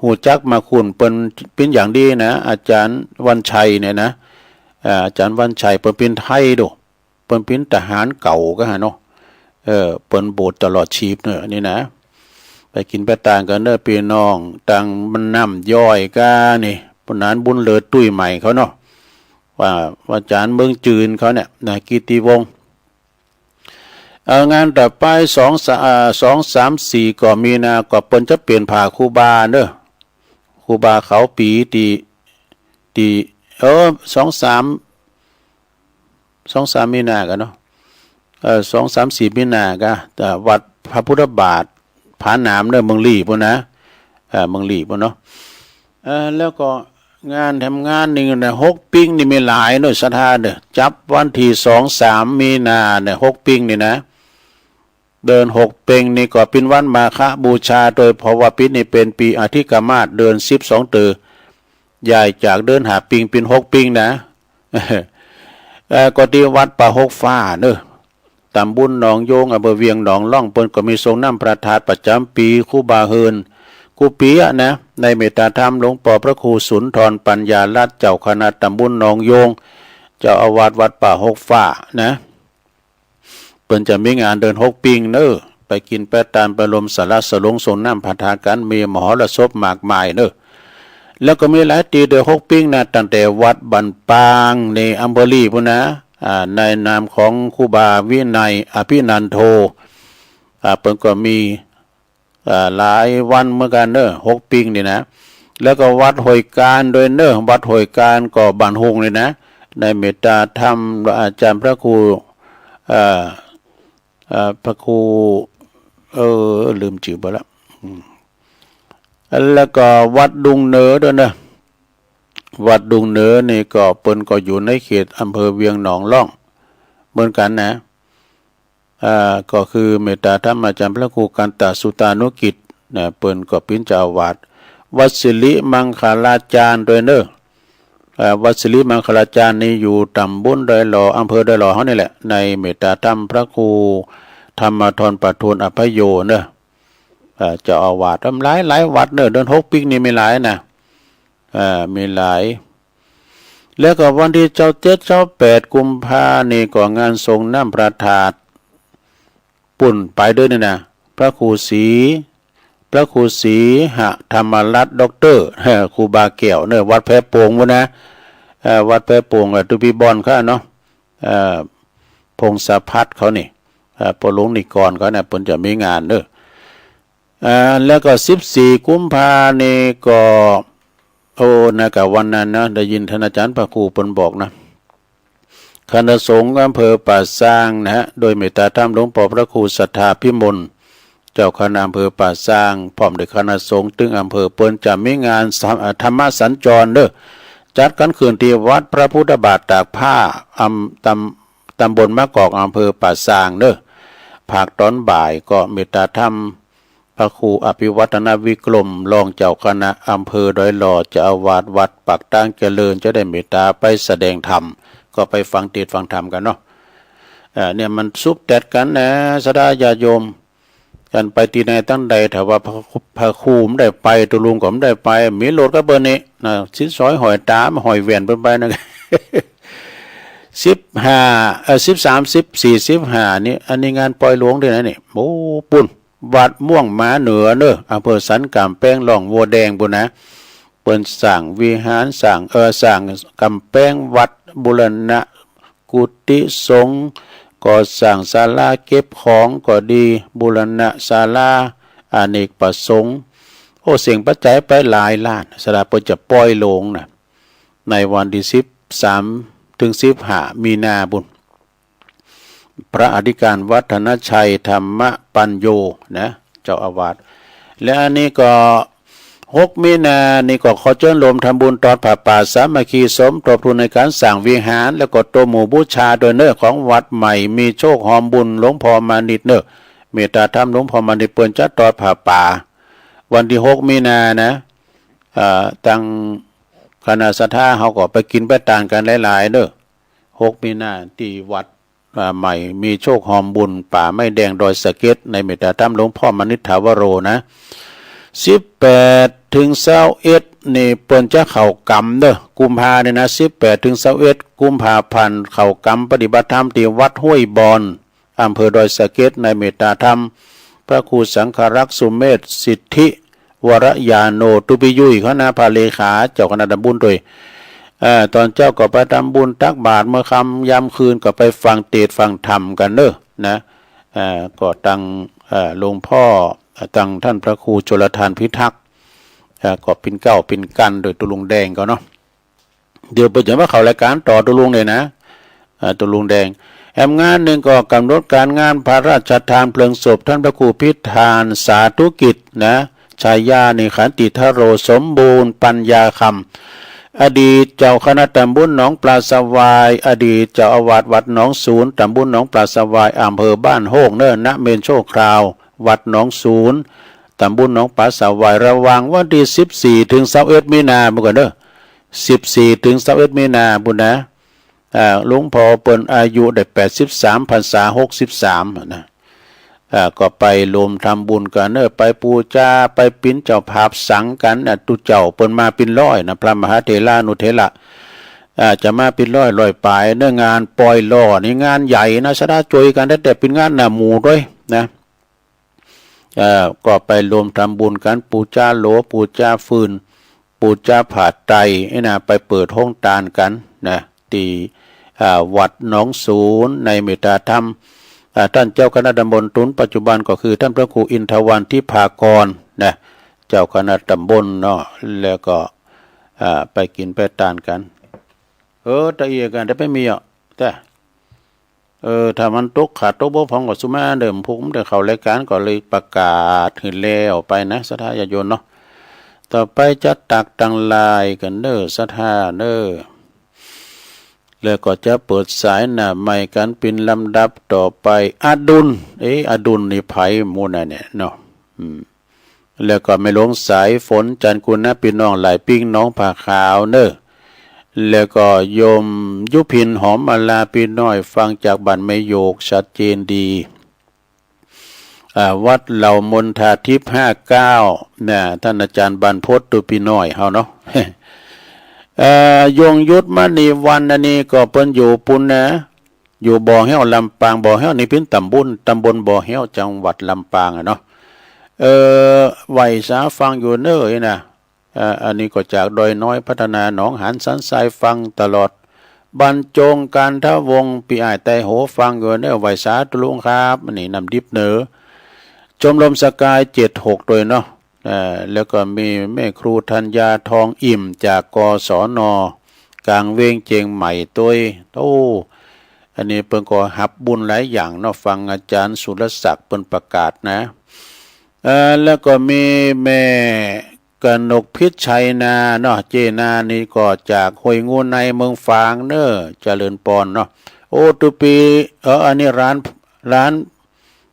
ฮู้จักมาคุณเปิ้นเป๋นอย่างดีนะ อาจ๋ารย์วันชัยเนี่ยนะ อ่า อาจ๋ารย์วันชัยเปิ้นเป๋นไทยโด เปิ้นเป๋นทหารเก่าก็หาเนาะ เออ เปิ้นบวชตลอดชีพเน่อ นี่นะ ไปกิ๋นไปตานกั๋นเน่อ ปี้น้อง ตังบ้านน้ำย้อยก้านี่ ปุ้นนานบุญเหลือตุ้ยใหม่เขาเนาะ ว่า ว่าอาจ๋ารย์เมืองจืนเขาเนี่ยนะ กิตติวงศ์ เอ่อ งานต่อไปสองสะ อ่า สอง สาม สี่ ก็มีนา ก็เปิ้นจะเป๋นผ้าครูบาเน่อ ครูบาเขาปี๋ตี้ ตี้ เออ สอง สาม สอง สาม มีนากั๋นเนาะ เอ่อ สอง สาม สี่ มีนากั๋น เอ่อ วัดพระพุทธบาท ผาหนามเน่อ เมืองลี้ปุ้นนะ เอ่อ เมืองลี้ปุ้นเนาะ เอ่อ แล้วก็งานทำงานนี่นะ หกปิงนี่มีหลายเน่อ ศรัทธาเน่อ จับวันตี้สอง สาม มีนาเนี่ย หกปิงนี่นะ เดือนหกเพ็งนี่ก็เป๋นวันมาฆบูชา โดยเพราะว่าปี๋นี้เป๋นปี๋อธิกมาส เดือนสิบสองเตื้อ ย้ายจากเดือนห้าปิงเป๋นหกปิงนะ เอ่อ ก็ตี้วัดป่าหกฟ้าเน่อ ตำบลหนองโยง อำเภอเวียงหนองล่อง เปิ้นก็มีส่งน้ำพระธาตุประจ๋ำปี๋ ครูบาเฮิน กู้ปี๋อะนะ ในเมตตาธรรมหลวงป้อพระครูสุนทรปัญญารัตน์ เจ้าคณะตำบลหนองโยง เจ้าอาวาสวัดป่าหกฟ้านะ เปิ้นจะมีงานเดือนหกปิงเน่อ ไปกิ๋นไปตานไปร่วมสละสลงส่งน้ำพระธาตุกั๋น มีมหรสพมากมายเน่อ แล้วก็มีหลายตี้เดือนหกปิงนะ ตั้งแต่วัดบ้านปางในอำเภอลี้ปุ้นนะ อ่า ในนามของครูบาวินัยอภินันโท อ่า เปิ้นก็มี อ่า หลายวันเหมือนกั๋นเน่อ หกปิงนี่นะ แล้วก็วัดห้วยกาญตวยเน่อ วัดห้วยกาญก็บ้านฮุ่งนี่นะ ในเมตตาธรรมอาจ๋ารย์พระครู เอ่อ เอ่อ พระครู เออ ลืมจื้อไปละ อืม แล้วก็วัดดุงเหนือตวยเน่อ วัดดุงเหนือนี่ก็เปิ้นก็อยู่ในเขตอำเภอเวียงหนองล่องเหมือนกั๋นนะ อ่า ก็คือเมตตาธรรมอาจ๋ารย์พระครูกันตสุตานุกิจนะ เปิ้นก็เป๋นเจ้าอาวาส วัดสิริมังคลาจารย์ตวยเน่อ อ่า วัดสิริมังคลาจารย์นี่อยู่ตำบลดอยหล่อ อำเภอดอยหล่อเฮานี่แหละ ในเมตตาธรรมพระครูธรรมธรประทูลอภัยโยเน่อ อ่า เจ้าอาวาส หลายหลายวัดเน่อ เดือนหกปิงนี่มีหลายนะ อ่า มีหลาย แล้วก็วันตี้เจ้าเจ็ด เจ้าแปดกุมภานี่ก็งานส่งน้ำพระธาตุ ปุ้นไปเตื้อนี่นะ พระครูศรี พระครูศรีหธรรมรัตน์ ด็อกเตอร์ ครูบาแก้วเน่อ วัดแพโป่งปุ้นนะ เอ่อ วัดแพโป่ง เอ่อ ตุ๊ปี้บอนเขาเนาะ เอ่อ พงศพัฒน์เขานี่ เอ่อ ป้อหลวงนิกรเขาเนี่ย เปิ้นจะมีงานเน่อ อ่า แล้วก็สิบสี่กุมภานี่ก็ โอ้ นะ กะวันนั้นนะ ได้ยินต้านอาจ๋ารย์พระครูเปิ้นบอกนะ คณะสงฆ์อำเภอป่าซางนะฮะ โดยเมตตาธรรมหลวงป้อพระครูศรัทธาพิมล เจ้าคณะอำเภอป่าซาง พร้อมด้วยคณะสงฆ์ตึงอำเภอ เปิ้นจะมีงานสะ เอ่อ ธรรมสัญจรเน่อ จัดกั๋นขึ้นตี้วัดพระพุทธบาทตากผ้า อำ ตำ ตำบลมะกอก อำเภอป่าซางเน่อ ภาคตอนบ่ายก็เมตตาธรรม พระครูอภิวัฒนวิกรม รองเจ้าคณะอำเภอดอยหล่อ เจ้าอาวาสวัดปากตางเจริญ จะได้เมตตาไปแสดงธรรม ก็ไปฟังเตสน์ฟังธรรมกั๋นเนาะ เอ่อ เนี่ยมันสุบแตดกั๋นนะ ศรัทธาญาติโยม กันไปตี้ไหนตังใด ถ้าว่าพระ พระครูบ่ได้ไป ตุ๊ลุงก็บ่ได้ไป มีรถก็เปิ้นนี่นะ สินสอยห้อยต๋า ห้อยแหวนเปิ้นไปนะ สิบห้า เอ่อ สิบสาม สิบสี่ สิบห้า นี่ อันนี้งานปอยหลวงตี้ไหนนี่ โอ้ ปุ้น วัดม่วงหมาเหนือเน่อ อำเภอสันก๋ำแปง ร่องวัวแดงปุ้นนะ เปิ้นสร้างวิหาร สร้าง เอ่อ สร้างก๋ำแปงวัด บูรณะกุฏิสงฆ์ ก่อสร้างศาลาเก็บของก็ดี บูรณะศาลาอเนกประสงค์ โอ้ เสียงปัจจัยไปหลายล้าน ศรัทธาเปิ้นจะปอยหลวงนะ ในวันตี้สิบสาม เถิงสิบห้า มีนาปุ้น พระอธิการวัดธนชัย ธรรมปัญโญ นะ เจ้าอาวาส และอันนี้ก็ หก มีนานี่ก็ขอเจิญรวมทำบุญตอดผ้าป่าสามัคคี สมทบทุนในก๋านสร้างวิหาร แล้วก็โต๊ะหมู่บูชาตวยเน่อ ของวัดใหม่มีโชคฮอมบุญ หลวงพ่อมานิตย์เน่อ เมตตาธรรมหลวงพ่อมานิตย์ เปิ้นจะตอดผ้าป่า วันตี้ หก มีนานะ เอ่อ ตังคณะศรัทธาเฮาก็ไปกิ๋นไปตานกั๋นหลายๆ เน่อ หก มีนา ตี้วัด อ่า ใหม่มีโชคฮอมบุญ ป่าไม้แดงดอยสะเก็ด ในเมตตาธรรมหลวงพ่อมานิตย์ ถาวโร นะ สิบแปด เถิงซาวเอ็ด นี่เปิ้นจะเข้ากรรมเน่อ กุมภาเนี่ยนะ สิบแปด เถิงซาวเอ็ด กุมภาพันธ์ เข้ากรรมปฏิบัติธรรมตี้วัดห้วยบอน อำเภอดอยสะเก็ด ในเมตตาธรรมพระครูสังฆรักษ์สุเมธ สิทธิวรญาโณ ตุ๊ปิยุยเขานะ พระเลขา เจ้าคณะตำบุญตวย เอ่อ ตอนเจ๊าก็ไปตำบุญตักบาตร เมื่อค่ำยามคืนก็ไปฟังเตสน์ฟังธรรมกั๋นเน่อ นะ เอ่อ ก็ตัง เอ่อ หลวงพ่อ ตังท่านพระครูชลทานพิทักษ์ เอ่อ ก็เป๋นเกล้าเป๋นกั๋นตวยตุ๊ลุงแดงเขาเนาะ เดี๋ยวเปิ้นจะมาเข้ารายก๋านต่อตุ๊ลุงเลยนะ เอ่อ ตุ๊ลุงแดง แหมงานนึ่งก็ก๋ำหนดก๋านงานพระราชทานเพลิงศพต้านพระครูพิธานสาธุกิจนะ ฉายานี่ขันติธโร สมบูรณ์ปัญญาคำ อดีตเจ้าคณะตำบุญหนองปลาสวาย อดีตเจ้าอาวาสวัดหนองสูน ตำบุญหนองปลาสวาย อำเภอบ้านโฮกเน่อ นะเมนชั่วคราว วัดหนองสูน ตำบุญหนองปลาสวาย ระหว่างวันตี้ สิบสี่ เถิงซาวเอ็ด มีนา เมื่อก่อนเน่อ สิบสี่ เถิงซาวเอ็ด มีนาปุ้นนะ อ่า หลวงพ่อเปิ้นอายุได้ แปดสิบสาม พรรษา หกสิบสาม นะ อ่า ก็ไปรวมทำบุญกั๋นเน่อ ไปปู๋จา ไปเป๋นเจ้าภาพสังกั๋นนะ ตุ๊เจ้าเปิ้นมาเป๋นร้อยนะ พระมหาเถรานุเถระ อ่า จะมาเป๋นร้อย ร้อยป๋าย เน่อ งานปอยหล่อนี่งานใหญ่นะ ศรัทธาจ้วยกั๋น แต่เป๋นงานหน้าหมู่ตวยนะ เอ่อ ก็ไปรวมทำบุญกั๋น ปู๋จาหลัว ปู๋จาฟืน ปู๋จาผ้าไตรนี่นะ ไปเปิดโฮงตานกั๋นนะ ตี้ อ่า วัดหนองสูน ในเมตตาธรรม อ่า ต้านเจ้าคณะตำบล ตุ๊นปัจจุบันก็คือต้านพระครูอินทวรรณทิพากรนะ เจ้าคณะตำบลเนาะ แล้วก็ อ่า ไปกิ๋นไปตานกั๋น เออ ตะเอียกั๋น แต่ไปมีอ่ะ แต่ เออ ถ้ามันตกขาดตกบกพร่องก็สุมาเดิม พวกมันได้เข้ารายก๋านก็เลยประกาศหื้อแล้วไปนะ ศรัทธาญาติโยมเนาะ ต่อไปจะตักตังหลายกั๋นเน่อ ศรัทธาเน่อ แล้วก็จะเปิดสายหน้าใหม่กั๋นเป๋นลำดับต่อไป อดุล เอ๊ะ อดุลนี่ใผหมู่น่ะเนี่ยเนาะ อืม แล้วก็แม่หลวงสายฝน จันทร์กุลนะ ปี้น้องหลายปิ้ง หนองผาขาวเน่อ แล้วก็โยมยุพิน หอมมาลา ปี้น้อยฟังจากบ้านแม่โยก ชัดเจนดี อ่า วัดเหล่ามณฑาทิพย์ ห้าเก้า นะ ต้านอาจ๋ารย์บรรพต ตุ๊ปี้น้อยเฮาเนาะ เอ่อ ยงยุทธ มณีวรรณ อันนี้ก็เปิ้นอยู่ปุ้นนะ อยู่บ่อแฮ้ว ลำปาง บ่อแฮ้วนี่เป๋นตำบล ตำบลบ่อแฮ้ว จังหวัดลำปางอะเนาะ เอ่อ ไหว้สาฟังอยู่เน่อนะ เอ่อ อันนี้ก็จากดอยน้อยพัฒนา หนองหานสันทราย ฟังตลอด บรรจง กานทวงศ์ ปี้อ้ายไตโห ฟังอยู่เน่อ ไหว้สาตุ๊ลุงครับ อันนี้น้ำดิบเน่อ ชมรมสกาย เจ็ดหก ตวยเนาะ เอ่อ แล้วก็มีแม่ครูธัญญา ทองอิ่ม จาก กศน ก๋างเวียงเจียงใหม่ตวย โอ้ อันนี้เปิ้นก็ฮับบุญหลายอย่างเนาะ ฟังอาจ๋ารย์สุรศักดิ์เปิ้นประกาศนะ เอ่อ แล้วก็มีแม่กนกพิชชัยนาเนาะ เจ๊นานี่ก็จากห้วยงูในเมืองฝางเน้อ เจริญปอนเนาะ โอ้ ตุ๊ปี เออ อันนี้หลาน หลาน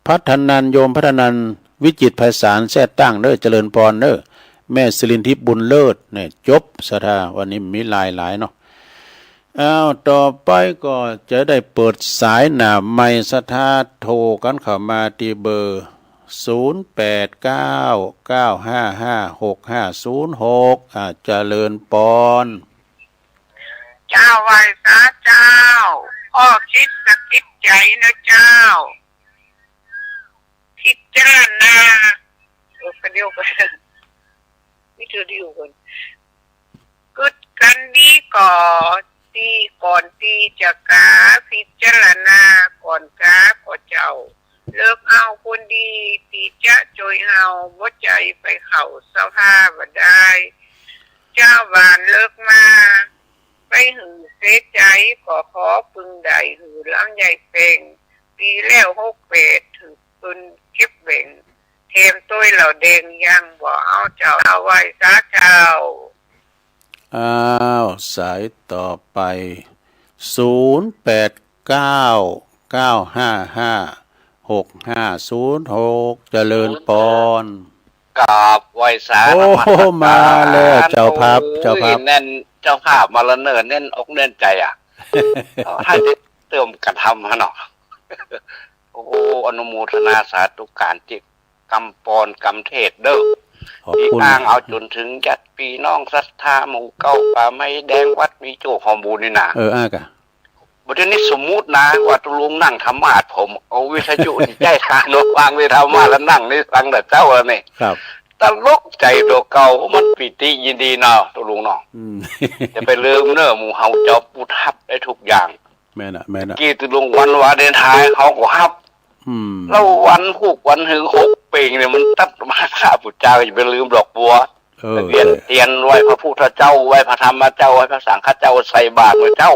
พัฒนันท์ โยมพัฒนันท์ วิจิตรไพศาลแทร่ตั้งเน้อ เจริญปอนเน้อ แม่สิรินทิพย์บุญเลิศเนี่ย จบศรัทธา วันนี้มีหลายๆ เนาะ อ้าว ต่อไปก็จะได้เปิดสายหน้าไมค์ศรัทธา โทรกั๋นเข้ามาตี้เบอร์ ศูนย์แปดเก้า เก้าห้าห้า หกห้าศูนย์หก อ่า เจริญปอน เจ้า ไหว้สาเจ้า อ้อ คิดสะกิดใจ๋เนาะเจ้า พิจารณา เออ กระเดี่ยวก่อน วิทยุก่อน กึ๊ดกั๋นดีก่อ ตี้ก่อนตี้จะกา พิจารณาก่อนกาก่อเจ้า เลือกเอาคนดีตี้จะจ้วยเฮา บ่ใจ้ไปเข้าสภาบ่ได้ เจ้าบ้านเลือกมา ไปหื้อเสียใจ๋ ก็ขอปึงได้หื้อลำใหญ่แปง ปี๋แล้วหกแปด ถือปืนเก็บแบ่ง แถมตวยเหล้าแดงยังบ่เอาเจ้า เอา ไหว้สาเจ้า อ้าว สายต่อไป ศูนย์แปดเก้า เก้าห้าห้า หกห้าศูนย์หก เจริญปอน กราบไหว้สา โอ้ นมัสก๋าน มาแล้ว เจ้าภาพ โอ้ย เจ้าภาพ แน่น เจ้าภาพมาแล้วเน้อ แน่นอกแน่นใจ๋อะ เอาให้ได้เติมกระทำฮะเนาะ โอ้ อนุโมทนาสาธุก๋านตี้กำปอนกำเทศน์เน้อ ขอบคุณ ตี้อ้างเอาจ๋นเถิงญาติปี้น้องศรัทธาหมู่เก่าป่าไม้แดงวัดมีโจ้หอมบุญนี่นา เออ อ้ากะ บ่าเดี๋ยวนี้สมมุตินะ ว่าตุ๊ลุงนั่งธรรมาสน์ ผมเอาวิทยุนี่ใจ้ตาเนาะ วางไว้ธรรมาสน์แล้วนั่งนี่ฟังแต่เจ๊าแล้วนี่ ครับ ตลกใจ๋ตั๋วเก่า มันปีติยินดีเนาะ ตุ๊ลุงเนาะ อืม จะไปลืมเน้อ หมู่เฮาจอมปู๊ดฮับได้ทุกอย่าง แม่นอะ แม่นอะ กี้ตุ๊ลุงวันวาเลนไทน์เฮาก็ฮับ อืม แล้ววันพูกวันหื้อหกเป่งเนี่ย มันตัดมาข้าพุทธเจ้า อย่าไปลืมดอกบัว เออ เวียนเตียนไหว้พระพุทธเจ้า ไหว้พระธรรมเจ้า ไหว้พระสังฆเจ้า ใส่บาตรเมื่อเจ๊า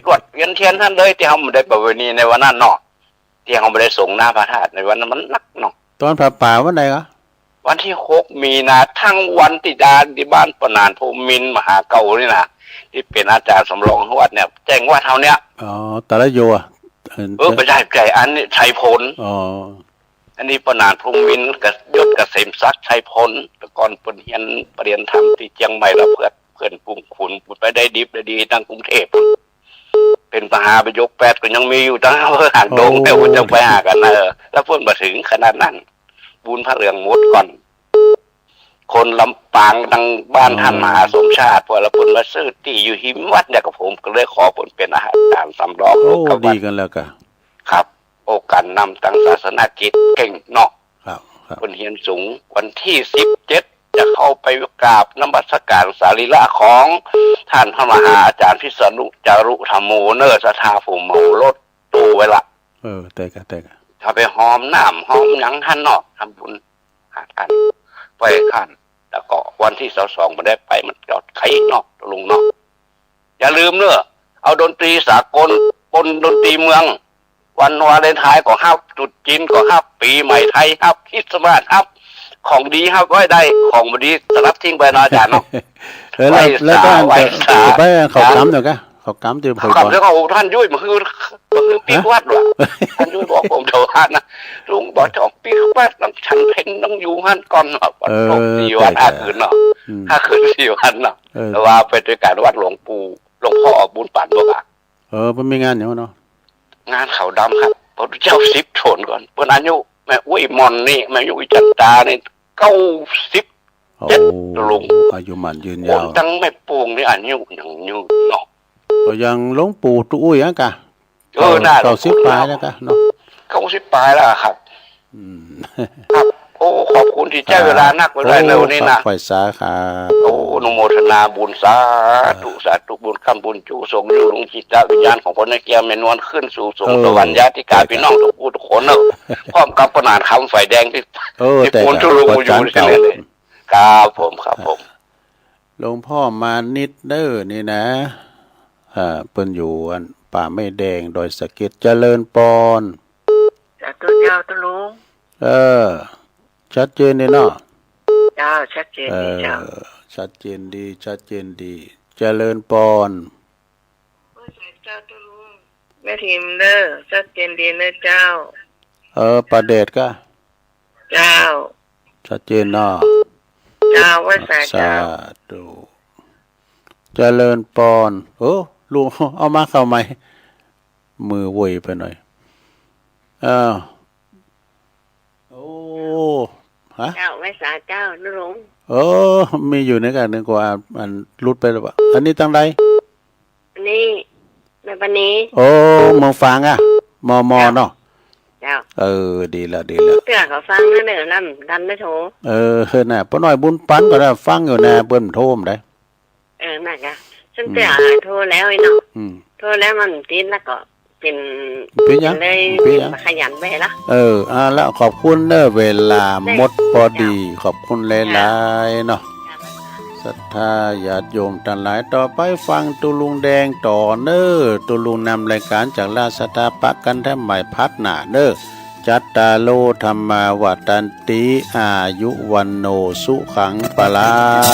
รวดเวียนเตียนหั้นเลย ตี้เฮาบ่ได้ประเวณีในวันนั้นเนาะ ตี้เฮาบ่ได้สรงน้ำพระธาตุในวันนั้นมันนักเนาะ ต๋อนผ้าป่าวันใดกะ วันตี้หกมีนา ตึงวันตี้ดา ตี้บ้านป้อหนานพรหมมินทร์มหาเก่านี่นะ ตี้เป๋นอาจ๋ารย์สำรองวัดเนี่ย แจ้งวัดเฮาเนี่ย อ๋อ ตะละโยอะ เออ บ่ใจ้ บ่ใจ้ อันนี้ไชยพล อ๋อ อันนี้ป้อหนานพรหมมินทร์กับยศเกษมศักดิ์ ไชยพล แต่ก่อนเปิ้นเฮียนปริญญาธรรมตี้เจียงใหม่ แล้วเปื้อน เปื้อนฝูงขุนไปได้ดิบได้ดีตังกรุงเทพฯ เป๋นมหาประโยคแปดก็ยังมีอยู่ตังอำเภอหางดง โอ้ แต่ว่าจะไปหากั๋นนะ เออ แล้วเปิ้นบ่เถิงขนาดนั้น บุญพระเหลืองหมดก่อน คนลำปางตังบ้าน อ๋อ ต้านมหาสมชาติ พอแล้วเปิ้นมาซื้อตี้อยู่ฮิมวัดเนี่ย กับผมก็เลยขอเปิ้นเป๋นอาจ๋ารย์สำรอง โอ้ กับวัด ดีกั๋นแล้วกะ ครับ โอ้ ก๋านนำตังศาสนกิจเก่งเนาะ ครับ ครับ เปิ้นเฮียนสูง วันตี้สิบเจ็ด จะเข้าไปกราบนมัสก๋านสรีระของต้านพระมหาอาจ๋ารย์พิษณุจารุธัมโมเน้อ ศรัทธาผู้เหมารถตู้ไว้ละ เออ แต๊กะ แต๊กะ เข้าไปหอมน้ำหอมหยังหั้นเนาะ ทำบุญหาต้าน ไปต้าน แล้วก็วันตี้ซาวสองบ่ได้ไป มันจอดไขเนาะ ตุ๊ลุงเนาะ อย่าลืมเน้อ เอาดนตรีสากลปนดนตรีเมือง วันวาเลนไทน์ก็ฮับ ตรุษจีนก็ฮับ ปี๋ใหม่ไทยฮับ คริสต์มาสฮับ ของดีฮับไว้ได้ ของบ่ดีสลัดทิ้งไปเนาะอาจ๋ารย์เนาะ เออ แล้ว ไหว้ แล้ว สา ก็ ไหว้สา ไปเข้ากรรมเดี๋ยวกะ เข้ากรรมเดี๋ยว เข้ากรรมเดี๋ยว โอ้ ต้านยุ้ย มันคือ มันคือปิ๊กวัดว่ะ ต้านยุ้ยบอกผมเดี๋ยวหั้นนะ ลุงบอกจะออกปิ๊กวัด ต้องฉันเพลต้องอยู่หั้นก่อนเนาะ เออ สี่วัน แต๊กะ ห้าคืนเนาะ อืม ห้าคืนสี่วันเนาะ เออ แต่ว่าไปด้วยกันวัดหลวงปู่ หลวงพ่อบุญปันบอกอะ เออ เปิ้นมีงานหยังเนาะ งานขาวดำครับ พระพุทธเจ้าสิบโฉนก่อน เปิ้นอายุ แม่อุ๊ยหม่อนนี่ แม่อุ๊ยจันตานี่ เก้าสิบเจ็ด โอ้ ตุ๊ลุง อายุหมั้นยืนยาว โอ้ ตังแม่ปวงนี่อายุยังยืนเนาะ ก็ยังหลวงปู่ตุ๊อุ๊ยอะกะ เออ เก้า น่า เก้าสิบปลายแล้วกะเนาะ เก้าสิบปลายแล้วครับ อืม ครับ โอ้ ขอบคุณตี้ใจ๊เวลานัก ครับ เวลาในวันนี้นะ โอ้ ครับ ไหว้สาครับ โอ้ อนุโมทนาบุญ สาธุ อ่า สาธุ บุญค้ำบุญจุ ส่งดวงจิตวิญญาณของพ่อน้อยแก้วแม่นวลขึ้นสู่สวง เออ สวรรค์ญาติกา ใจ้ พี่น้องทุกผู้ทุกคนเนาะ พร้อมกับป้อหนานคำฝ่ายแดงตี้ เออ ตี้ ใจ้ ปูน ใจ้ จุลุง ประ อยู่ จ๋ารย์ ที่ เก่า นี่ ครับผม ครับผม หลวงพ่อมานิดเน้อนี่นะ อ่า เปิ้นอยู่อันป่าไม้แดง ดอยสะเก็ด เจริญปอน สาธุเจ้าตุ๊ลุง เออ ชัดเจนดีเนาะ เจ้า ชัดเจนดีเจ้า เออ ชัดเจนดี ชัดเจนดี เจริญปอน ไหว้สาเจ้าตุ๊ลุง แม่ทิมเน่อ ชัดเจนดีเน่อเจ้า เออ ป้าเดชก็ เจ้า ชัดเจนเนาะ เจ้า ไหว้สาเจ้า สาธุ เจริญปอน โอ้ ลุง เอามาเข้าใหม่ มือไวไปหน่อย อ้าว โอ้ ฮะ เจ้า ไหว้สาเจ้าตุ๊ลุง เออ มีอยู่ในกัน นึกว่าอันหลุดไปแล้ววะ อันนี้ตังใด อันนี้ แม่ปานี โอ้ เมืองฝางอะ มอมอ เจ้า เนาะ เจ้า เออ ดีละ ดีละ เตื้อก็ฟังนะเน่อ ลำดันได้โทร เออ น่ะ ป้าน้อยบุญปันก็ได้ฟังอยู่นะ เปิ้นโทรมาได้ เออ น่ะกะ ซึ่ง อืม เตื้อโทรแล้วไอ้เนาะ อืม โทรแล้วมันติดแล้วก็เป๋น เป๋นหยัง เลย เป๋นหยัง ขยันไปละ เออ เอาละ ขอบคุณเน่อ เวลา เจ้า หมดปอดี เจ้า ขอบคุณหลายๆ เนาะ เจ้า ศรัทธาญาติโยมตังหลาย ต่อไปฟังตุ๊ลุงแดงต่อเน่อ ตุ๊ลุงนำรายก๋านจากราชสถา ปะกั๋นแถมใหม่พาร์ทหน้าเน่อ จัตตาโร ธัมมา วัฑฒันติ อายุ วัณโณ สุขัง พลัง